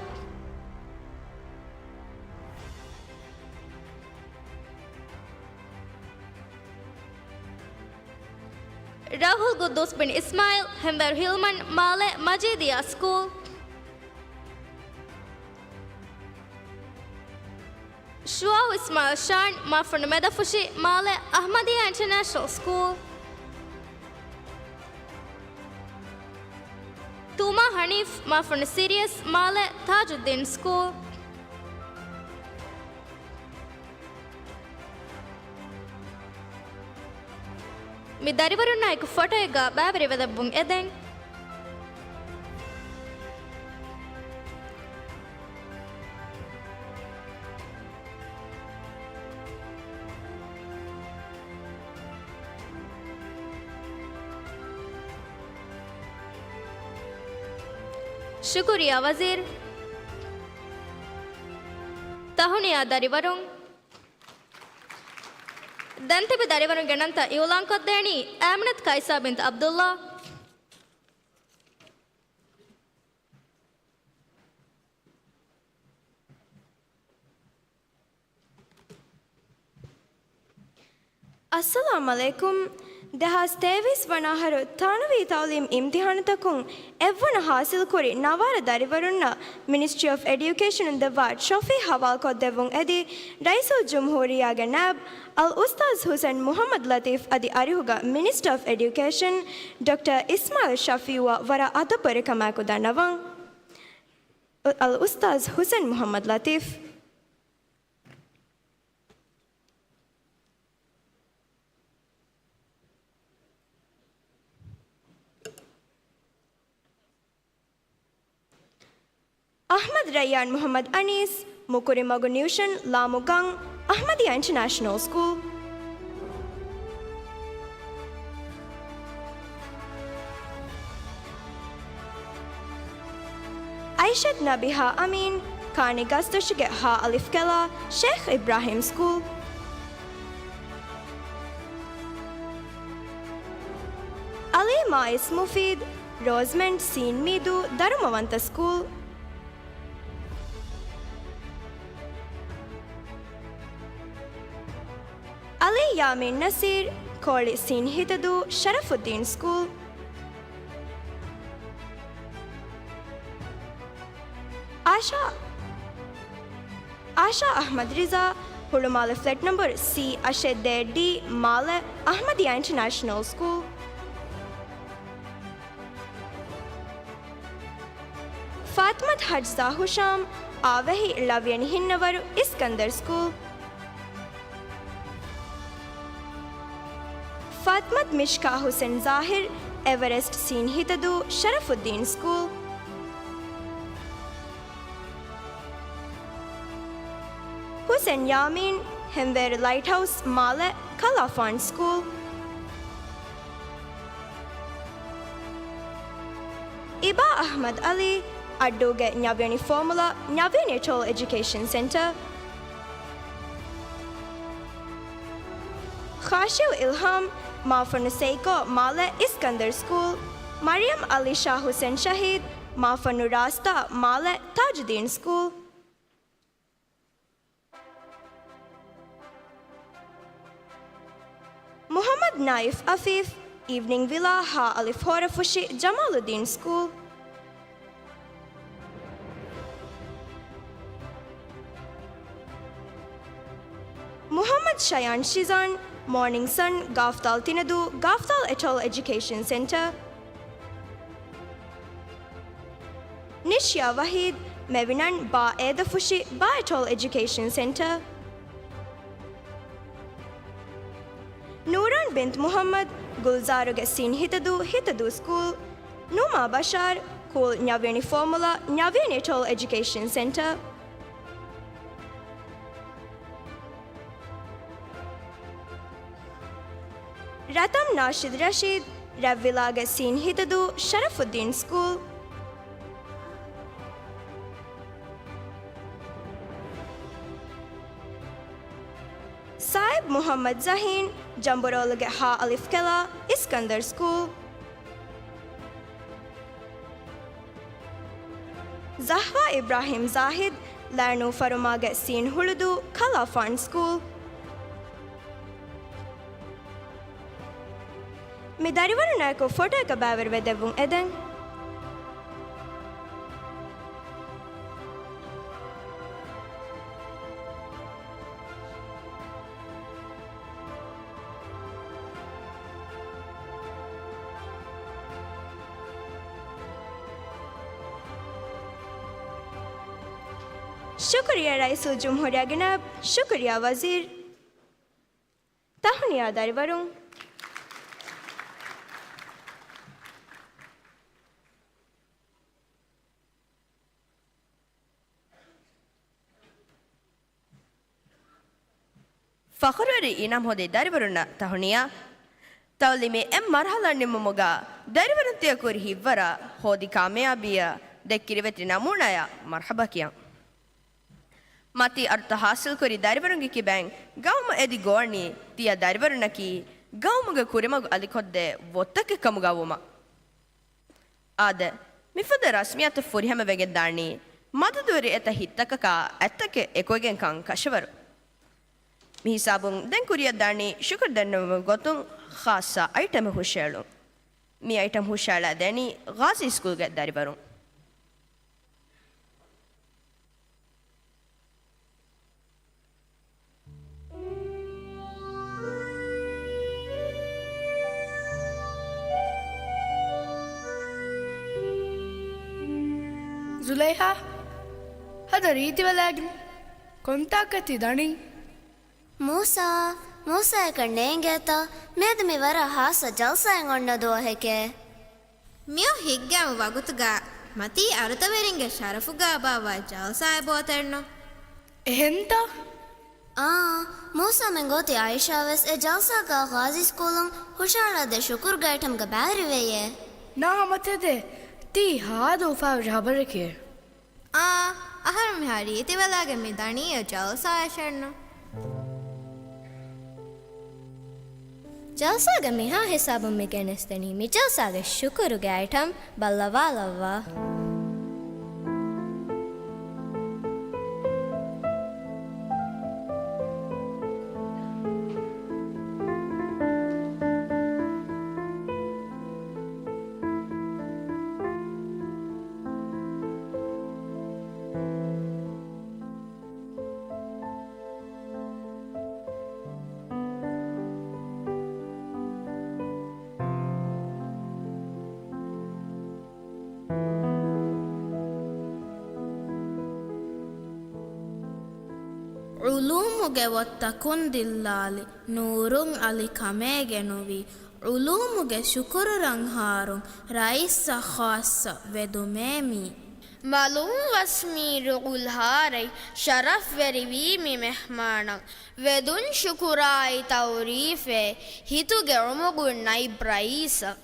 ރައުޙުލް ގުއްދޫސް ބިން އިސްމާޢީލް، ހެންވޭރު ހިލްމަން، މާލެ، މަޖީދިއްޔާ ސްކޫލް. ޝުޢާއު އިސްމާޢީލް ޝާން، މަފަނު މެދަފުށި، މާލެ، އަޙްމަދިއްޔާ އިންޓަރނޭޝަނަލް ސްކޫލް. ތޫމާ ޙަނީފް، މަފަނު ސީރިއަސް، މާލެ، ތާޖުއްދީން ސްކޫލް. މި ދަރިވަރުންނާއެކު ފޮޓޯއެއްގަ ބައިވެރިވެލައްވުން އެދެން. ޝުކުރިއްޔާ ވަޒީރު. ތަހުނިޔާ ދަރިވަރުން. ދެން ތިބި ދަރިވަރުންގެ ނަންތައް އިޢުލާންކޮށްދޭނީ އާމިނަތު ކައިސާ ބިންތު ޢަބްދުﷲ. އައްސަލާމް ޢަލައިކުމް. ދެހާސް ތޭވީސް ވަނަ އަހަރު ތާނަވީ ތަޢުލީމް އިމްތިޙާނުތަކުން އެއްވަނަ ޙާޞިލްކުރި ނަވާރަ ދަރިވަރުންނަށް މިނިސްޓްރީ އޮފް އެޑިއުކޭޝަނުން ދެއްވާ ޓްރޮފީ ޙަވާލުކޮށްދެއްވުން އެދި، ރައީސުލްޖުމްހޫރިއްޔާގެ ނައިބް އަލްއުސްތާޛް ޙުސެން މުޙައްމަދު ލަތީފް އަދި އަރިހުގަ މިނިސްޓަރ އޮފް އެޑިއުކޭޝަން ޑޮކްޓަރ އިސްމާޢީލް ޝަފީޢުއަށް ވަރަށް އަދަބުވެރިކަމާއެކު ދަންނަވަން. އަލްއުސްތާޛް ޙުސެން މުޙައްމަދު ލަތީފް. އަޙްމަދު ރައްޔާން މުޙައްމަދު އަނީސް، މުކުރި މަގު ނިއުޝަން، ލާމު ގަން، އަޙްމަދިއްޔާ އިންޓަރނޭޝަނަލް ސްކޫލް. އައިޝަތު ނަބިހާ އަމީން، ކާނި ގަސްދޮށުގެ ހާ އަލިފް ކެލާ، ޝޭޚް އިބްރާހީމް ސްކޫލް. އަލީ މާއިސް މުފީދު، ރޯޒްމަންޑް ސީން މީދޫ، ދަރުމަވަންތަ ސްކޫލް. އަލީ ޔާމީން ނަސީރު، ކޯޅި ސީން ހިތަދޫ، ޝަރަފުއްދީން ސްކޫލް. އާޝާ، އާޝާ އަޙްމަދު ރިޒާ، ހުޅުމާލެ ފްލެޓް ނަމްބަރު ސީ އަށެއް ދޭއް ޑީ، މާލެ، އަޙްމަދިއްޔާ އިންޓަރނޭޝަނަލް ސްކޫލް. ފާތިމަތު ހަޖްޒާ ހުޝާމް، އާވެހި، ޅަވިޔަނި ހިންނަވަރު، އިސްކަންދަރު ސްކޫލް. ފާތިމަތު މިޝްކާ ހުސެން ޒާހިރު، އެވަރެސްޓް ސީން ހިތަދޫ، ޝަރަފުއްދީން ސްކޫލް. ހުސެން ޔާމީން، ހެންވޭރު ލައިޓްހައުސް، މާލެ، ކަލާފާން ސްކޫލް. އިބާ އަޙްމަދު އަލީ، އައްޑޫގެ ނިޔަވިޔަނި ފުވައްމުލައް، ނިޔަވިޔަނި ޓޯލް އެޖުކޭޝަން ސެންޓަރ. ޚާޝިޢު އިލްހާމް، މާފަނު ސެއިކޯ، މާލެ، އިސްކަންދަރު ސްކޫލް. މަރިޔަމް އަލީޝާ ހުސެން ޝަހީދު، މާފަނު ރާސްތާ، މާލެ، ތާޖުއްދީން ސްކޫލް. މުޙައްމަދު ނާއިފް އަފީފް، އީވްނިންގް ވިލާ، ހާ އަލިފް ހޯރަފުށި، ޖަމާލުއްދީން ސްކޫލް. މުޙައްމަދު ޝަޔާން ޝިޒާން، މޯނިންގް ސަން، ގާފްތާލް ތިނަދޫ، ގާފްތާލް އެޓޯލް އެޖުކޭޝަން ސެންޓަރ. ނިޝްޔާ ވަހީދް، މެވިނަން ބާ އޭދަފުށި، ބާ އެޓޯލް އެޖުކޭޝަން ސެންޓަރ. ނޫރާން ބިންތު މުޙައްމަދު، ގުލްޒާރުގެ ސީން ހިތަދޫ، ހިތަދޫ ސްކޫލް، ނޫމާ ބަޝާރް، ކޫލް ނަވީން ފޯމުލާ، ނަވީން އެޓޯލް އެޖުކޭޝަން ސެންޓަރ. ރަތަމް ނާޝިދު ރަޝީދު، ރަތްވިލާގެ ސީން ހިތަދޫ، ޝަރަފުއްދީން ސްކޫލް. ސާއިބް މުޙައްމަދު ޒަހީން، ޖަނބުރޯލުގެ ހާ އަލިފް ކެލާ، އިސްކަންދަރު ސްކޫލް. ޒަހްރާ އިބްރާހީމް ޒާހިދު، ލައިނޫ ފަރުމާގެ ސީން ހުޅުދޫ، ކަލާ ފާން ސްކޫލް. މި ދަރިވަރުންނާއެކު ފޮޓޯއަކަށް ބައިވެރިވެ ދެއްވުން އެދެން. ޝުކުރިއްޔާ ރައީސުލްޖުމްހޫރިއްޔާގެ ނައިބު، ޝުކުރިއްޔާ ވަޒީރު. ތަހުނިޔާ ދަރިވަރުން. ފަޚުރުވެރި އިނާމް ހޯދި ދަރިވަރުންނަށް ތަހުނިޔާ. ތަޢުލީމީ އެއް މަރުޙަލާ ނިމުމުގަ ދަރިވަރުން ތިޔަ ކުރި ހިތްވަރާ ހޯދި ކާމިޔާބީއަށް ދެއްކި ރިވެތި ނަމޫނާޔާ މަރްޙަބާ ކިޔަން. މަތީ އަރުތަ ހާސިލްކުރި ދަރިވަރުންގެ ކިބައިން ގައުމު އެދި ގޮވަނީ ތިޔަ ދަރިވަރުންނަކީ ގައުމުގެ ކުރިމަގު އަލިކޮށްދޭ ވޮތްތަކެއް ކަމުގަ ވުމަށް. އާދެ، މިފަދަ ރަސްމިއްޔާތު ފުރިހަމަވެގެންދާނީ މަދަދުވެރި އެތައް ހިތްތަކަކާ އަތްތަކެއް އެކުވެގެންކަން ކަށަވަރު. މިހިސާބުން ދެން ކުރިއަށްދާނީ ޝުކުރު ދެންނެވުމުގެ ގޮތުން ޚާއްޞަ އައިޓަމެއް ހުށައެޅުން. މި އައިޓަމް ހުށައަޅާދޭނީ ޣާޒީ ސްކޫލްގެ ދަރިވަރުން. ޒުލައިހާ، ހަދަ ރީތިވެލާގިން ކޮންތާކަށް ތި ދަނީ؟ މޫސާ، މޫސާއަކަށް ނޭނގޭތަ؟ މިއަދު މި ވަރަށް ހާއްސަ ޖަލްސާއެއް އޮންނަ ދުވަހެކޭ. މިއޮތް ހިތްގައިމު ވަގުތުގަ މަތީ އަރުތަވެރިންގެ ޝަރަފުގަ ބާއްވާ ޖަލްސާއެއް ބޯތެރިނު. އެހެންތަ؟ އާ، މޫސާމެން ގޯތި އާއިޝާވެސް އެ ޖަލްސާގަ ޣާޒީ ސްކޫލުން ހުށައަޅާދޭ ޝުކުރުގެ އައިޓަމްގަ ބައިވެރިވެޔޭ. ނާ ހަމަތެދޭ، ތީ ހާދަ އުފާވެރި ހަބަރެކޭ. އާ، އަހަރު މިހާ ރީތިވެލާގެ މި ދަނީ އެ ޖަލްސާއަށެއްނު. ޖަލްސާގެ މިހާ ހިސާބުން މި ގެނެސްދެނީ މި ޖަލްސާގެ ޝުކުރުގެ އައިޓަމް ބައްލަވާލައްވާ. ޢުލޫމުގެ ވޮތްތަކުން ދިއްލާލި ނޫރު އަލި ކަމޭގެނުވީ، ޢުލޫމުގެ ޝުކުރު ރަންހާރު ރައީސަށް ޚާއްޞަ ވެދުމޭ މީ. މަލުން ވަސް މީރު އުލްހާރަތް ޝަރަފްވެރިވީ މި މެހްމާނަށް. ވެދުން ޝުކުރާއި ތައުރީފޭ ހިތުގެ އުމުގުން ނައިބް ރައީސަށް.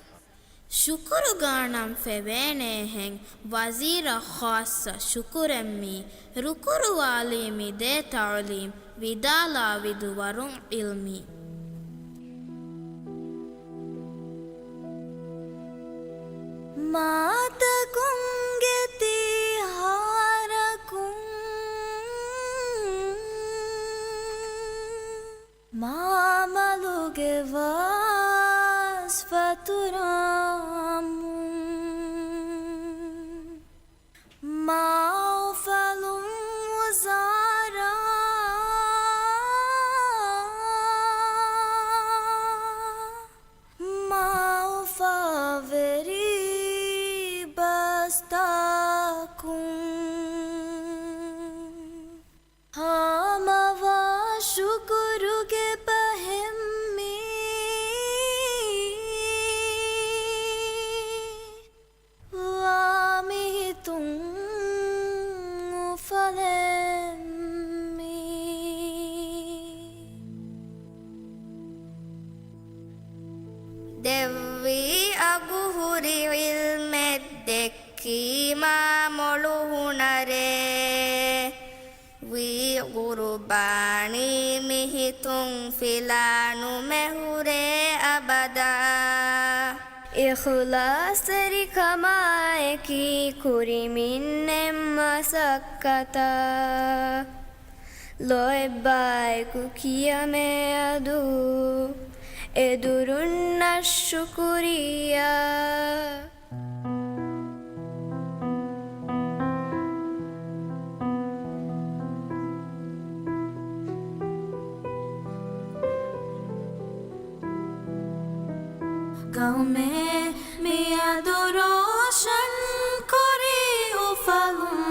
ޝުކުރުގަންނަން ފެވޭނޭހެން ވަޒީރަށް ޚާއްޞަ ޝުކުރެއްމީ. ރުކުރުވާލީ މިދޭ ތަޢުލީމް ވިދާލާ ވިދުވަރުން ޢިލްމީ. މާތަކުންގެ ތީހާރަކުން މާމަލުގެ ވަސް ފަތުރާމުން މާ އުފަލުން ވުޒާރާ ހުރި ޢިލްމެއް ދެއްކީމާ މޮޅު ހުނަރެއް ވީ ޤުރުބާނީ މިހިތުން ފިލާ ނުމެ ހުރޭ އަބަދާ. އިޚްލާޞްތެރިކަމާއެކީ ކުރިމިންނެއް މަސައްކަތަށް ލޯތްބާއެކު ކިޔަމޭ އަދު އެދުރުންނަށް ޝުކުރިއްޔާ. ގައުމޭ މިއަދު ރޯޝަން ކުރީ އުފަލުން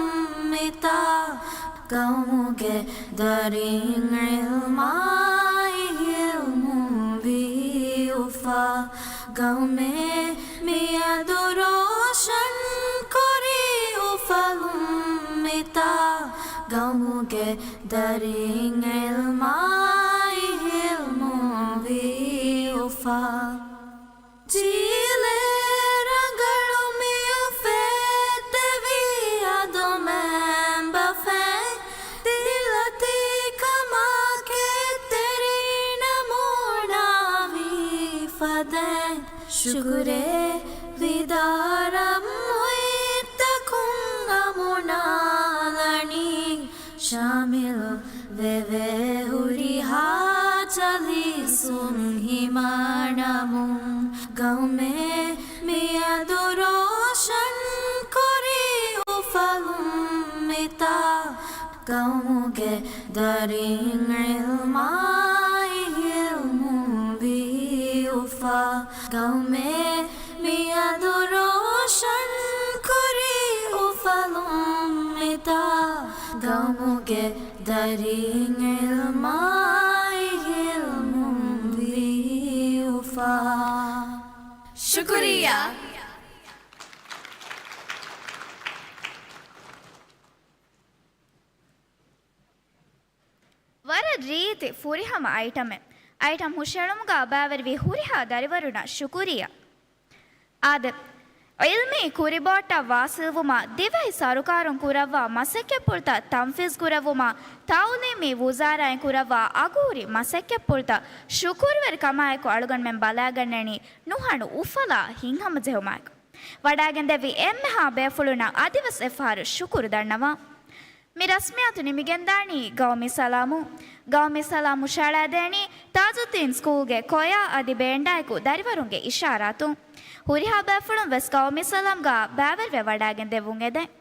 މިތާ. ގައުމުގެ ދަރިން ޢިލްމާއި ހިލްމުން ވީ އުފާ. ގައުމޭ މިއަދު ރޯޝަން ކުރީ އުފަލުން މިތާ. ގައުމުގެ ދަރިން ޢިލްމާއި ހިލްމުން ވީ އުފާ. ޖީލެއް ރަނގަޅު މިއުފެއްދެވީ އަދު މެންބަފެން. ދިލަތީ ކަމާ ކެތްތެރިން ނަމޫނާވީ ފަދައިން. ޝުކުރޭ ވިދާރަމް މުއިއްތަކުން އަމުނާލަނީ. ޝާމިލް ވެވޭ ހުރިހާ ޖަލީސުން ހިމާނަމުން. ގައުމޭ މިއަދު ރޯޝަން ކުރީ އުފަލުން މިތާ. ގައުމުގެ ދަރިން ޢިލްމާއި ހިލްމުން ވީ އުފާ. ގައުމޭ މިއަދު ރޯޝަން ކުރީ އުފަލުން މިތާ. ގައުމުގެ ދަރިން ޢިލްމާއި ހިލްމުން ވީ އުފާ. ޝުކުރިއްޔާ. ވަރަށް ރީތި ފުރިހަމަ އައިޓަމެއް. އައިޓަމް ހުށައެޅުމުގަ ބައިވެރިވި ހުރިހާ ދަރިވަރުންނަށް ޝުކުރިއްޔާ. އާދެ، ޢިލްމީ ކުރިބޯޓަށް ވާސިލްވުމަށް ދިވެހި ސަރުކާރުން ކުރައްވާ މަސައްކަތްޕުޅުތައް ތަންފީޒް ކުރެއްވުމަށް ތަޢުލީމީ ވުޒާރާއިން ކުރައްވާ އަގުހުރި މަސައްކަތްޕުޅުތައް ޝުކުރުވެރިކަމާއެކު އަޅުގަނޑުމެން ބަލާގަންނަނީ ނުހަނު އުފަލާ ހިތްހަމަޖެހުމާއެކު. ވަޑާގެންދެއްވި އެންމެހާ ބޭފުޅުންނަށް އަދިވެސް އެއްފަހަރު ޝުކުރު ދަންނަވަން. މި ރަސްމިއްޔާތު ނިމިގެންދާނީ ގައުމީ ސަލާމުން. ގައުމީ ސަލާމް ހުށައަޅާދޭނީ ތާޖުއްދީން ސްކޫލްގެ ކޮޔާ އަދި ބޭންޑާއެކު ދަރިވަރުންގެ އިޝާރާތުން. ހުރިހާ ބޭފުޅުން ވެސް ގައުމީ ސަލާމްގަ ބައިވެރިވެ ވަޑާގެން ދެއްވުން އެދެން.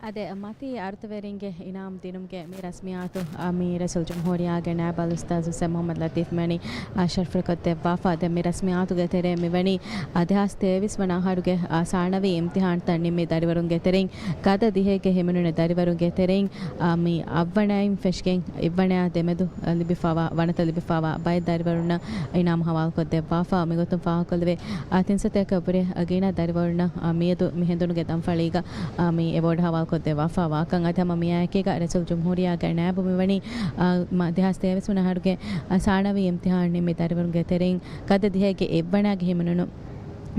އަދި މަތީ އަރުތަވެރިންގެ އިނާމް ދިނުމުގެ މި ރަސްމިއްޔާތު، އާ، މި ރައީސުލްޖުމްހޫރިއްޔާގެ ނާއިބް އަލްއުސްތާޛު ސައް މުޙައްމަދު ލަތީފް މިވަނީ، އާ، ޝަރަފުވެރިކޮށްދެއްވާފަ. ދެން މި ރަސްމިއްޔާތުގެ ތެރޭ މިވަނީ، އާ، ދެހާސް ތޭވީސް ވަނަ އަހަރުގެ، އާ، ސާނަވީ އިމްތިޙާންތައް ނިންމި ދަރިވަރުންގެ ތެރެއިން ގަދަ ދިހައެއްގެ ހިމެނުނު ދަރިވަރުންގެ ތެރެއިން، އާ، މި އަށްވަނައިން ފެށިގެން އެއްވަނަޔާ ދެމެދު، އާ، ލިބިފަވާ، ވަނަތައް ލިބިފަވާ ބައެއް ދަރިވަރުންނަށް އިނާމް ހަވާލުކޮށްދެއްވާފަ. މިގޮތުން ފާހަގަކޮށްލެވޭ، އާ، ތިން ސަތޭކައަށްވުރެ ގިނަ ދަރިވަރުންނަށް، އާ، މިއަދު މި ހެނދުނުގެ ދަންފަޅީގަ، އާ، މި އެވޯޑް ހަވާލުކޮށްދެއްވާފަ ވާކަން. އަދި ހަމަ މިއާއެކީގަ ރައީސުލްޖުމްހޫރިއްޔާގެ ނާއިބު މިވަނީ، އާ، މަ-، ދެހާސް ތޭވީސް ވަނަ އަހަރުގެ، އާ، ސާނަވީ އިމްތިޙާން ނިންމި ދަރިވަރުންގެ ތެރެއިން ގަދަ ދިހައެއްގެ އެއްވަނައިގެ ހިމެނުނު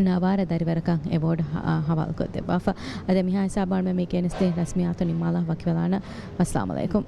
ނަވާރަ ދަރިވަރަކަށް އެވޯޑް ހަ-، އާ، ހަވާލުކޮށްދެއްވާފަ. އަދި މިހާ ހިސާބު އަޅުމެން މި ގެނެސްދިން ރަސްމިއްޔާތު ނިންމާލާ ވަކިވެލާނަން. ވައްސަލާމް އަލައިކުމް.